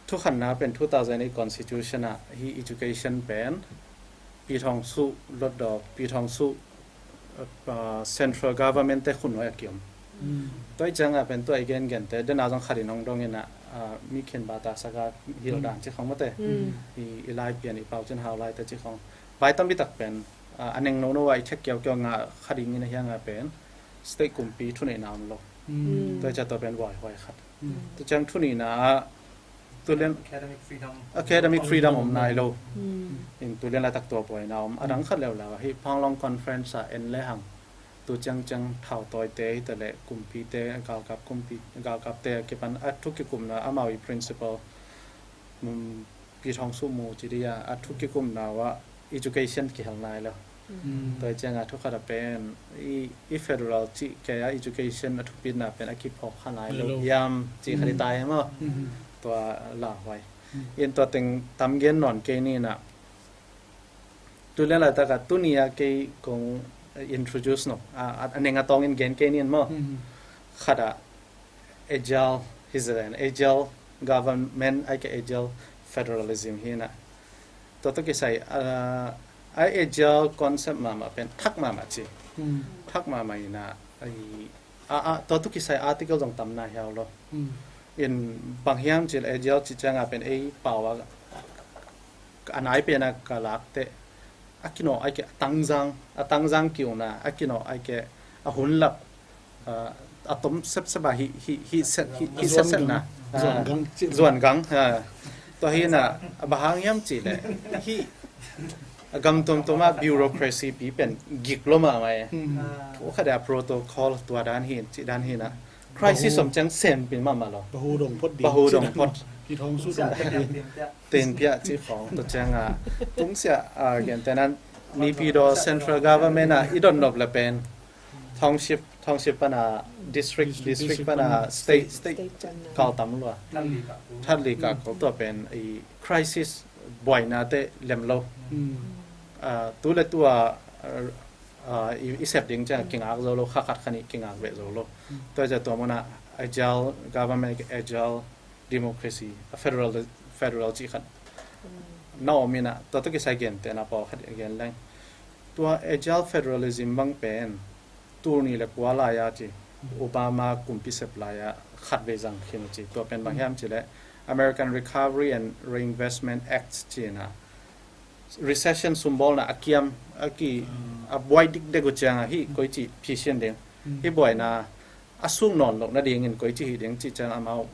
thukhanna pen two thousand eight constitution ah hi education pen Pi Thawng Suh lotdawk, Pi Thawng Suh, uh, central government te khunnuai a kiom. Tua i cianga pen tua i gengen te dena zong khat in hong dong ina, uh, mi khin bata saka hilh dan ci khong mate. I, i Laipian, i Pau Cin Hau lai te ci khong. Vai tampi tak pen, ah, a neng nono a i thek kiaukiau nga kha dingin a hianga pen state kumpi thuneihna om lo. Tua i cia tua pen buaihuai khat. Tua ciang thuneihna ah tulian academic freedom, academic freedom om nai lo. In tulian laitak tua buaina om. A dang khat leuleu ahi Panglong conference ah en lehang tu ciangciang thautawite hitaleh kumpite, galkap kumpi, galkapte a kipan a thu kikumna amau i principle, um, Pi Thawng Suh mu ci dia a thu kikumna uah education kihel nai lo. Tua i cianga thu khat a pen i, i federal cih kei a education a thupitna pen a kiphawk kha nai lo hiam cih khat i tai maw. Tua lauhuai. In tua teng tam gen nawn kei ni ina, tulian laitak a tuni a kei kong introduce no a, a, a neng a tawngin gen kei ni in maw. Khat a agile hi zen, agile government ai ke agile federalism hi ina. Tua tua kisai, ah, ai agile concept mahmah pen thak mahmah ci. Thak mahmah ina, ai, a, a, tua tua kisai article zong tam na hiau lo. In bang hiam cil agile ci cianga pen ei pau a a nai pen a ka lak teh a kinawh ai ke a tangzang, a tangzang kiuna a kinawh ai ke a hun lap, ah, a tom sepsep a hi, hi, hi set, hi, hi setsetna. Zuan gang. Zuan gang, ah. Tua hi na a bang hang hiam cih leh hi a gam tuamtuam a bureaucracy pi pen gik lo mahmah e. Thu khat a protocol tua dan hi, cih dan hi na. Crisis om ciang sem pi mahmah lo. Bahu dong phot ding. Bahu dong phot. Pi Thawng Suh dong phot ding. Ten piah ci khong tua cianga tungsia, ah, gentehna Naypyidaw central government a i dot nop le pen township, township pana district, district pana state, state kal tam lua. Thatli kak ko tua pen i crisis buaina te lem lo. Ah, tu le tua, ah, ah, i, i sep ding ciang kingak zo lo, kha khat kha nih kingak beh zo lo. Tua ciang tua muna agile government, agile democracy, a federal, federal cih khat na om ina, tua tua kisai gentehna pawlkhat gen leng. Tua agile federalism bang pen tul nih le kua lai-a ci, Obama kumpi sep lai-a khatvei zang khin ci. Tua pen bang hiam cih leh American Recovery and Reinvestment Act ci ina, recession sumbawlna a kiam, a ki, a buai dikdek uh cianga hi koici phisian ding. Hi buaina a suk nawn loh nadingin koici hi ding cih ciang amau,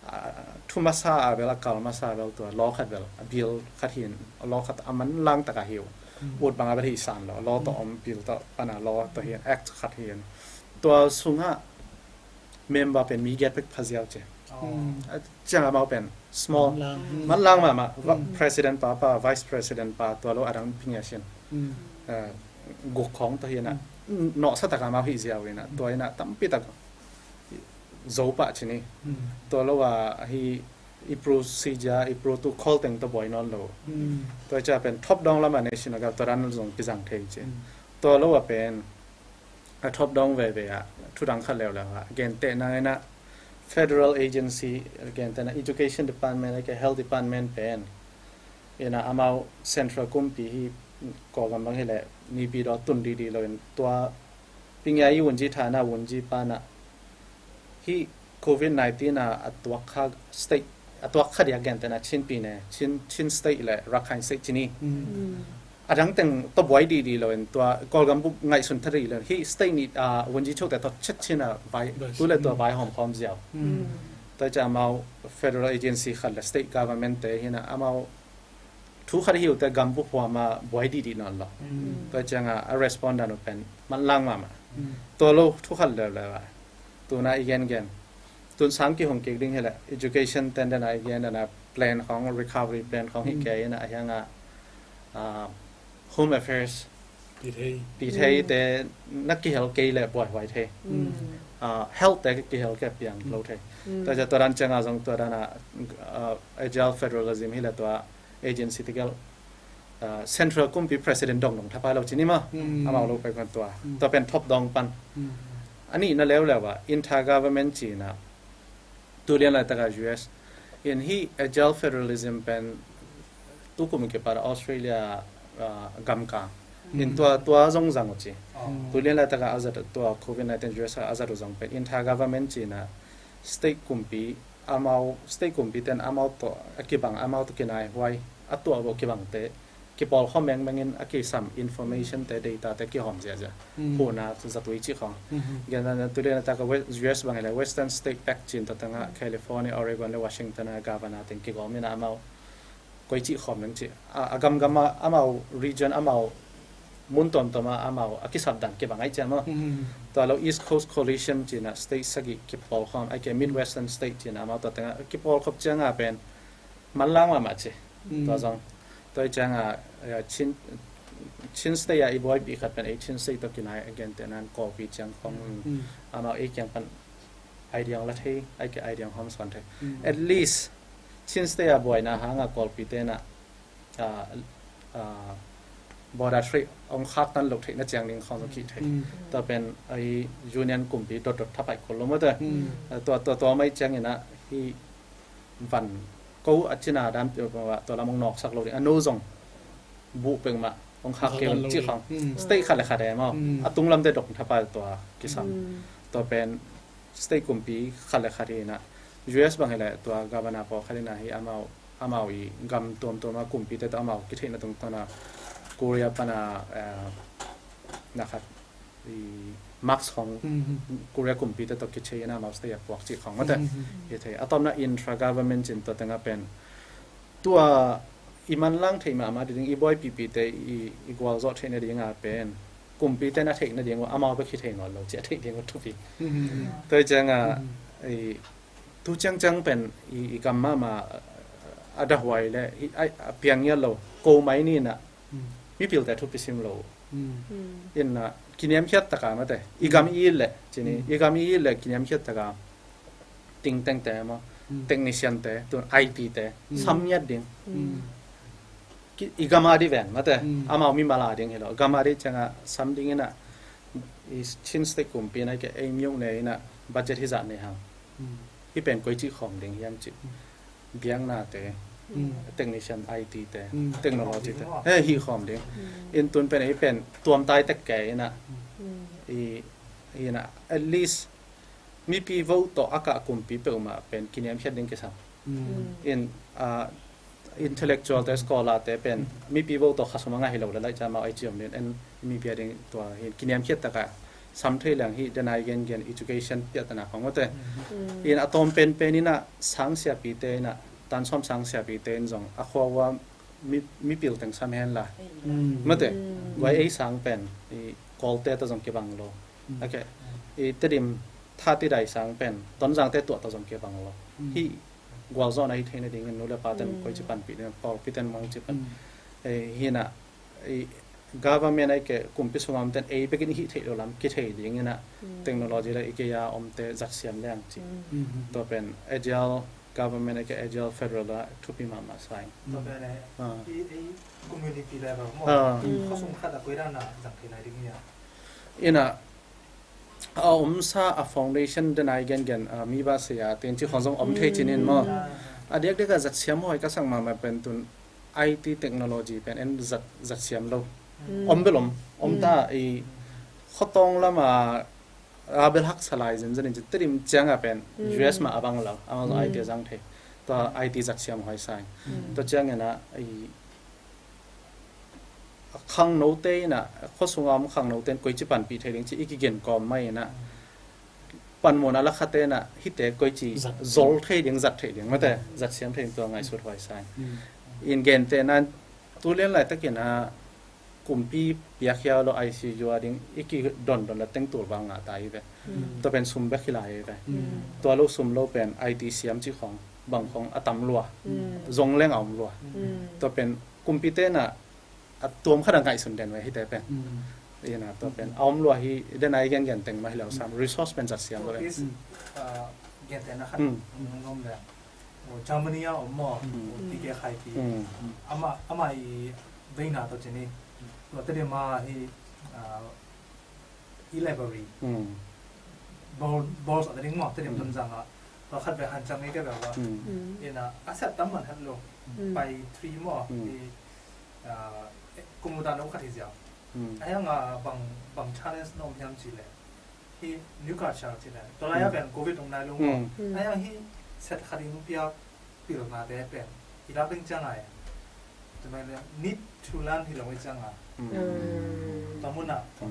ah, thu masa a bel, a kal masa a bel tua law khat bel, a bill khat hi in, a law khat a manlang taka hi uh. Ut banga bel hi san lo, law tawh om, bill tawh pana law tawh hi in, act khat hi in. Tua sungah member pen mi giat bek pha ziau ci. A ciang amau pen small. Manlang. Manlang mahmah. President pa, pa, vice president pa, tua lo a dang ping a sin. Ah, guk khong tua hi ina. Nawhsa taka amau hi ziau ina. Tua ina tampi tak zo pah ci ni. Tua lo a hi i procedure, i protocol teng tua buai nawn lo. Tua i cia pen top down lama nation a gal tua dan zong kizang thei ci. Tua lo a pen a top down veve ah thu dang khat leuleu ah gentehna ina federal agency, gentehna education department, like health department pen ina amau central kumpi hi Kawlgam bang hileh nipi daw tun didi lo in tua pingyai wunji thana wunji pana hi covid nineteen a a tuak kha state a tuak kha dia gentena Chinpi ne Chin Chin state le Rakhine state cini. A dang teng to buai didi lo in tua Kawlgam buk ngaihsun thari lo hi state ni a wunji chok te to chet china vai tu le tua vai hom khom ziau. Tua cha amau federal agency khat le state government te hina amau thu khat hiu te gam bu huama buai didi non lo. Tua changa a respond dan pen man lang mama. Tua lo thu khat le le va tuna i gen gen tun sang ki hong kik ding hele education ten dana i gen dana plan khong recovery plan khong hi ke ina a hianga home affairs pi thei te na kihel kei le buai huai thei. Health te kihel ke piang lo thei. Tua ja tua dan changa zong tua dana agile federalism hi le tua agency tikel central kumpi president dong dong thapai lo chini ma amau lo pai kan tua tua pen thop dong pan ani na leu leu a inter government china tu lian lai taka U S in hi agile federalism pen tu kum ke para Australia gamka in tua tua zong zang uchi tu lian lai taka azat tua covid nineteen U S azat zong pen inter government china state kumpi amau state kumpi ten amau to akibang amau to kinai huai a tua bo kibang te kipawl kho mengmengin a kisam information te data te kihawm ziazia huna zatui chih khong. Gen tu lian taka U S bang le Western State Pact cin to tanga California, Oregon le Washington a governor teng kigawm ina amau koi chih khawm meng chih a gamgam a amau region amau mun tuamtuam a amau a kisap dan kibang ai chian maw. Tua lo East Coast Coalition cina state sagih kipawl khawm ai ke Midwestern State cina amau tua tanga kipawl khop cianga pen manlang mahmah ci. Tua zong tua i cianga Chin Chin State a i buaipi khat pen ei Chin State to kinai a gente nan kawpi ciang khong amau ei kiang pan idea la thei ai ke idea hom suan thei. At least Chin State a buaina hanga kawlpi tena border trade ong khak tan lo theihna ciang ding khong ki thei. Tua pen ai union kumpi dot dot thapai kol lo mate. Tua tua tua mai ciang ina hi van ko a cina dan peuh peuh ah tua lam ong nawksak lo ding a no zong buh peuh mah ong khak keu cih khang state khat le khat e maw a tunglam te dok thapai tua kisam tua pen state kumpi khat le khat hi na U S bang hi le tua governor pawl khat hi na hi amau amau i gam tuamtuam a kumpi te tua amau kitheihna tungtawn a Korea pana na khat i mask hong Korea kumpi te tawh kichei ina amau state a puak cih khong mate. Hi thei a tawpna intra government cin tua tenga pen tua i manlang theih mahmah ding i buaipipi te i gualzawh theihna dinga pen kumpi te na theihna ding uh amau bek hi thei nawn lo ci a theih ding uh thupi. Tua i cianga tu ciangciang pen i gam mahmah a dahuai le a piang ngiat lo ko mai ni na mipilte thupi sim lo. Inna kiniamkhiat taka mate i gam i it leh cini i gam i it leh kiniamkhiat taka tingtengte maw technician te tun I T te samngiat ding i gam a di ven mate amau mi mala ding hi lo gam a di cianga sam ding ina i Chin State kumpi na i ke ei miuk ne ina budget hi zah ne hang hi pen koi cih khawm ding hiam cih biakna te technician I T te technology te he hi khawm ding in tun pen ei pen tuamtai tek ke ina i ina at least mipi vote tawh a kah kumpi peuhmah pen kiniamkhiat ding kisam in intellectual te scholar te pen mipi vote tawh khasum a ngah hi lo le laih ca mau ei ciom din en mipi a ding tua hin kiniamkhiat taka sam thei leng hi denai gen gen education piahtana khong mate in a tawm penpen ina sang siapi te ina tan sawm sang siapi te in zong a khua ua mipil teng sam hen la mate guai ei sang pen i kawlte ta zong kibang lo. Okay. I Tedim thati dai sang pen Tonzang te tuah ta zong kibang lo hi gualzawhna hi theihna dingin nu le pa ten koi ci panpih ding pawlpi ten mong ci pan hina i government ai ke kumpi sungam ten ei bekin i hih theih lo lam kithei dingina technology le i keia omte zatsiam leng ci. Tua pen agile government ai ke agile federal a thupi mahmah sai. Tua pen ei community level maw khosung khat a koi dan a zang thei nai ding hia. Ina a omsa a foundation denai gengen mi ba sia ten ci khong zong om thei cinin maw a diakdiak a zatsiam hoi ka sang mahmah pen tun I T technology pen en zat, zat siam lo. Om bel om, om ta i khotong lama a bel haksa lai zenzen in ci Tedim cianga pen U S mah a bang lo, a bang lo I T a zang thei. Tua I T zat siam huai sa in. Tua ciangin a i khangnote in a, khuasunga om khangnote in koici panpih thei ding ci i kigen kawm mai in a, panmun a lakhate in a hite koici zol thei ding, zat thei ding mate, zat siam thei ding tua ngaihsut huai sa in. In gente nan tulian laitakin a kumpi piakhia lo I C U a ding i kidondon la teng tul val ngah ta i ve. Tua pen sum bek hi lai i ve. Tua lo sum lo pen I T siam ci khong bang khong a tam lua. Zong leng a om lua. Tua pen kumpite in a a tuam khat a ngaihsun den ve hite pen. Ina tua pen a om lua hi den a i gen gen teng mah hi lo sam resource pen zat siam lo pen. Gen teng na khat nong om le. Germany a om maw. Ti ke khai ti. Ama, ama i veina to cini. Tua te de ma hi e-library. Bol, bol sa te ding maw te de ton zang a. Tua khat ve han chang i ke ve wa. Ina a set tam man hat lo. Pai three maw. Kum uta no khat hi ziau. A hiang a bang, bang challenge na om hiam ci le. Hi new culture ci le. Tua lai a pen covid om nai lo maw. A hiang hi set khat in pia pilna te pen i lak ding ciang ai. Tua mai le need to learn hi lo i ciang a. Tua mun a tua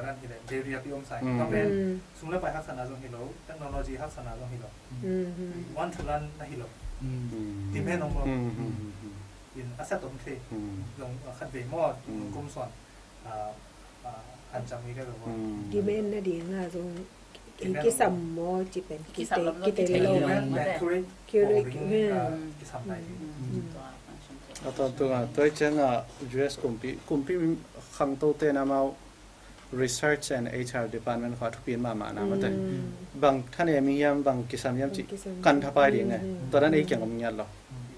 learn hi le barrier pi om sai. Tua pen sum le pai haksana zong hi lo, technology haksana zong hi lo. Want to learn na hi lo. Demand om lo. In a set om thei. Zong khat ve maw kum suan. Demand na ding a zong kisam maw ci pen kite lo. Demand pen curate. Curate. Kisam nai. A tawntung a tua i ciang a U S kumpi, kumpi khangto te na mau research and H R department kha thupi mahmah na mate. Bang thanem hiam, bang kisam hiam ci kan thapai ding e. Tua dan ei kiang om ngiat lo.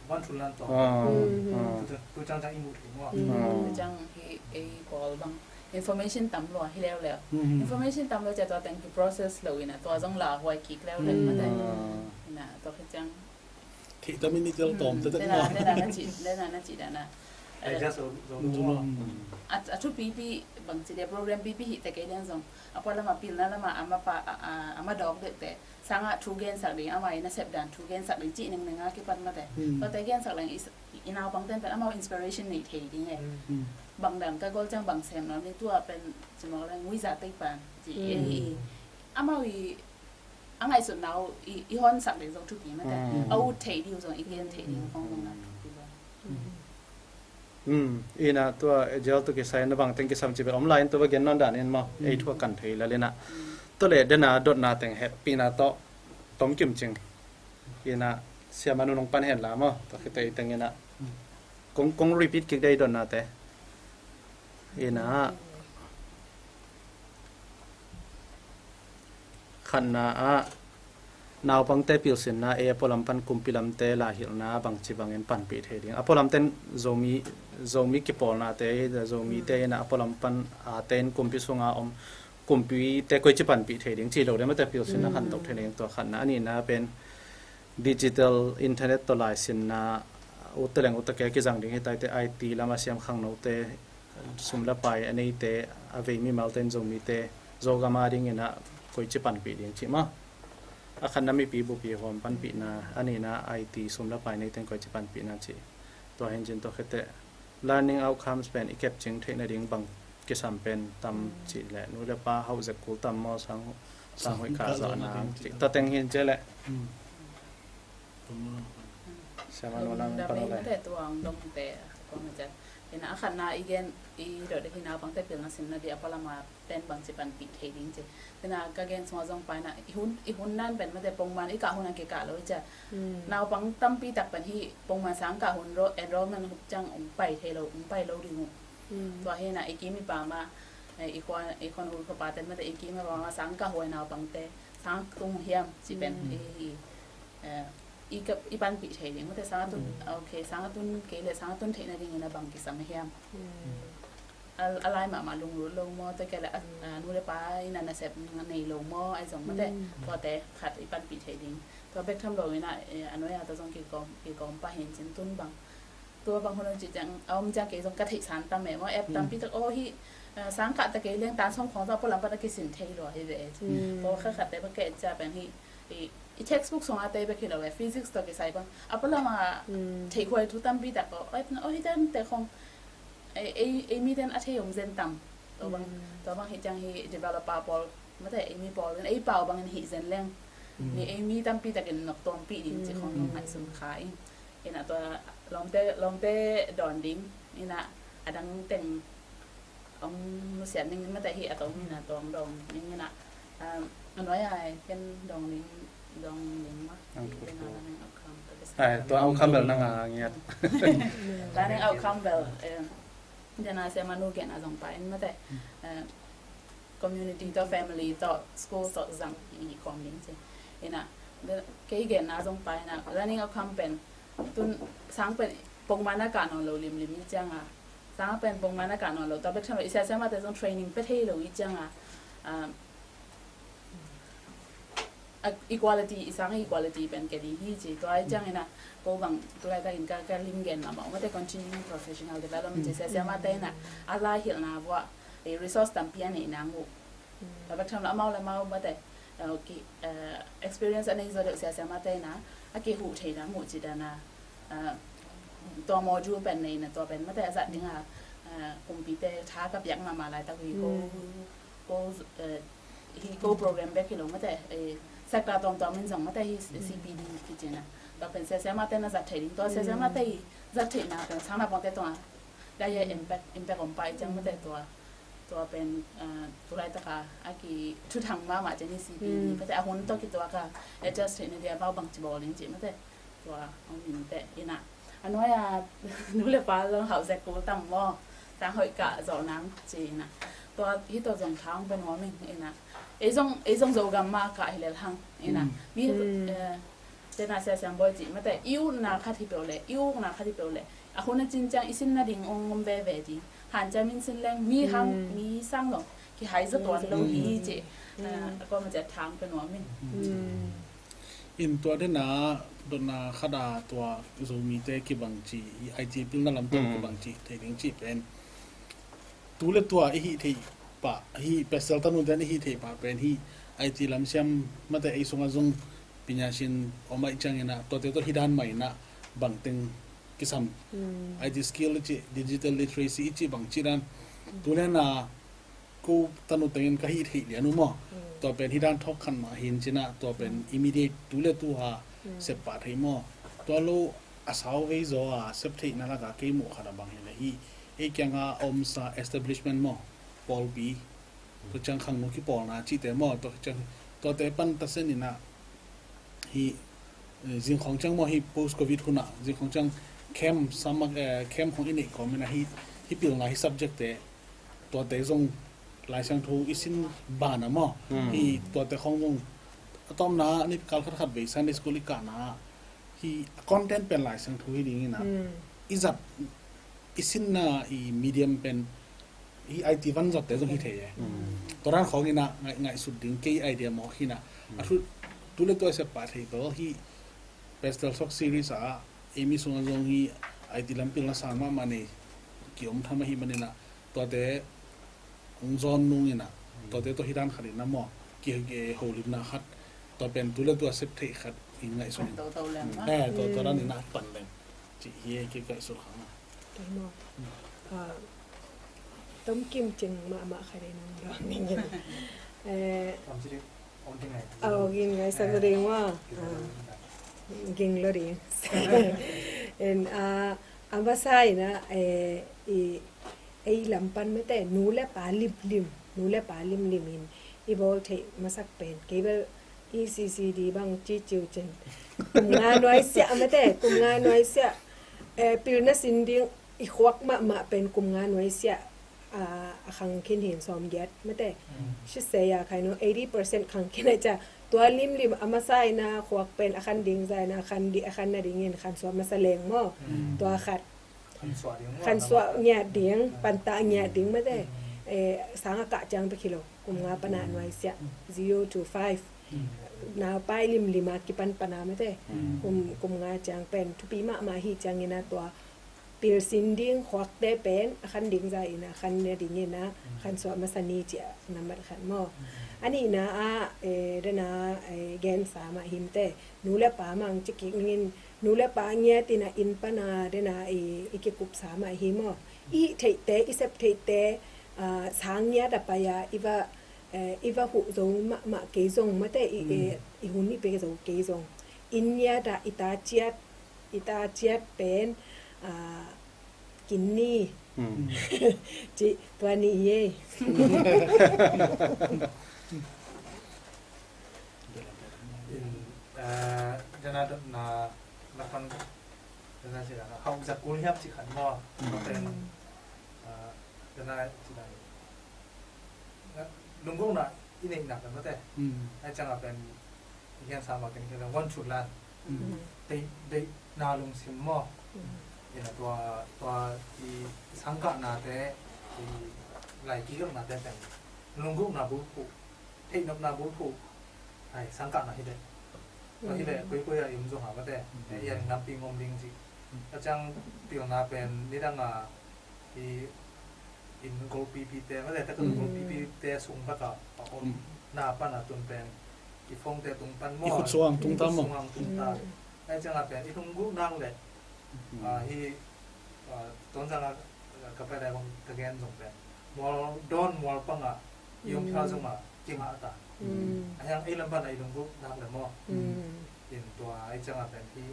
Wan thul nan tua. Tu ciang ciang i mu thei maw. Tu ciang hi ei pawl bang information tam lua hi leuleu. Information tam lua cia tua teng ki process lo ina tua zong la huai kik leuleu mate. Ina tua khi ciang. Thei tam in i tel tawm te tek maw. Dena, dena na ci, dena na ci dana. A thupipi bang ci dia program pipi hi te kei deng zong a puan lama pilna lama ama pa, ama dawk dek te. Sangah thu gensak ding, amah i nasep dan thu gensak ding cih nengneng a kipat mate. Tuate gensak leng i naupang ten pen amau inspiration nei thei ding e. Bang dang ka gol ciang bang sem nuam ding tua pen cimawk leng muiza tei pan cih e. Amau i a ngaihsutna uh i honsak ding zong thupi mate. A ut thei ding uh zong i gen thei ding kong zong na thupi lo. Ina tua jail tu kisai na bang teng kisam ci bel om lai in tua gen non dan in maw ei thu a kan thei lal ina. Tua le dena dotna teng hehpihna tawh tom kim cing. Ina siama nu nong pan hen la maw tua khitei teng ina kong, kong repeat kik dei dotna te. Ina khatna ah naupangte pilsinna e a pualam pan kumpi lamte laihilhna bangci bangin panpih thei ding. A pualam ten Zomi, Zomi kipawlnate, Zomite ina a pualam pan a ten kumpi sunga om kumpite koici panpih thei ding ci lo ding mate pilsinna khantoh thei ding tua khatna. A nihna pen digital internet tawh laisinna ute leng ute ke kizang ding hi taite I T lama siam khangnote sum le pai a neite a vei mimalte in Zomite Zogam a dingin a koici panpih ding cih maw. A khatna mipi bupi huam panpihna a nihna I T sum le pai neite in koici panpihna cih. Tua hin cin tua khete learning outcomes pen i kep cing theih nading bang kisam pen tam cih le nu le pa hauh zek kul tam maw sang, sang hoih kah zawhna cih tua teng hin cia le. Siama nu lang pan le. Dong te tuang dong te kong na cian. Ina a khatna i gen i dot hi naupangte pilna sinna di a pualama pen bangci panpih thei ding ci. Ina ka gen sungah zong paina i hun, i hun nan pen mate pongman i kah hun an kikah lo i cia. Naupang tampi tak pen hi pongman sang kah hun enrollment hup ciang ong pai thei lo, ong pai lo ding uh. Tua hi na i kim i pama i khuan, i khuan ul khuapa ten mate i kim i pama sang kah huai naupangte sang tung hiam ci pen i i panpih thei ding mate sang a tun, ok, sang a tun kei le sang a tun theih nading ina bang kisam hiam. A lai mahmah lunglut lo maw tua kei le nu le pa ina nasep nei lo maw ai zong mate. Tuate khat i panpih thei ding tua bek tham lo ina a nuai a ta zong kikawm, kikawm pah hin cin tun bang Tua bang hun ci ciang a om ciang kei zong ka theihsan tam e maw, app tampi tak aw hi, sang kah ta kei leng tan sawm khawng zong a pualam pan a kisin thei lua hi ve. Ko kha khat te ba kei cia pen hi, i textbook sung a te bek hi lo e, physics tawh kisai bang a pualam a theihhuai thu tampi tak aw, aw hi ten te khawng ei mi ten a thei om zen tam. Tua bang, tua bang hi ciang hi developer pawl mate, ei mi pawl in ei pau bangin hi zen leng ni ei mi tampi takin nok tawmpih ding ci khawng nong ngaihsun kha in. Ina tua lawmte, lawmte dawn ding ina a dang teng ong nusiat ning mate hi a tawm ina tua ong dawng ning ina, a nuai ai ken dawng ning, dawng ning ma. Tua outcome bel nang a ngiat. Learning outcome bel, dena sia manu gen a zong pa in mate, community tawh, family tawh, school tawh zang i kawm ding ci. Ina kei gen a zong pa ina learning outcome pen tun sang pen pongman a kah nawn lo limlim i cianga, sang pen pongman a kah nawn lo, tua bek tham lo i sia sia mate zong training pe thei lo i cianga, equality, i sang equality pen ke ding hi ci. Tua i ciang ina ko bang tulai takin ka, ka lim gen mahmah mate continuing professional development ci, sia sia mate ina a lai hilhna vua resource tampi a neihna ngu. Tua bek tham lo amau le amau mate experience a nei zaw deuh sia sia mate ina a kihuh theihna ngu ci dana, tua module pen neina tua pen mate a zat dinga kumpite tha ka piak mahmah laitak hi ko, ko hi ko program bek hi lo mate, sector tuamtuam in zong mate hi C P D kicina. Tua pen sia sia mate na zat thei ding, tua sia sia mate hi zat theihna pen sang na pawngte tua ya ya impact, impact om pai ciang mate tua, tua pen tulai taka a ki thuthang mahmah ciang hi C P D mate a hun tawh kituak a adjust theihna dia mau bang ci bawl ding ci mate. Tua hong min teh ina a nuai a nu le pa zong hauh zek kul tam maw, sang hoih kah zawh nang ci ina. Tua hi tua zong thang pe nuam ing ina. Ei zong, ei zong Zogam ma kah hi lel hang ina. Mi tena sia siam bawi ci mate i utna khat hi peuh le, i ukna khat hi peuh le a hun a cin ciang i sin nading ong om veve ding. Han ciang min sin leng mi hang mi sang zong kihai za tuan lo hi ci. A kawm a ciat thang pe nuam ing. In tua dena dotna khata tua Zomite kibang ci i I T pilna lamtang kibang ci thei ding ci pen tu le tua i hih theih pah hi, pastor tanuten i hih theih pah pen hi I T lamsiam mate ei sunga zong pinyasin om aih ciangina tuate tawh hidan mah ina bangteng kisam I T skill i ci, digital literacy i ci bang ci dan tu le na ko tanu tengin ka hih theih lian uh maw? Tua pen hi dan thawk khan mah hin cina tua pen immediate tu le tu ha sep pah thei maw? Tua lo a sau vei zaw a sep theihna laka kei muh khat a bang hi le hi ei kianga omsa establishment maw? Pawlpi tua ciang khangnu kipawlna cihte maw? Tua ciang tuate pan tasen ina hi zingkhawng ciang maw hi post covid hunah zingkhawng ciang camp sama camp khawng i neih kawm ina hi, hi pilna hi subject te tuate zong Lai Siangtho i sin bana maw hi tuate khawng zong a tawmna ni kal khat khat vei Sunday school i kahna hi content pen Lai Siangtho hi dingina i zat i sinna i medium pen hi I T van zotte zong hi thei e. Tua dan khawng ina ngaihsut ding kei idea mawk hina a thu tu le tua i sep pah thei tawh hi. Pastor Sok series ah ei mi sungah zong hi I T lam pilna sang mahmah nei kiom tham ahi manina tuate hong zawn nungina tuate tawh hi dan khat ina maw ki holimna khat tua pen tu le tua sep theih khat in ngaihsun in tua tua dan ina pan leng cih hi e ki ngaihsun khang a. Tom kim cing mahmah khat in hong dawng ning in. Aw ging ngai sa ding wa. Ging lo ding. En a masa ina i ei lam pan mete nu le pa limlim, nu le pa limlim in i bawl theih masak pen kei bel E C C D bang ci ciu cin kum nga nuai siah mete, kum nga nuai siah pilna sin ding i khuak mahmah pen kum nga nuai siah a khang khin hin sawm giat mete. Sisei a khai no eighty percent khang khin a ca tua limlim a masa ina khuak pen a khan ding za ina a khan di a khan na dingin khan suah masa leng maw? Tua khat khan suah ngiat ding, pantah ngiat ding mete. Sang a kah ciang pe kilo kum nga pana nuai siah zero to five. Nau pai limlim a kipan pana mete. Kum, kum nga ciang pen thupi mahmah hi ciang ina tua pilsin ding khuakte pen a khan ding za in a khan nia ding in a khan suah masa ni ci a nambat khat maw. A nihna ah, eh, dena, eh, gensa mah himte, nu le pa mang ci kik ning in, nu le pa ngiat in a inn pan a dena i, i kikupsa mah hi maw. I theihte, i sep theihte, ah, sang ngiat a pai a i va, eh, i va huh zo mahmah kei zong mate, i, eh, i hun i pe zo kei zong, inn ngiat a i ta ciat, i ta ciat pen, ah, kin ni. Ci tua ni hi ei. Dena dotna lapan, dena ci dana hau zakul hiam ci khan maw. Pen, ah, dena ci dana lunggulhna i neihna pen mate. Ai ciang a pen i hian sa ma ken hian wan chut lan. Deih, deihna lungsim maw. Ina tua, tua i sangkahnate, i lai kikaknate pen lunggulhna bulphuh, theihnopna bulphuh, ai sangkahna hi deh. Tua hi leh koikoi a i um zong a mate, i a lampi ngom ding ci. A ciang pilna pen nidang a i inn golpipite mate, takun golpipite sung baka a om na pan a tun pen i phone te tung pan maw, i khut suang tung ta maw, khut suang tung ta. Ai ciang a pen i lunggulh nang leh, ah, hi, ah, Tonzang a ka pai lai bang ka gen zong pen mual dawn mual pang a i om phial zong a kingah ta. A hiang ei lam pan a i lunggulh nak le maw. In tua ai ciang a pen hi,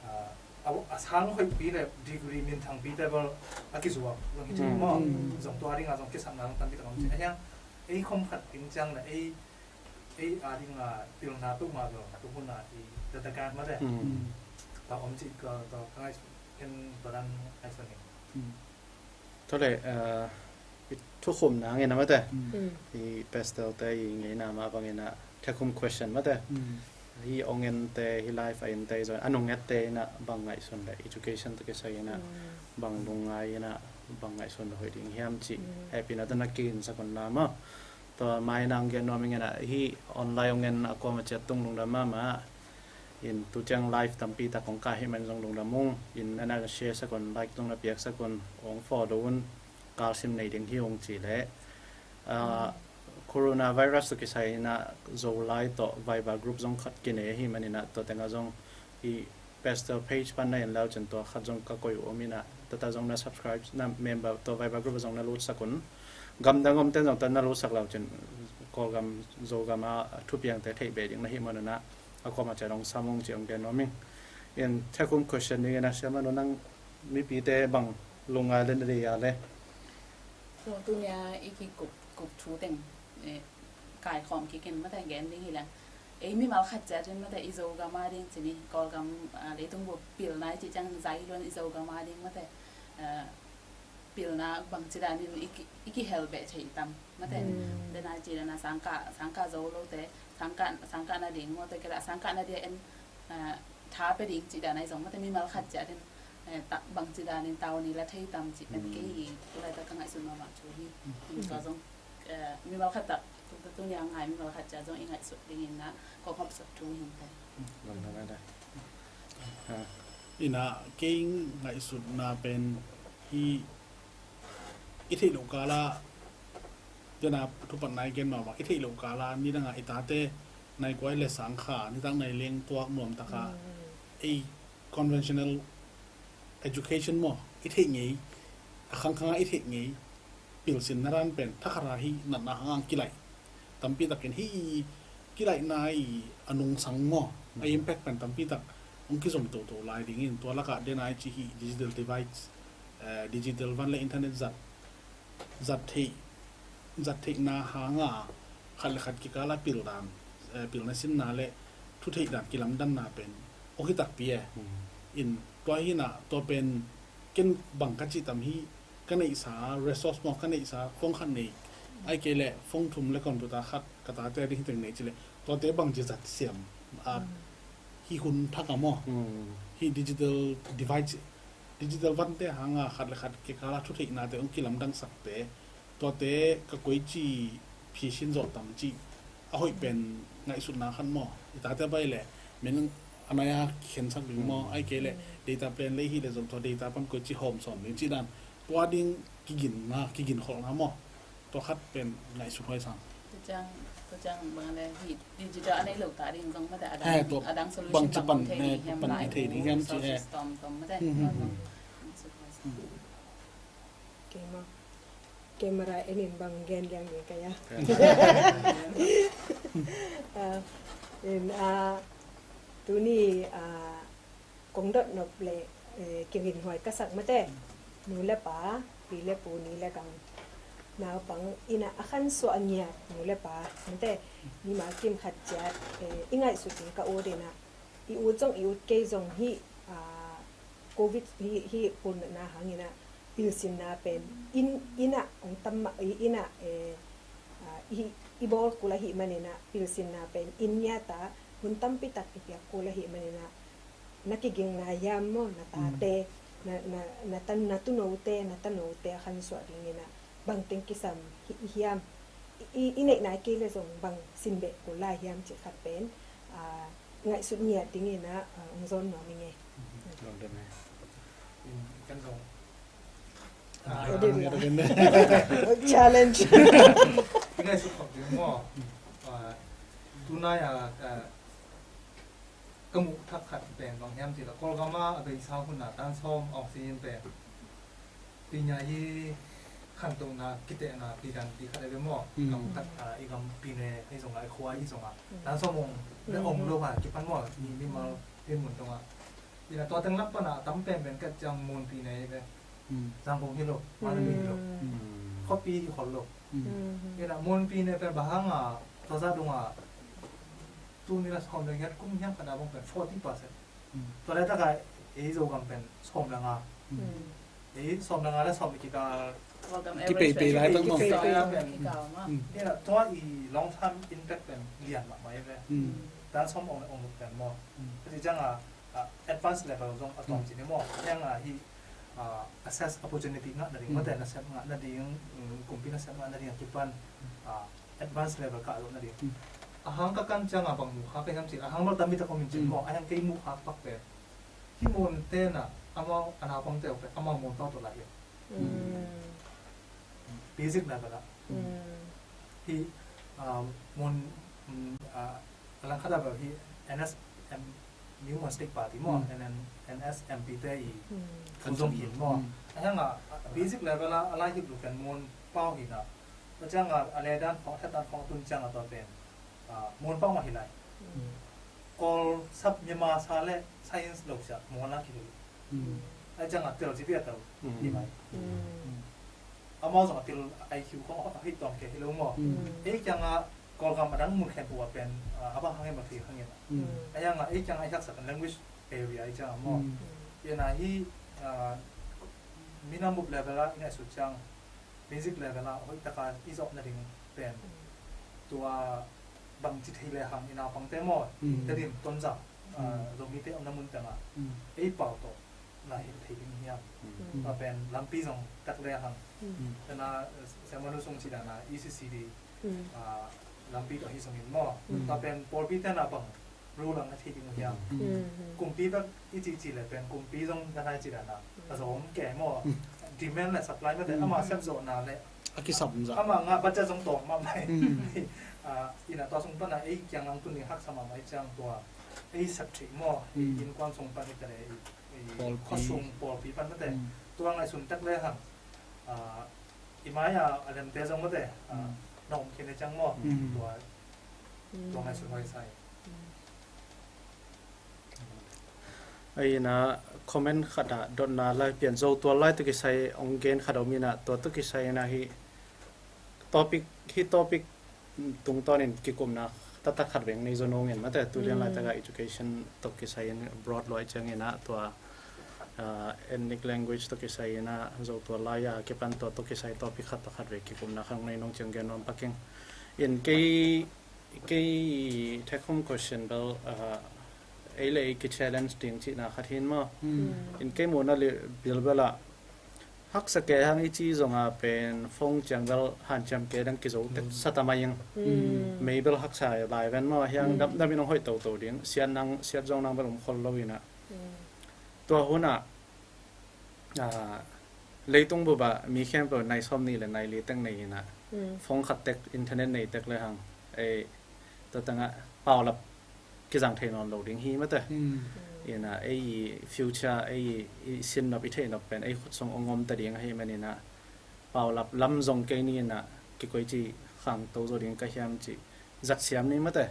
ah, a, a sang hoihpi le degree minthangpi te bel a kizuak zong hi thei maw. Zong tua ding a zong kisapna zong tampi tak om thei. A hiang ei khom khat ding ciang le ei, ei a ding a pilna tuk ma zong tuk hun a i datakan mate. Ta om ci ka, ka, ka ngaihsut ken tua dan ngaihsut ning. Tua le, ah, i thukhumna ngen a mate. I pastor te i ngeina mah bangin a thekhum question mate. Hi ong en te, hi live a en te, zon a nung et te in a bang ngaihsun le education te kisai in a bang lungngai in a bang ngaihsun hoih ding hiam ci. Hehpihna te na kin sakun na maw. Tua mai nang gen nuam ing in a hi online ong en a kuama ciat tung lungdam mahmah. In tu ciang live tampi tak kong kah hi man zong lungdam ung. In na na share sakun, like zong na piak sakun, ong follow un, kalsim nei ding hi ung ci leh. Ah, coronavirus tawh kisai in a Zolai tawh Viber group zong khat kinei hi man in a tua teng a zong i pastor page pan na en lau cin tua khat zong ka koih uh om in a, tata zong na subscribe, na member tua Viber group zong na lut sakun. Gamdang om ten zong ta na lut sak lau cin Kawlgam, Zogam a thupiang te theih be ding na hi man un a, a kuama ciat ong sam ung ci ong gen nuam ing. In thekhum question ding in a siama nu nang mipite bang lungngai le na dei a le. So tunia i kikup, kup thu teng, eh, kaikhawm kikin mate gen ding hi leng. Ei mimal khat ciat in mate i Zogam a ding ci ni, Kawlgam, ah, leitung bup pilna i ci ciang zai luan i Zogam a ding mate, ah, pilna bangci danin i ki, i kihel beh thei tam mate. Dena ci dana sangkah, sangkah zo lote, sangkah, sangkah na ding mawte kela sangkah na dia en, ah, tha pe ding ci dana i zong mate mimal khat ciat in, eh, tak bangci danin tau ni la thei tam ci pen kei i tulai tak ka ngaihsun mahmah thu hi. Tua zong eh, mimal khat tak, tu, tu, tunia ngai mimal khat cia zong i ngaihsut dingin na, kong hopsot thu hin te. Ina, kei ngaihsutna pen hi, i theih loh kala, tena thupatna i gen mahmah, i theih loh kala, nidanga i tate, nai kuai le sangkha, nitak nai leng tuak nuam taka, ei conventional education maw, i theih ngei, a khangkhanga i theih ngei, pilsinna dan pen thakhara hi natna hanga kilaih. Tampi takin hi i kilaihna i a nungsang maw, a impact pen tampi tak hong kizom toto lai dingin tua lakah dena i ci hi digital device, eh, digital van le internet zat, zat theih, zat theihna hanga khat le khat kikala pildan, eh, pilna sinna le thutheihdan kilamdanna pen hong hi takpi e. In tua hina tua pen ken bang ka cih tam hi ka neihsa resource maw ka neihsa phone khat nei. Ai kei le phone thum le computer khat ka tate a ding hi teng nei ci le tuate bangci zat siam a hi hun thak a maw. Hi digital device, digital vante hanga khat le khat kikala thutheihnate hong kilamdangsakte tuate ka koici phisin zawh tam cih a hoih pen ngaihsutna khat maw. I tate bai le min a nai a khensak ding maw, ai kei leh data plan lei hi leh zong tua data pan koi ci hawm sawn ding ci dan, tua ding kiginna, kiginkholhna maw, tua khat pen ngaihsut huai sang. Tua ciang, tua ciang bang le hi digital a nei lo ta ding zong mate, a dang, a dang solution bang ci pan thei ding hiam, pan lai thei ding hiam ci, sources tom tom mate. Keimah camera en in bang gen liang ding ka hia. Ah, in, ah, tuni, ah, kong dot nop le, eh, kiginhuai ka sak mate. Nu le pa, pi le pu, ni le gang, naupang in a khansuah ngiat nu le pa mate. Nima kim khat ciat, eh, i ngaihsut ding ka ut in a, i ut zong i ut kei zong hi, ah, covid hi, hi pun na hang in a, pilsinna pen inn, inn ah hong tam mah, inn ah, eh, ah, i, i bawl kul ahih manin a, pilsinna pen inn ngiat a hun tampi tak i piak kul ahih manin a, na kigingna hiam maw, na tate, na, na, na tan, na tunote, na tanote a khansuah dingin a bangteng kisam hi, hiam, i, i, i neihna kei le zong bang sin beh kul lai hiam cih khat pen, ah, ngaihsut ngiat dingin a, ah, hong zawn nuam ing e. Kan zong Ah, challenge. I ngaihsut khop ding maw? Ah, tunai a, ah, ka muh thak khat pen bang hiam cih leh Kawlgam a, a beisa hun a tan sawm oxygen pen pinya hi khantohna kitehna pi dan pi khat a ve maw? Gam khat a, i gam pi ne hi zong a, i khua hi zong a, tan sawm ong le ong lo a kipan maw? Ni mimal hi mun dong a. Ina tua teng lak pan a tam pen pen kat ciang mun pi ne hi ve. Zangkong hi lo, Mandalay hi lo. Khuapi hi khol lo. Ina mun pi ne pen bang hang a, tua zah dong a, tu ni la sawm le ngiat kum hiam khat a bang pen forty percent. Tua le tak a ei Zogam pen sawm le nga. Ei sawm le nga le sawm le kikal. Kipeipei lai tak maw. Kipeipei lai pen. Ina tua i long term impact pen lian mahmah hi ve. Tan sawm ong le ong luk pen maw. Ka ci ciang a, ah, advance level zong a tawm ci ni maw. Hiang a hi, ah, assess opportunity ngah nading, mate nasep ngah nading, kumpi nasep ngah nading a kipan, ah, advance level kah zo nading. A hang ka kan ciang a bang mu kha ka hiam cih, a hang lo tampi tak om in cin maw, a hiang kei mu kha pak pen. Hi mun te na, amau a naupang te pen, amau mun tawh tawh lai hi. Basic level a. Hi, ah, mun, mm, ah, a langkhat a bel hi N S M, New Mon State Party maw, N S M P te i kan zong hin maw. A hiang a, basic level a, a lai hip lu pen mun pau hi na. A ciang a, a le dan khong, a thet dan khong tun ciang a tua pen, ah, mun pau mah hi lai. Kawl sap Myanmar sa le science lo sia mun a ki hi. A ciang a tel ci bia tel hi mai. Amau zong a til I Q khong a hih tuam kei hi lo maw. Ei kiang a Kawlgam a dang mun khen pu a pen, ah, a bang hang em a thei hang em. A hiang a ei kiang a i haksa pen language barrier ei ciang a maw. Ina hi, ah, minam bup level a i ngaihsut ciang basic level a hoih taka i zawh nading pen tua bangci thei le hang i naupangte maw, Tedim, Tonzang, ah, Zomite omna mun tengah ei pau tawh na hilh thei ding hiam? Tua pen lampi zong tak le hang. Tena, eh, Semanu sung ci dana E C C D, ah, lampi tawh hi zongin maw. Tua pen pawlpi tena bang rule ang a thei ding uh hiam? Kumpi bek i cihcih le pen kumpi zong na nai ci dana a zawm kei maw. Demand le supply mate ama sep zawhna le a kisam zah ama nga budget zong tawm mahmah hi. Ah, ina tua sung pana ei kiang ang tuni haksa mahmah i ciang tua ei sep thei maw, ei innkuan sung pan i tale, ei khuasung pawlpi pan mate. Tua ngaihsun tek le hang, ah, i mai a a lemte zong mate, ah, na om khin i ciang maw. Tua, tua ngaihsun huai sai. Aina comment khat ah dotna lai pian zo tua lai tu kisai ong gen khat om ina tua tu kisai ina hi topic, hi topic tungtawnin kikupna taktak khat veng nei zo nungin mate tu lian lai taka education tok kisai in broad luai ciang ina tua, ah, ethnic language tok kisai ina zo tua lai a kipan tua tok kisai topic khat taktak khat veng kikupna khang nei nung ciang gen nuam paking in kei Kei take home question bel, ah, ei le ei ki challenge ding cihna khat hin maw. In kei muhna le bilbel ah Haksa kei hang i ci zonga pen phone ciang bel hanciam kei dang kizo tek sa ta mai ing. Mei bel haksa lai ven maw, hiang dam dam in hong hoih toto ding, siat nang, siat zong nang bel om khol lo inah. Tua hunah, ah, leitung bup ah mi khempeuh nai sawm nih le nai li tek nei inah, phone khat tek, internet nei tek le hang, ei, tua tangah paulap kizang thei nawn lo ding hi mate. Inah ei future, ei i sinnop, i theihnop pen ei khut sung ong om ta ding ahi maninah, paulap lam zong kei ni inah, kikoici khangto zo ding ka hiam cih zatsiam ni mate.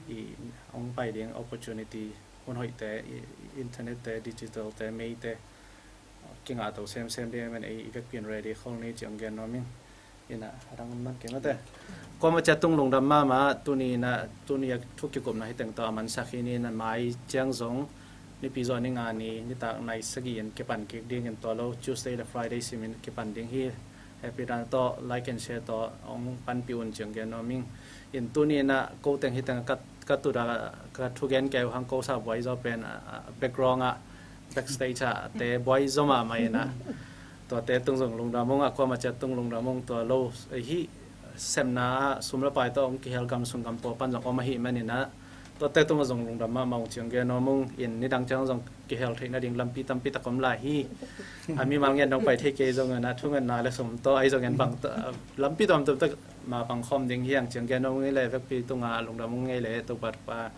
I ong pai ding opportunity, hun hoihte, i internet te, digital te, mei te, kingahto semsem ding ahi man ei i vekpi in ready khol ni ci ong gen nuam ing. Inah a dang man kei mate. Kuama ciat tung lungdam mahmah. Tuni inah, tuni a thu kikupna hi teng tawh a mansak hi ni inah, mai ciang zong nipi zawh ni nga ni nitak nai sagih in kipan kik dingin tua lo Tuesday le Friday simin kipan ding hi. Happy dan tawh like and share tawh ong panpih un ci ong gen nuam ing. In tuni inah ko teng hi teng ka, ka tut a ka thugen kei uh hang, ko sa buai zaw pen, ah, background ah, backstage ah te buai zaw mahmah inah. Tuate tung zong lungdam ung, a kuama ciat tung lungdam ung. Tua lo, eh, hih sepna ah sum le pai tawh ong kihel gam sung gam pawl pan zong om ahi maninah, tuate tungah zong lungdam mahmah ung ci ong gen nuam ung. In nidang ciang zong kihel theih nading lampi tampi tak om lai hi. A mimal ngen dong pai thei kei zong inah, thungetna le sum tawh ahi zongin bang tawh, lampi tuamtuam tak ma pang khawm ding hi hang ci ong gen nuam ung. Ei le vekpi tungah lungdam ung. Ei le Topa, Topa.